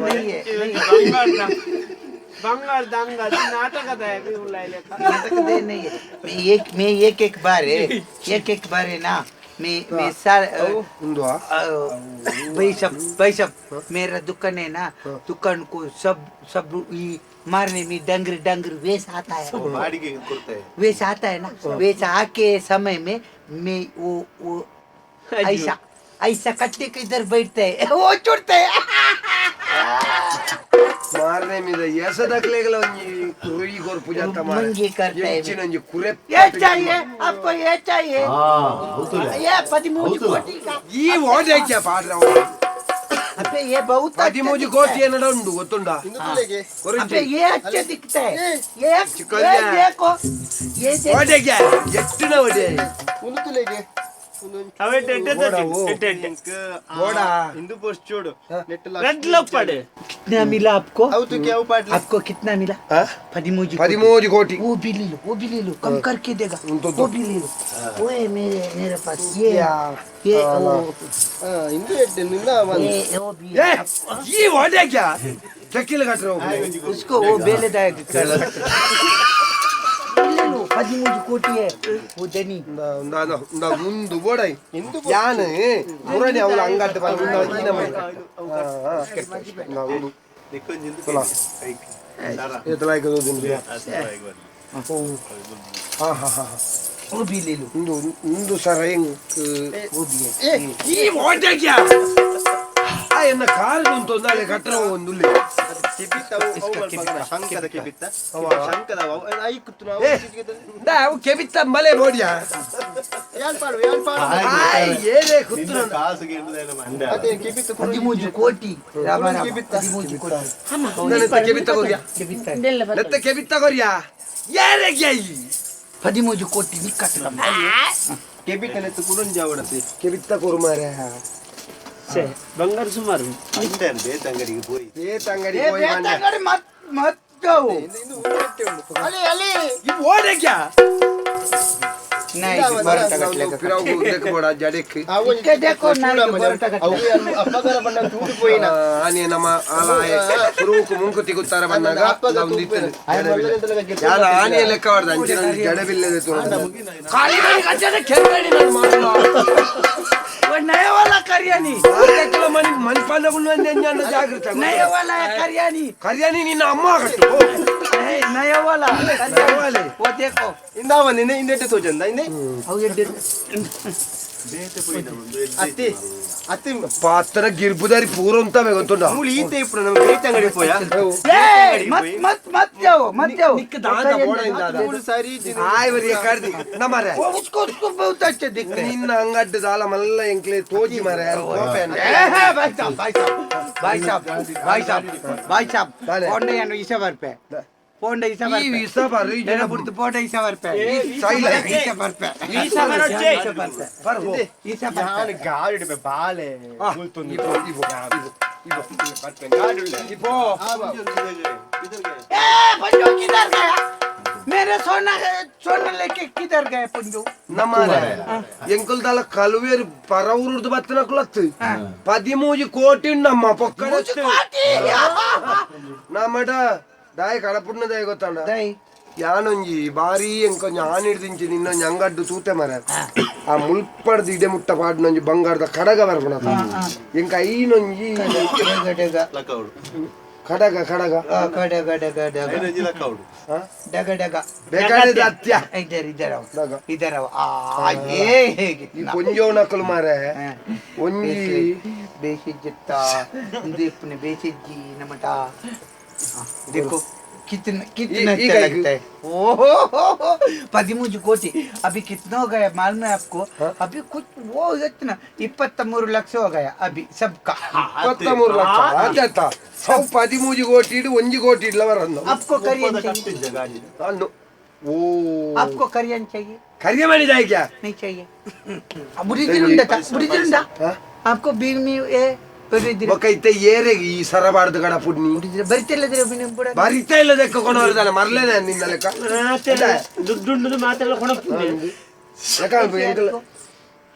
नहीं है, नहीं है. ಬಂಗಾರದ ಅಂಗಡಿ ನಾಟಕದ नाटक दे नहीं है. मैं एक मैं एक एक बार है, एक एक बार है ना, मैं सार ಒಂದು. भाई सब, भाई सब, मेरा दुकान है ना, दुकान को सब सब ये मारने में डंगर डंगर वेस आता है. ಬಾಡಿಗೆ ಕೊಡ್ತೇವೆ. वेस आता है ना, वेस आके समय में मैं वो ऐसा ऐसा कट्टे के इधर बैठते हैं, वो छुटते हैं. ಮಾರನೇ మీద ಏಸದಕ್ಲೆಗಳ ಒಂಜಿ ಕುರಿ ಕೊರ್ಪು ಜಾತ. ಮಂಗಿ करते हैं. ಎಂಚಿನ ಒಂಜಿ ಕುರೆ. ये चाहिए आपको? ये चाहिए? ये 13 कोटी का. ಈ ಓದಕ್ಕೆ ಪಾಡ್ರ. अबे ये बहुत अच्छा 13 दिखता ಕೋಟಿ है. ಏನಡ ಉಂಡು ಗೊತ್ತುಂಡಾ? अबे ये अच्छे दिखता है ये. चिकन. ये देखो, ये देखो. ಓದಕ್ಕೆ ಎಟ್ಟಿನ ಓದೆ. ಒಂದು ತುಲೆಗೆ. ಅವೆಟ್ ಎಟ್ಟೆ ಎಟ್ಟೆ ಎಟ್ಟೆ. ಬೋಡ. ಹಿಂದೂ ಪೋಸ್ಟ್ ಚೋಡು ನೆಟ್. ರೆಡ್ ಲಪ್ಪಡೆ. कितना मिला आपको? ಹೌದು ಯಾವ ಪಾಟ್ಲಿ. आपको कितना मिला? 13. 13 ಕೋಟಿ. वो भी ले लो, वो भी ले लो, कम करके देगा. तो- वो भी ले लो. वो है मेरे मेरे पास ये ये वो ಹಿಂದೂ ಎಟ್ಟೆ ನಿನ್ನ. ये वो भी ಏ है. ಈ ಓದಕ್ಕೆ ಚಕ್ಕಿಲ ಕಟ್ರ. उसको वो बेलेदायक कर ले लो. 13 कोटी है वो धनी. ಮುಂದು ಬೋಡೈ ಯಾನ್ ಮುರಣಿ ಅವಳ ಅಂಗಟ್ಟು ಬಂದು ಈನ ಮೈ ಉಂದು ಏತಲಾಯ್ಕ. ಹಾ ಹಾ ಹಾ. वो भी ले लो. ಉಂದು ಉಂದು ಸರ ಹೆಂಗ್? वो भी है. ಈ ಓದಕ್ಕೆ ಆ ಎನ್ನ ಕಾರು ಉಂಟು ಕಟ್ಟರ ಒಂದು. ಶಂಕದ ಕೆಬಿತ್ತ ಶಂಕದ ಐಕುತ್ತು. ಏ ಅವು ಕೆಬಿತ್ತ ಮಲೆ ಬೋಡಿಯಾ. ಯಾನ್ ಪಾಡು ಯಾನ್ ಪಾಡು. ಆಯ್ ಏನೇ ಕುತ್ತು. ಅದೇ ಕೆಬಿತ್ತ. 13 ಕೋಟಿ ರಾಮ ರಾಮ, 13 ಕೋಟಿ. ನೆತ್ತ ಕೆಬಿತ್ತ ಕೊರಿಯಾ. ಕೆಬಿತ್ತ. ನೆತ್ತ ಕೆಬಿತ್ತ ಕೊರಿಯಾ ಏನೇ ಈ? 13 ಕೋಟಿ ನಿಕ್ಕಟ್ಟು. ಕೆಬಿತ್ತ ನೆತ್ತು ಕುಡುಂಜಿ ಅವಡತಿ. ಕೆಬಿತ್ತ ಕೊರು ಮಾರ. ಬಂಗಾರ ಸುಮಾರು. ಬೇತಂಗಡಿಗೆ ಪೋಯಿ. ಬೇತಂಗಡಿ. ए बेटा मत मत जाओ. ಅಲ್ಲಿ ಅಲ್ಲಿ. ಈ ಓದಕ್ಕೆ. ಪಿರವು ಉದ್ದಕ್ಕೆ ಬೋಡ ಜಡೆಕ್. देखो ನಾಯಿಗೆ ಬರೋಟ ಕಟ್ಲೆ. ಅಪ್ಪಗರ ಬಣ್ಣ ತೂಡು ಪೋಯಿನ. ಆನೆ ನಮ್ಮ ಆಲಾಯ ಸುರುಕು ಮುಂಕು ತಿಗುತ್ತಾರೆ ಬಂದಾಗ ಒಂದಿತ್ತು. ಯಾರು ಆನೆಯ ಲೆಕ್ಕ ಹೊಡ್ದ ಅಂಚಿನ ಜಡೆ ಬಿಲ್ಲದೆ ಖಾಲಿ ಕಚ್ಚದ ಕೆಂಗಡಿ ನಾನು ಮಾಡುವ. वो नए वाला करियानी. ಮನಿ ಮಣಿಪಾಲಗಳು ಜಾಗೃತ. नए वाला है करियानी. ಕರಿಯಾನಿ ನಿನ್ನ ಅಮ್ಮ ಕಟ್ಟು. ए, नए वाला ವಾಲೆ. वो देखो. ಇಂದಾವ ನಿನ್ನೆ ಇಂದೆಟ್ಟೆ ತೋಜಂದ ಇಂದೆ. ಅವು ಎಡ್ಡೆ. ಅತ್ತಿ ಅತ್ತಿ. ಪಾತ್ರ ಗಿರ್ಬುದಾರಿ ಪೂರ ಅಂತ ಗೊತ್ತುಂಟ. ಮೂಲಿ ಈತೆ ಇಪ್ಪು ನಮ್ಮ ಬೇತೆ ಅಂಗಡಿ ಪೋಯ. ए, मत मत मत जाओ, मत जाओ. ದಾದ ಬೋಡ ಇಂದಾದ. ಮೂಲು ಸಾರಿ. ಆಯ್ ಬರಿ ಕರ್ದಿ ನಮ್ಮರೆ. वो उसको उसको बहुत अच्छे दिखते हैं. ನಿನ್ನ ಅಂಗಡ್ಡು ದಾಲ ಮಲ್ಲ ಎಂಕ್ಲೆ ತೋಜಿ ಮಾರೆ ಕೋಪ. ए, भाई साहब, भाई साहब, भाई साहब, भाई साहब, भाई साहब. दाले. पोंडे यानो इसा ಬರ್ಪೆ ಪೋಂಡೆ ಇಸ ಈ ಬರ್ಪೆ. ವಿಸ ಬರ್ರಿ ಜನ ಬಿಡ್ತು ಪೋಂಡೆ ಇಸ ಬರ್ಪೆ. ಸೈಲ. ಇಸ ಬರ್ಪೆ. ವೀಸಾ ಬರೋಚೆ. ಇಸ ಬರ್ಪೆ. ಬರ್ಬೋ. ಇಸ ಬರ್ಪೆ. ನಾನು ಗಾಡಿ ಇಡ್ಬೆ ಬಾಲೆ. ಇಪೋ ಇಪೋ ಇಪೋ ಗಾಡಿ ಉಳ್ಳೆ. ಇಪೋ. ए पंजो किधर गया? मेरे सोना सोना लेके किधर गए पंजो? ನಮ್ಮರೆ ಎಂಕುಲ್ ದಾಲ ಕಲುವೇರು ಪರ ಊರುರ್ದು ಬತ್ತಿನ ಕುಲತ್ತು 13 ಕೋಟಿ ನಮ್ಮ ಪೊಕ್ಕಡ. ನಮ್ಮಡ ದಾಯ ಕಡಪುಡ್ನ ದಾಯ ಗೊತ್ತಾಂಡ. ದೈ. ಯಾನೊಂಜಿ ಬಾರಿ ಎಂಕೊಂಜಿ ಆನ್ ಹಿಡ್ದಿಂಚಿ ನಿನ್ನೊಂಜಿ ಅಂಗಡ್ಡು ತೂತೆ ಮರ ಆ ಮುಲ್ಪಡ್ದು ಇಡೆ ಮುಟ್ಟ ಪಾಡ್ನೊಂಜಿ ಬಂಗಾರದ ಕಡಗ ಬರ್ಪುಣ ಎಂಕ ಐನೊಂಜಿ. ಡಗ ಡಗ. ಕಡಗ ಕಡಗ. ಆ, ಡಗ ಡಗ ಡಗ ಡಗ ಡಗ. ಬೇಕಾದ ಅತ್ಯ. ಇದ್ದಾರೆ ಇದ್ದಾರೆ ಅವ. ಡಗ. ಇದ್ದಾರೆ ಅವ. ಆ ಏ ಹೇಗೆ ಈ ಪೊಂಜೋನಕುಲು ಮಾರೆ ಒಂಜಿ ಬೇಸಿಜ್ಜಿತ್ತ ಇಂದು ಬೇಸಿಜ್ಜಿ ನಮಟ. देखो कितना कितना ये- ये अच्छा का- लगता है. ओहो 13 कोटि. अभी कितना हो गया मालूम है आपको? अभी कुछ वो इतना 23 ಲಕ್ಷ हो गया अभी सबका. 23 ಲಕ್ಷ ಆಚಾತ ಅವು 13 ಕೋಟಿ ಇಡು ಒಂಜಿ ಕೋಟಿ ಇಡ್ಲ ಬರಂದು. आपको करियन चाहिए? ಅನ್ನು ಓ. आपको करियन चाहिए? ಕರಿಯ ಮಾಡಿದ नहीं चाहिए. बुरी आपको बीग में ए ಬರಿದಿರ. ಬೊಕ್ಕ ಇತ್ತೆ ಏರೆಗ್ ಈ ಸರಬಾರ್ದು ಗಡ ಪುಡ್ನಿ. ಬರಿತಿಲ್ಲ ಬುಡ. ಬರಿತಾ ಇಲ್ಲ ದೆಕ್ಕ ಕೊನವರ್ದಲ್ಲ ಮರ್ಲೇನೆ ನಿನ್ನ ಲೆಕ್ಕ. ದುಡ್ಡುಂಡುದು ಮಾತೆಲ್ಲ ಕೊಣಪುಂಡೆ. ಲೆಕ್ಕ ಅಲ್ಪ ಎಂಕಲ್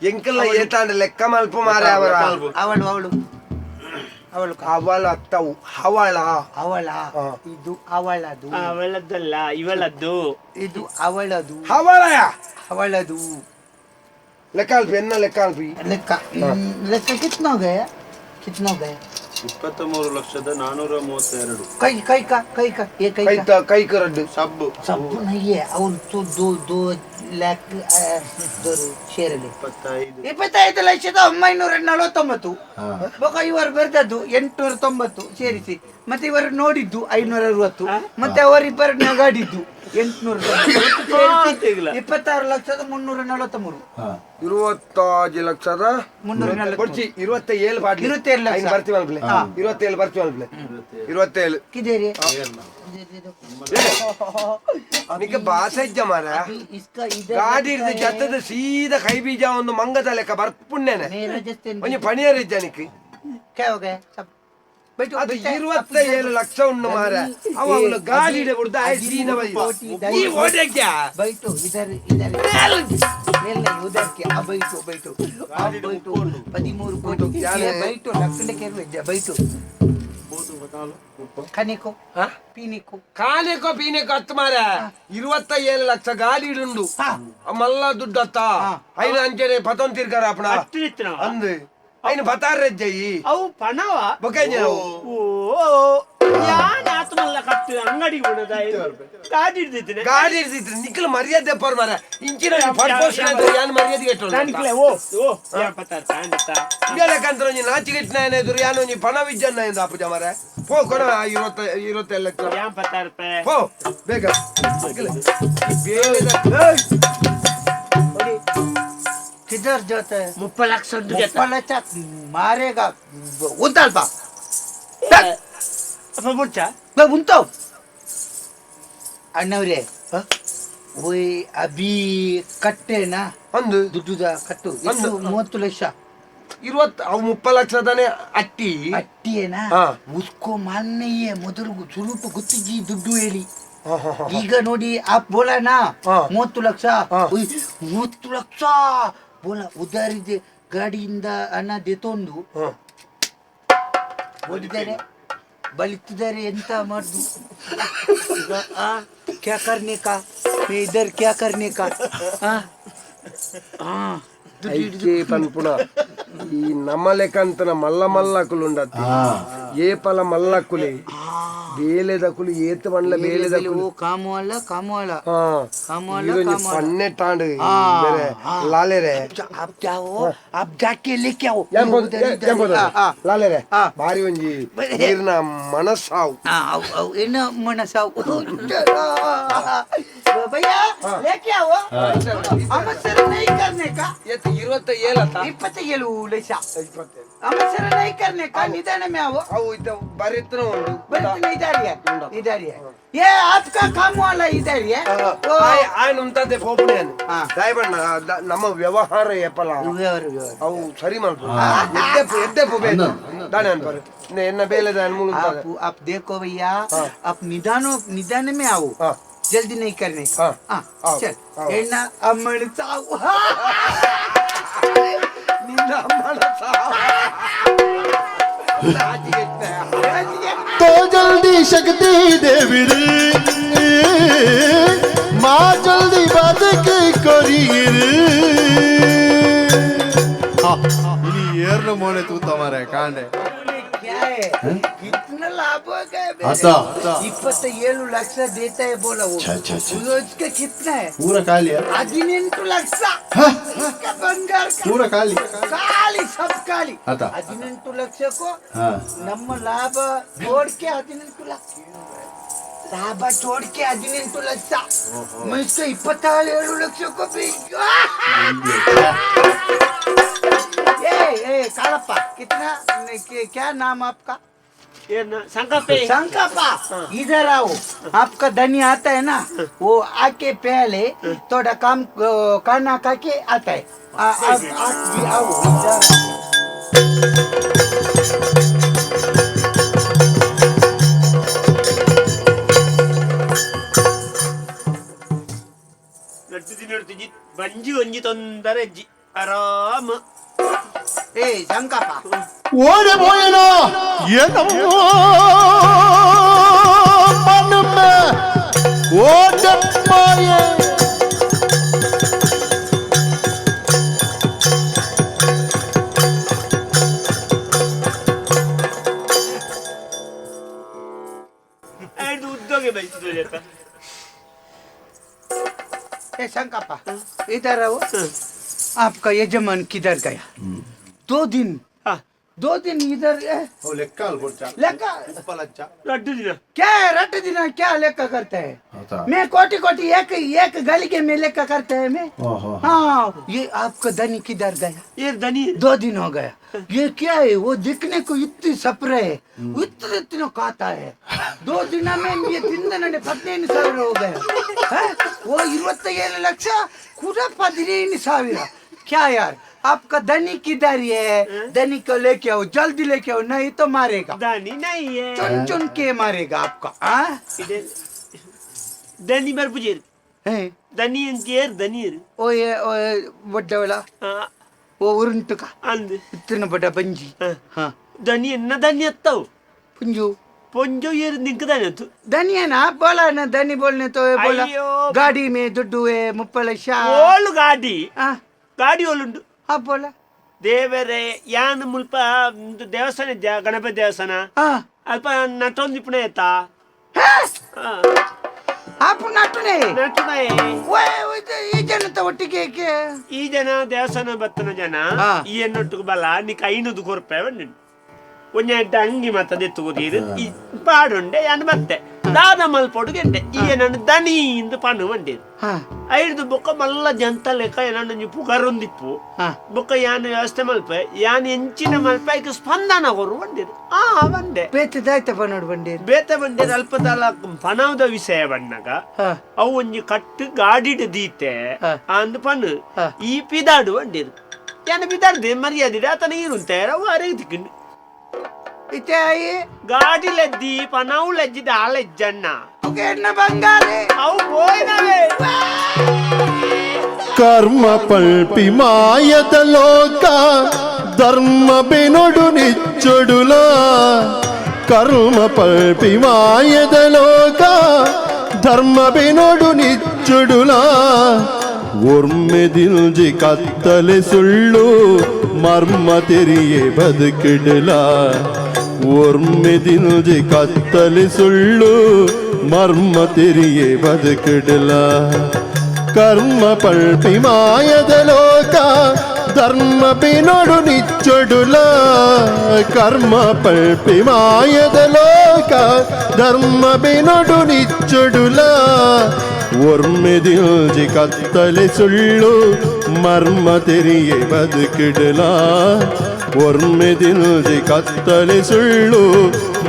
ಎಂಕಲ್ಲ ಏತಾಂಡ ಲೆಕ್ಕ ಮಲ್ಪ ಮಾರೆ ಅವರ. ಅವಳು ಅವಳು ಅವಳು. ಅವಳ ಅತ್ತವು ಹವಳ. ಅವಳ. ಹಾ. ಇದು ಅವಳದು. ಅವಳದ್ದಲ್ಲ, ಇವಳದ್ದು. ಇದು ಅವಳದು. ಹವಳಯ. ಅವಳದು. ಲೆಕ್ಕ ಅಲ್ಪ ಎನ್ನ ಲೆಕ್ಕ ಅಲ್ಪ. ಲೆಕ್ಕ ಲೆಕ್ಕ कितना हो गया? कितना हो गया? 23,00,432. कई कई का कई का ये कई का. ಕೈತ ಕೈ ಕರಡ್ಡು. ಸಬ್ಬು. सब नहीं है और तो 2 2 लाख दो शेर ಅಲ್ಲಿ. 25. 25,00,949. ಬೊಕ ಇವರು ಬರೆದದ್ದು 890 ಸೇರಿಸಿ, ಮತ್ತೆ ಇವರು ನೋಡಿದ್ದು 560, ಮತ್ತೆ ಅವರಿಬ್ಬರು ನಗಾಡಿದ್ದು 800, 26,00,343. 26 ಲಕ್ಷದ 343. ಕೊಡ್ಚಿ 27 ಬಾಟ್ಲಿ. 27 ಲಕ್ಷ. ಐನ್ ಬರ್ತೀವಿ ಅಲ್ಪ್ಲೆ. 27 ಬರ್ತೀವಿ ಅಲ್ಪ್ಲೆ. 27. ಕಿದೇರಿ. ನಿಕ್ಕೆ ಭಾಷೆ ಇಜ್ಜ ಮಾರ. अभी इसका इधर ಗಾಡಿ लगता ಹಿಡ್ದು है। ಜತ್ತದ ಸೀದಾ ಕೈ ಬೀಜ ಒಂದು ಮಂಗದ ಲೆಕ್ಕ ಬರ್ಪುಣ್ಯನೆ. मेरा जस्ते ಒಂಜಿ ಪಣಿಯರ್ ಇಜ್ಜ ನಿಕ್ಕೆ. क्या हो गया सब बैठो. ಅದು 27 ಲಕ್ಷ ಉಂಡು ಮಾರ ಅವ ಅವನು ಗಾಡಿ ಹಿಡ ಬಿಡ್ದು ಆಯ್ ಸೀನ ಈ ಓಡಕ್ಕೆ. बैठो इधर इधर नहीं नहीं उधर के अब बैठो बैठो अब बैठो 13 कोटि. ये बैठो लकड़े के बैठो. खाने को पीने को. ಕಾಲೇಕೋ ಪೀನೆಕೋ ಹತ್ತು ಮಾರ 27 ಲಕ್ಷ ಗಾಡಿ ಇಡುಂಡು ಮಲ್ಲ ದುಡ್ಡು ಅತ್ತ ಐನ ಅಂಚನೆ ಪತೊಂದು ತಿರ್ಗಾರ ಅಪ್ಪಣ. ಅಷ್ಟು ಅಂದು ಐನ ಪತಾರ ರಜ್ಜಯಿ. ಅವು ಪಣವ. ಬೊಕ್ಕಂಜ. ಓ ಯಾನ್ ಆತ್ಮಲ್ಲ ಕಟ್ಟು ಅಂಗಡಿಗೆ ಬಿಡೋದ ಗಾಡಿ ಹಿಡ್ದಿದ್ದೀನಿ. ಗಾಡಿ ಹಿಡ್ದಿದ್ರು ನಿಕ್ಕಲು ಮರ್ಯಾದೆ ಪರ್ ಮಾರ ಇಂಚಿನ ಪಡ್ಪೋಷಣ ಯಾನ್ ಮರ್ಯಾದೆ ಕೆಟ್ಟೋಳು. ನನಗೆ ಓ ಓ ಪತ್ತಾರ ತಾಂಡತ್ತ. ಲೆಕ್ಕಂತ್ರ ಒಂಜಿ ನಾಚಿಗೆಟ್ ನಾಯನ ಎದುರು ಯಾನ್ ಒಂಜಿ ಪಣ ವಿಜ್ಜನ್ನ ಎಂದು ಅಪ್ಪುಜ ಮಾರ ಪೋ ಕೊಡ 27 ಲಕ್ಷ. ಯಾನ್ ಪತ್ತಾರ ರೂಪಾಯಿ. ಪೋ ಬೇಗ ಬೇಗ. किधर जाता है? 30 ಲಕ್ಷ ಉಂಟು. मुप्पा लक्षा मारेगा उंतल बा. ಅಪ್ಪ ಮುಚ್ಚ. ಉಂತಾವ್ ಅಣ್ಣವ್ರೆ. ಓಯ್ ಅಭಿ ಕಟ್ಟೆನಾ? ಒಂದು ದುಡ್ಡುದ ಕಟ್ಟು ಎಷ್ಟು? 30 ಲಕ್ಷ. ಇರುವತ್ ಅವು 30 ಲಕ್ಷದಾನೆ ಅಟ್ಟಿ. ಅಟ್ಟಿಯೇನಾ? ಹಾ. ಉಸ್ಕೋ ಮಾನ್ಯಯೇ ಮೊದಲು ಸುರುಟು ಗೊತ್ತಿಜ್ಜಿ ದುಡ್ಡು ಹೇಳಿ. ಈಗ ನೋಡಿ ಆಪ್ ಬೋಲಾನ ಹಾ. 30 ಲಕ್ಷ. ಹಾ. ಉಯ್, 30 ಲಕ್ಷ ಬೋಲ ಉದಾರಿದೆ ಗಾಡಿಯಿಂದ ಹಣ ದೆತೊಂದು ಓಡಿದ್ದಾರೆ ಬಲಿತಿದ್ದಾರೆ ಎಂತ ಮಾಡುದು ಈಗ? ಆ ಕ್ಯಾ ಕರ್ನೆ ಕಾ ಮೇ ಇದರ್ ಕ್ಯಾ ಕರ್ನೆ ಕಾ? ಆ ಆ ದುಡ್ಡು ಹಿಡ್ದು ಐಕೆ ಪನ್ಪುಣ ಈ ನಮ್ಮ ಲೆಕ್ಕಂತನ ಮಲ್ಲ ಮಲ್ಲಕುಲು ಉಂಡತ್ತಿ ಏಪಲ ಮಲ್ಲಕ್ಕುಲಿ ಬೇಲೆದಕುಲು ಏತ್ ಬಂಡ್ಲ ಬೇಲೆದಕುಲು. ಓ ಕಾಮು ಅಲ್ಲ, ಕಾಮು ಅಲ್ಲ. ಹಾ. ಕಾಮು ಅಲ್ಲ. ಇದೊಂಜಿ ಕಾಮು ಅಲ್ಲ. ಪನ್ನೆಟ್ಟಾಂಡು ಆ, ಬೇರೆ ಆ. ಲಾಲೆರೆ. आप जाओ, आप जाके लेके आओ. ಏನ್ ಪೋದು, उधर, ಏನ್ इधर. ಪೋದು? ಆ, ಆ. ಲಾಲೆರೆ. ಆ. ಬಾರಿ ಒಂಜಿ ಬರೇ. ನೀರ್ನ ಮನಸ್ಸಾವು. ಆ, ಅವ್ ಅವ್ ಏನ ಮನಸ್ಸಾವು. भैया, लेके आओ. अमृतसर नहीं करने का. ಎತ್ತು 27. 27 ಲಕ್ಷ. अमृतसर नहीं करने का, निदान में आओ. ಅವು ಇದ್ದ ಬರೆತ್ತನ ಉಂಡು. बरतना इधर ही है, इधर ही है. ये आपका काम वाला इधर ही है. वो ಆಯ್ನ ಉಂತದೆ ಪೋಪುಣೆ. ಹಾ. ದಯಬಣ್ಣ ನಮ್ಮ ವ್ಯವಹಾರ ಏಪಲ ವ್ಯವಹಾರ ವ್ಯವಹಾರ. ಅವು ಸರಿ ಮಲ್ಪು ಎದ್ದೆಪ್ಪು ಎದ್ದೆಪ್ಪು ಬೇಕು ದಾನೆ ಅನ್ಪರು ಎನ್ನ ಬೇಲೆ ದಾನೆ ಮೂಲು आप आप देखो भैया, आप निदानो निदान में आओ. हाँ। जल्दी नहीं करने का. हाँ। हाँ. आओ, चल. आओ। एना अमर साव. ನಿನ್ನ ಅಮ್ಮನ ಸಾವು. ਤੋ ਜਲਦੀ ਸ਼ਕਤੀ ਦੇ ਵੀਰ ਮਾ ਜਲਦੀ ਬਦਕ ਕਰੀਰ. ಇನಿ ಏರ್ನ ಮೋನೆ ತೂತ ಮಾರೆ ಕಾಂಡೆ. क्या है, कितना लाभ हो गया मेरे? ಅತ್ತ ಅತ್ತ. 27 ಲಕ್ಷ देता है बोला वो. ಛ, ಛ, ಛ. वो उसका कितना है? ಪೂರ ಖಾಲಿಯ. 18 ಲಕ್ಷ इसका बंगार का. ಪೂರ ಖಾಲಿ. ಖಾಲಿ, सब ಖಾಲಿ. ಆತ. 18 ಲಕ್ಷಕ್ಕೂ ಹಾ. ನಮ್ಮ ಲಾಭ छोड़ के 18 ಲಕ್ಷ ಲಾಭ छोड़ के 18 ಲಕ್ಷ. मैं इसको 27 ಲಕ್ಷಕ್ಕೂ ए ए कालप्पा, कितना क्या नाम आपका? ಏನು ಸಂಕಪ್ಪೆ. शंकप्पा, इधर आओ. आपका धनी आता है ना, वो आके पहले थोड़ा काम खाना खा के आता है. आप भी आओ इधर. ನಟ್ಟು ದಿನ ಬಂಜಿ ಒಂಜಿ ತೊಂದರೆ ಜಿ ಆರಾಮ. ए शंकप्पा. ओरे भोयना ये नमो मन में ओ डपाये. ಐದು ಉದ್ಯೋಗ ಬೈತಿದ್ದು. ए शंकप्पा, इधर आओ. आपका यजमान किधर गया? 2 दिन. ಹಾ. 2 दिन इधर ए, ಅವು ಲೆಕ್ಕ ಅಲ್ಕೊಡ್ಚ. लेका. ಉಪ್ಪಲಚ್ಚ. ಲಡ್ಡು ದಿನ. क्या है रट दिन क्या लेखा करते हैं? ಆತ. मैं कोटि कोटि एक एक गली के में लेखा करते हैं मैं. ಓಹೋ. हाँ, ये आपका धनी किधर गया? ಏನ್ ದನಿ? 2 दिन हो गया. ये क्या है, वो दिखने को इतनी सपरे है, इतने इतने खाता है. 2 दिन में ये ತಿಂದ ನನಗೆ 15,000 हो गया है? वो 27 ಲಕ್ಷ ಕೂಡ 15,000. क्या यार, आपका धनी किधर ही है? धनी को लेके आओ, जल्दी लेके आओ, नहीं तो मारेगा. ದನಿ ನೈ. चुन चुन के मारेगा आपका. हाँ? ಇದೆ ದನಿ ಬರ್ಪುಜೇರು. है. ದನಿ ಅಂಕೇರ್ ದನಿ. ओ ये ओ ये बड्डा वाला, वो उरुंट का. ಅಂದ್. इतना बड़ा बंजी. हाँ. हाँ. ದನಿ ಎನ್ನ ದನಿ ಅತ್ತವು. पुंजू. ಪೊಂಜೋ ಏರು ನಿಂಕ ದನಿ ಅತ್ತು. धनी है ना, आप बोला ना धनी बोलने तो ये बोला. अय्यो। गाड़ी में दुड्डू है 30 ಲಕ್ಷ. ಓಳು ಗಾಡಿ. हाँ. ಗಾಡಿ ಓಲುಂಡು? आप बोला. ದೇವರೇ ಯಾನ್ ಮುಲ್ಪ ಒಂದು ದೇವಸ್ಥಾನ ಇದ್ಯಾ, ಗಣಪತಿ ದೇವಸ್ಥಾನ. हाँ. ಅಲ್ಪ ನಟೊಂದು ಇಪ್ಪುಣ ಆಯ್ತಾ. आप ನಟನೆ? ನಟುನಯೇ. ಈ ಜನತ ಒಟ್ಟಿಗೆ ಈ ಜನ ದೇವಸ್ಥಾನ ಬತ್ತನ ಜನ. ಹಾ. ಈ ಎನ್ನೊಟ್ಟಿಗೆ ಬಲ ನಿಕ್ ಐನೂದು ಕೊರ್ಪೆ ಬಂದಿಂಡು ಒಂಜಿ ಎಡ್ಡೆ ಅಂಗಿ ಮತ್ತ ದೆತ್ತುಕೋದೀರು ಈ ಪಾಡುಂಡೆ ಯಾನ್ ಬತ್ತೆ ದಾದ ಮಲ್ಪೊಡು ಗೆಂಡೆ ಈ ಏನನ್ನು ದನಿ ಇಂದು ಪಣ್ಣು ಬಂಡೇರು. ಹಾ. ಐದು ಬೊಕ್ಕ ಮಲ್ಲ ಜಂತ ಲೆಕ್ಕ ಏನನ್ನು ಒಂಜಿ ಪುಗರೊಂದಿಪ್ಪು. ಹಾ. ಬೊಕ್ಕ ಯಾನ್ ವ್ಯವಸ್ಥೆ ಮಲ್ಪೆ ಯಾನ್ ಎಂಚಿನ ಮಲ್ಪೆ ಐಕ್ ಸ್ಪಂದನ ಕೊರು ಬಂದಿರು ಆ ಬಂದೆ. ಬೇತದಾಯ್ತ ಬನ್ನೋಡು ಬಂಡೇರು. ಬೇತೆ ಬಂದೇರು ಅಲ್ಪದಲ ಪಣವದ ವಿಷಯ ಬಣ್ಣಗ. ಹಾ. ಅವು ಒಂಜಿ ಕಟ್ಟು ಗಾಡಿಡ್ ದೀತೆ. ಹಾ. ಅಂದ್ ಪಣ್ಣು. ಹಾ. ಈ ಪಿದಾಡು ಬಂಡೇರು ಯಾನ್ ಪಿದಾಡ್ದೆ ಮರ್ಯಾದೆ ಆತನ ಇರುಂತೆ ಅವು ಅರೆಗೆ ತಿಕ್ಕಿಂಡು. ಇತ್ತೆ ಆಯಿ. ಗಾಡಿ ಲಜ್ಜಿ ಪನವು ಲಜ್ಜಿ ದಾಲ ಲಜ್ಜಣ್ಣ. ಎನ್ನ ಬಂಗಾರಿ ಅವು ಪೋಯಿನವೇ. ಕರ್ಮ ಪಲ್ಪಿ ಮಾಯದ ಲೋಕ ಧರ್ಮ ಬೆನೊಡು ನಿಚ್ಚೊಡುಲ ಕರ್ಮ ಪಲ್ಪಿ ಮಾಯದ ಲೋಕ ಧರ್ಮ ಬೆನೊಡು ನಿಚ್ಚೊಡುಲ ಒರ್ಮೆ ದಿಲ್ಜಿ ಕತ್ತಲೆ ಸುಳ್ಳು ಮರ್ಮ ತೆರಿಯೆ ಬದುಕಿಡಲ ಒರ್ಮೆ ದಿಲ್ಜಿ ಕತ್ತಲೆ ಸುಳ್ಳು ಮರ್ಮ ತೆರಿಯೆ ಬದುಕಿಡಲ ಕರ್ಮ ಪಲ್ಪಿ ಮಾಯದ ಲೋಕ ಧರ್ಮ ಬಿನೊಡು ನಿಚ್ಚೊಡುಲ ಕರ್ಮ ಪಲ್ಪಿ ಮಾಯದ ಲೋಕ ಧರ್ಮ ಬಿನೊಡು ನಿಚ್ಚೊಡುಲ ಒರ್ಮೆ ದಿಲ್ಜಿ ಕತ್ತಲೆ ಸುಳ್ಳು ಮರ್ಮ ತೆರಿಯೆ ಬದುಕಿಡಲ ಒರ್ಮೆ ದಿಲ್ಜಿ ಕತ್ತಲೆ ಸುಳ್ಳು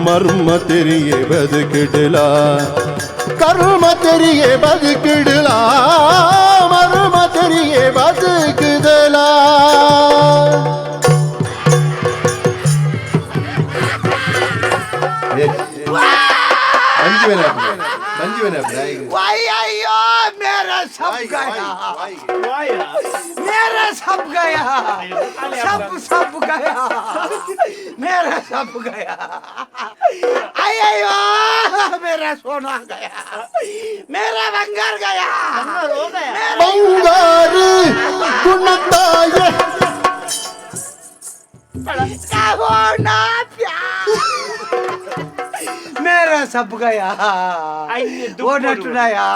ಮರ್ಮ ತೆರಿಯೆ ಬದುಕಿಡಲ ಕರ್ಮ ತೆರಿಯೆ ಬದುಕಿಡಲ ಮರ್ಮ ತೆರಿಯೆ ಬದುಕಿದಲ. अयो मेरा सब गया, मेरा सब गया, सब सब गया, मेरा सब गया. अयो मेरा सोना गया, मेरा बंगार गया, ಬಂಗಾರ ಗುಣತಾಯ होना प्यार मेरा सब गया. वो नटुनाया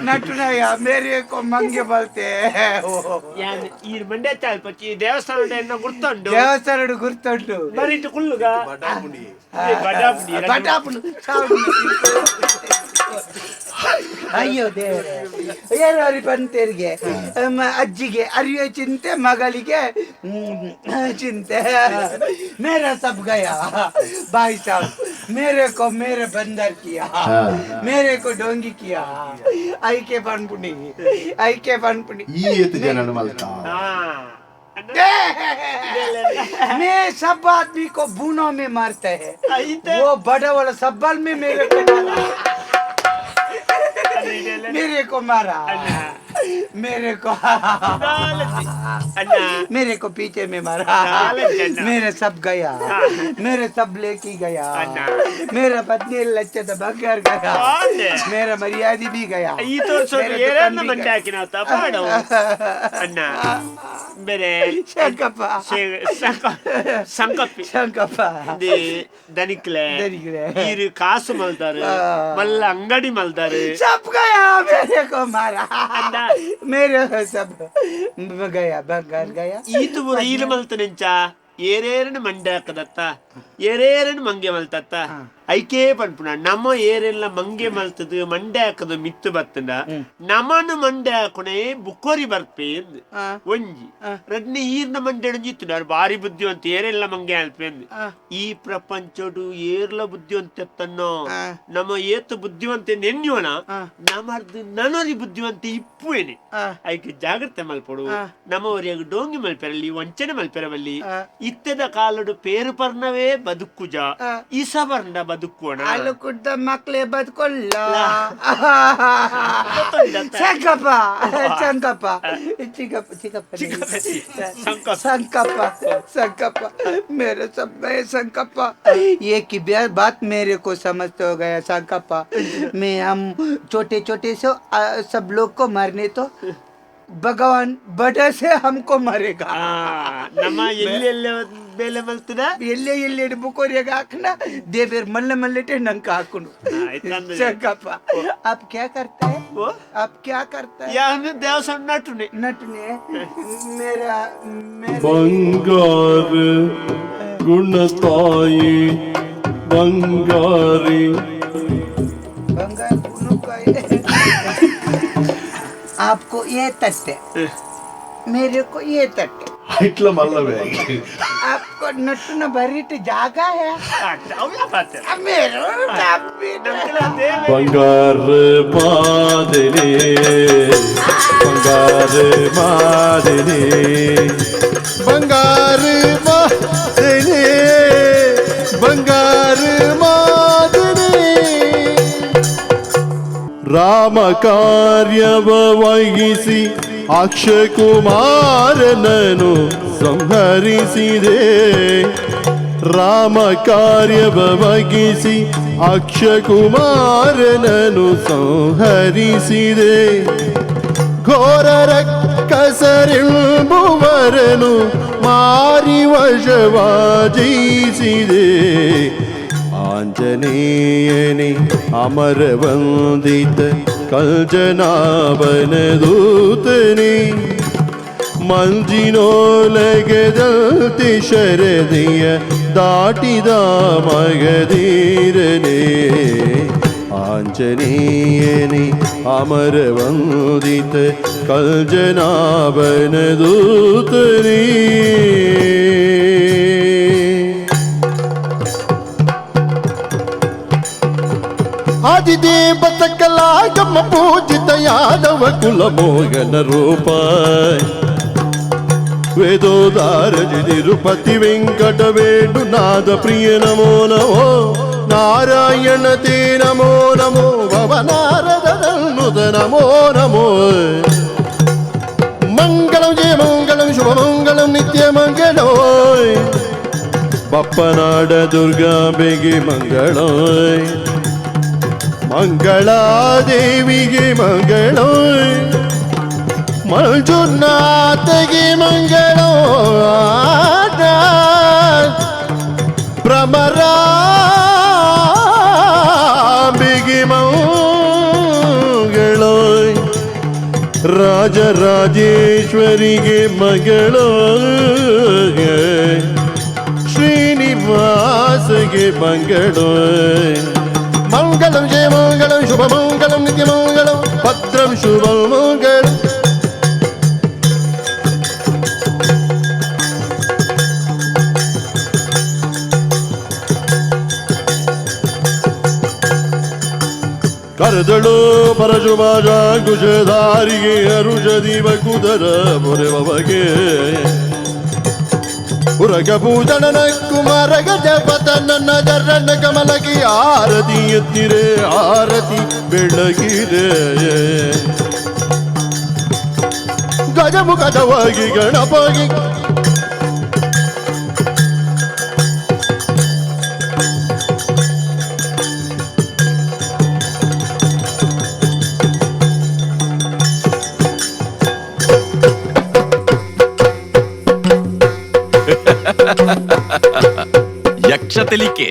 नटुनाया मेरे को मंगे बोलते हैं वो. ಯಾನ್ ಈ ಮಂಡ್ಯ ಚಾಲ್ಪಚ್ಚಿ ದೇವಸ್ಥಾನದ ಎನ್ನ ಗುರ್ತುಂಡು. ದೇವಸ್ಥಾನಡು ಗುರ್ತುಂಡು. ಬರಿಟ್ ಕುಲ್ಲುಗ ಬಡಾಪುಡಿ. ಬಟಾಪುನು ಅಯ್ಯೋ ದೇವರೇ, ಏನಾರಿ ಬಂತೇರಿಗೆ ಅಜ್ಜಿಗೆ ಅರಿಯೋ ಚಿಂತೆ, ಮಗಳಿಗೆ ಚಿಂತೆ. ಮೇರಾ ಸಬ್ ಗಯಾ भाई साहब, मेरे को मेरे बंदर किया, मेरे को डोंगी किया. आई के पनपुनी, आई के पनपुनी. ಈ ಏತು ಜನನು ಮಲ್ತ. मैं सब आदमी को बूनों में मारते हैं, वो बड़ा वाला सब्बल में मेरे को मारा, मेरे को मारा, मेरे को मेरे को पीछे में मारा, मेरे सब गया, मेरे सब लेके गया, मेरा पत्नी लच्चे बंगार गया, मेरा मर्यादी भी गया. ಈ ತೋರ್ಸೋದು मेरा ಏರನ್ನ दुकान भी ಮಂಡ್ಯ गया. ಹಾಕಿನ ಪಾಡು ಅಣ್ಣ ಬೇರೆ. ಶಂಕಪ್ಪ. ಸಂಕಪ್ಪಿ. ಶಂಕಪ್ಪ. ದನಿಕ್ಲೆ. ದನಿಕ್ಲೆ. ಈರು ಕಾಸು ಮಲ್ದಾರು, ಮಲ್ಲ ಅಂಗಡಿ ಮಲ್ದಾರು. सब गया, मेरे को मारा, मेरे सब गया, बंगार गया. ಈತು ಪೂರ ಈಲು ಮಲ್ತ ನೆಂಚ ಏರೇರನ್ ಮಂಡೆ ಹಾಕದತ್ತ, ಏರೇರನ್ ಮಂಗೆ ಮಲ್ತತ್ತ. ಐಕೇ ಪನ್ಪುಣ ನಮ್ಮ ಏರೆಲ್ಲ ಮಂಗೆ ಮಲ್ತದು ಮಂಡೆ ಹಾಕದು ಮಿತ್ತು ಬತ್ತಂಡ ನಮನು ಮಂಡೆ ಹಾಕುಣೆ ಬುಕ್ಕೋರಿ ಬರ್ಪೆ ಅಂದ್ ಒಂಜಿ ರಡ್ನೆ ಈರ್ನ ಮಂಡೆ ಇತ್ತು ನಾನು ಭಾರಿ ಬುದ್ಧಿವಂತ ಏರೆಲ್ಲ ಮಂಗೆ ಅಲ್ಪೆ ಅಂದ್. ಈ ಪ್ರಪಂಚಡು ಏರ್ಲ ಬುದ್ಧಿವಂತ ತನ್ನೋ ನಮ್ಮ ಏತು ಬುದ್ಧಿವಂತೆ ನೆನ್ಯೋಣ ನಮರ್ದು ನನರಿ ಬುದ್ಧಿವಂತೆ ಇಪ್ಪುವೇನೆ. ಐಕೆ ಜಾಗ್ರತೆ ಮಲ್ಪೊಡು, ನಮ್ಮವರಿಯಾಗ ಡೋಂಗಿ ಮಲ್ಪೆರಲ್ಲಿ ವಂಚನೆ ಮಲ್ಪೆರವಲ್ಲಿ. ಇತ್ತದ ಕಾಲಡು ಪೇರು ಪರ್ಣವೇ ಬದುಕುಜ ಇಸ ಪರ್ಣ ಬದುಕುವಣ. ಹಾಲು ಕುಡ್ದ ಮಕ್ಕಳೇ ಬದುಕೊಲ್ಲ. ಶಂಕಪ್ಪ ಶಂಕಪ್ಪ ಚಿಕ್ಕಪ್ಪ ಚಿಕ್ಕಪ್ಪ संकप्पा संकप्पा मेरे सब गए संकप्पा. ये की बात मेरे को समझ हो गया संकप्पा. मैं हम छोटे छोटे से सब लोग को मारने तो भगवान बड़े से हमको मारेगा. ನಮ್ಮ ಎಲ್ಲಿ ಎಲ್ಲ ಬೇಲೆ ಮಲ್ತದ ಎಲ್ಲೇ ಎಲ್ಲಿ ಬುಕೋರಿಯಾಗ ಹಾಕಣ ದೇವೇರ್ ಮಲ್ಲೆ ಮಲ್ಲೆಟೆ ನಂಗೆ ಹಾಕೊಂಡು. ಶಂಕಪ್ಪ आप क्या करते हैं, आप क्या करते हैं? ಯಾನು ದೇವಸ್ಥಾನ ನಟುನೆ. ನಟನೆ. ಮೇರಾ ಬಂಗಾರ ಗುಣತಾಯಿ ಬಂಗಾರಿ ಬಂಗಾರ ಗುಣತಾಯಿ. आपको ये तट्टे, मेरे को ये तट्टे. ಇಟ್ಲ ಮಲ್ಲವೇ. आपको नटना भरी जागा है. मेरे ಬಂಗಾರ ಮಾದರಿ ಬಂಗಾರ ಮಾದರಿ ಬಂಗಾರ ಮಾದರಿ ಬಂಗಾರ ಮಾದರಿ. ರಾಮ ಕಾರ್ಯವ ವಹಿಸಿ ಅಕ್ಷಕುಮಾರನನು ಸಂಹರಿಸಿದೆ. ರಾಮ ಕಾರ್ಯವ ವಹಿಸಿ ಅಕ್ಷಕುಮಾರನನು ಸಂಹರಿಸಿದೆ. ಘೋರರ ಕಸರೆಂಬುವರನು ಮಾರಿ ವಶವಾಜಯಿಸಿದೆ. ಆಂಜನೇಯನೇ ಅಮರ ವಂದಿತ ಕಲ್ಜನಾಭನ ದೂತನೇ, ಮಂಜಿನೋಲಗೆದಂತೆ ಶರದಿಯ ದಾಟಿದ ಮಗಧೀರನೇ. ಆಂಜನೇಯನೇ ಅಮರ ವಂದಿತ ಕಲ್ಜನಾಭನ ದೂತನೇ. ಆದಿದೇವತ ಕಲಾಗಮ ಪೂಜಿತ ಯಾದವ ಕುಲ ಮೋಹನ ರೂಪ, ವೇದೋದಾರ ತಿರುಪತಿ ವೆಂಕಟ ವೇಣುನಾದ ಪ್ರಿಯ ನಮೋ ನಮೋ, ನಾರಾಯಣ ತೇ ನಮೋ ನಮೋ, ಭವನಾರದ ನಮೋ ನಮೋ. ಮಂಗಳಂ ಜಯ ಮಂಗಳಂ ಶುಭ ಮಂಗಳಂ ನಿತ್ಯ ಮಂಗಳೋ, ಬಪ್ಪನಾಡ ದುರ್ಗಾಂಬೆಗೆ ಮಂಗಳೋ, ಮಂಗಳಾದೇವಿಗೆ ಮಂಗಳೋ, ಮಂಜುನಾಥಗೆ ಮಂಗಳೋ, ಭ್ರಮರಾಂಬಿಗೆ ಮಂಗಳೋ, ರಾಜರಾಜೇಶ್ವರಿಗೆ ಮಂಗಳೋ, ಶ್ರೀನಿವಾಸಗೆ ಮಂಗಳೋ. ಮಂಗಳಂ ಜಯ ಮಂಗಳಂ ಶುಭ ಮಂಗಳಂ ನಿತ್ಯ ಮಂಗಳಂ ಭದ್ರಂ ಶುಭ ಮಂಗಳಂ. ಕರೆದಳು ಪರಶುಭಾಷ ಕುಶಧಾರಿಗೆ ಅರುಷ ದೀಪ ಕುದರ ಪೊರೆವಗೆ ಉರಗ ಪೂಜನನ ಕುಮಾರ ಗಜಪತನ ಜರನ ಕಮಲಗಿ ಆರತಿ ಎತ್ತಿರೆ ಆರತಿ ಬೆಳಗಿರೆ. ಗಜಮುಖದವಾಗಿ ಗಣಪಗಿ ಯಕ್ಷ ತೆಲಿಕೆ.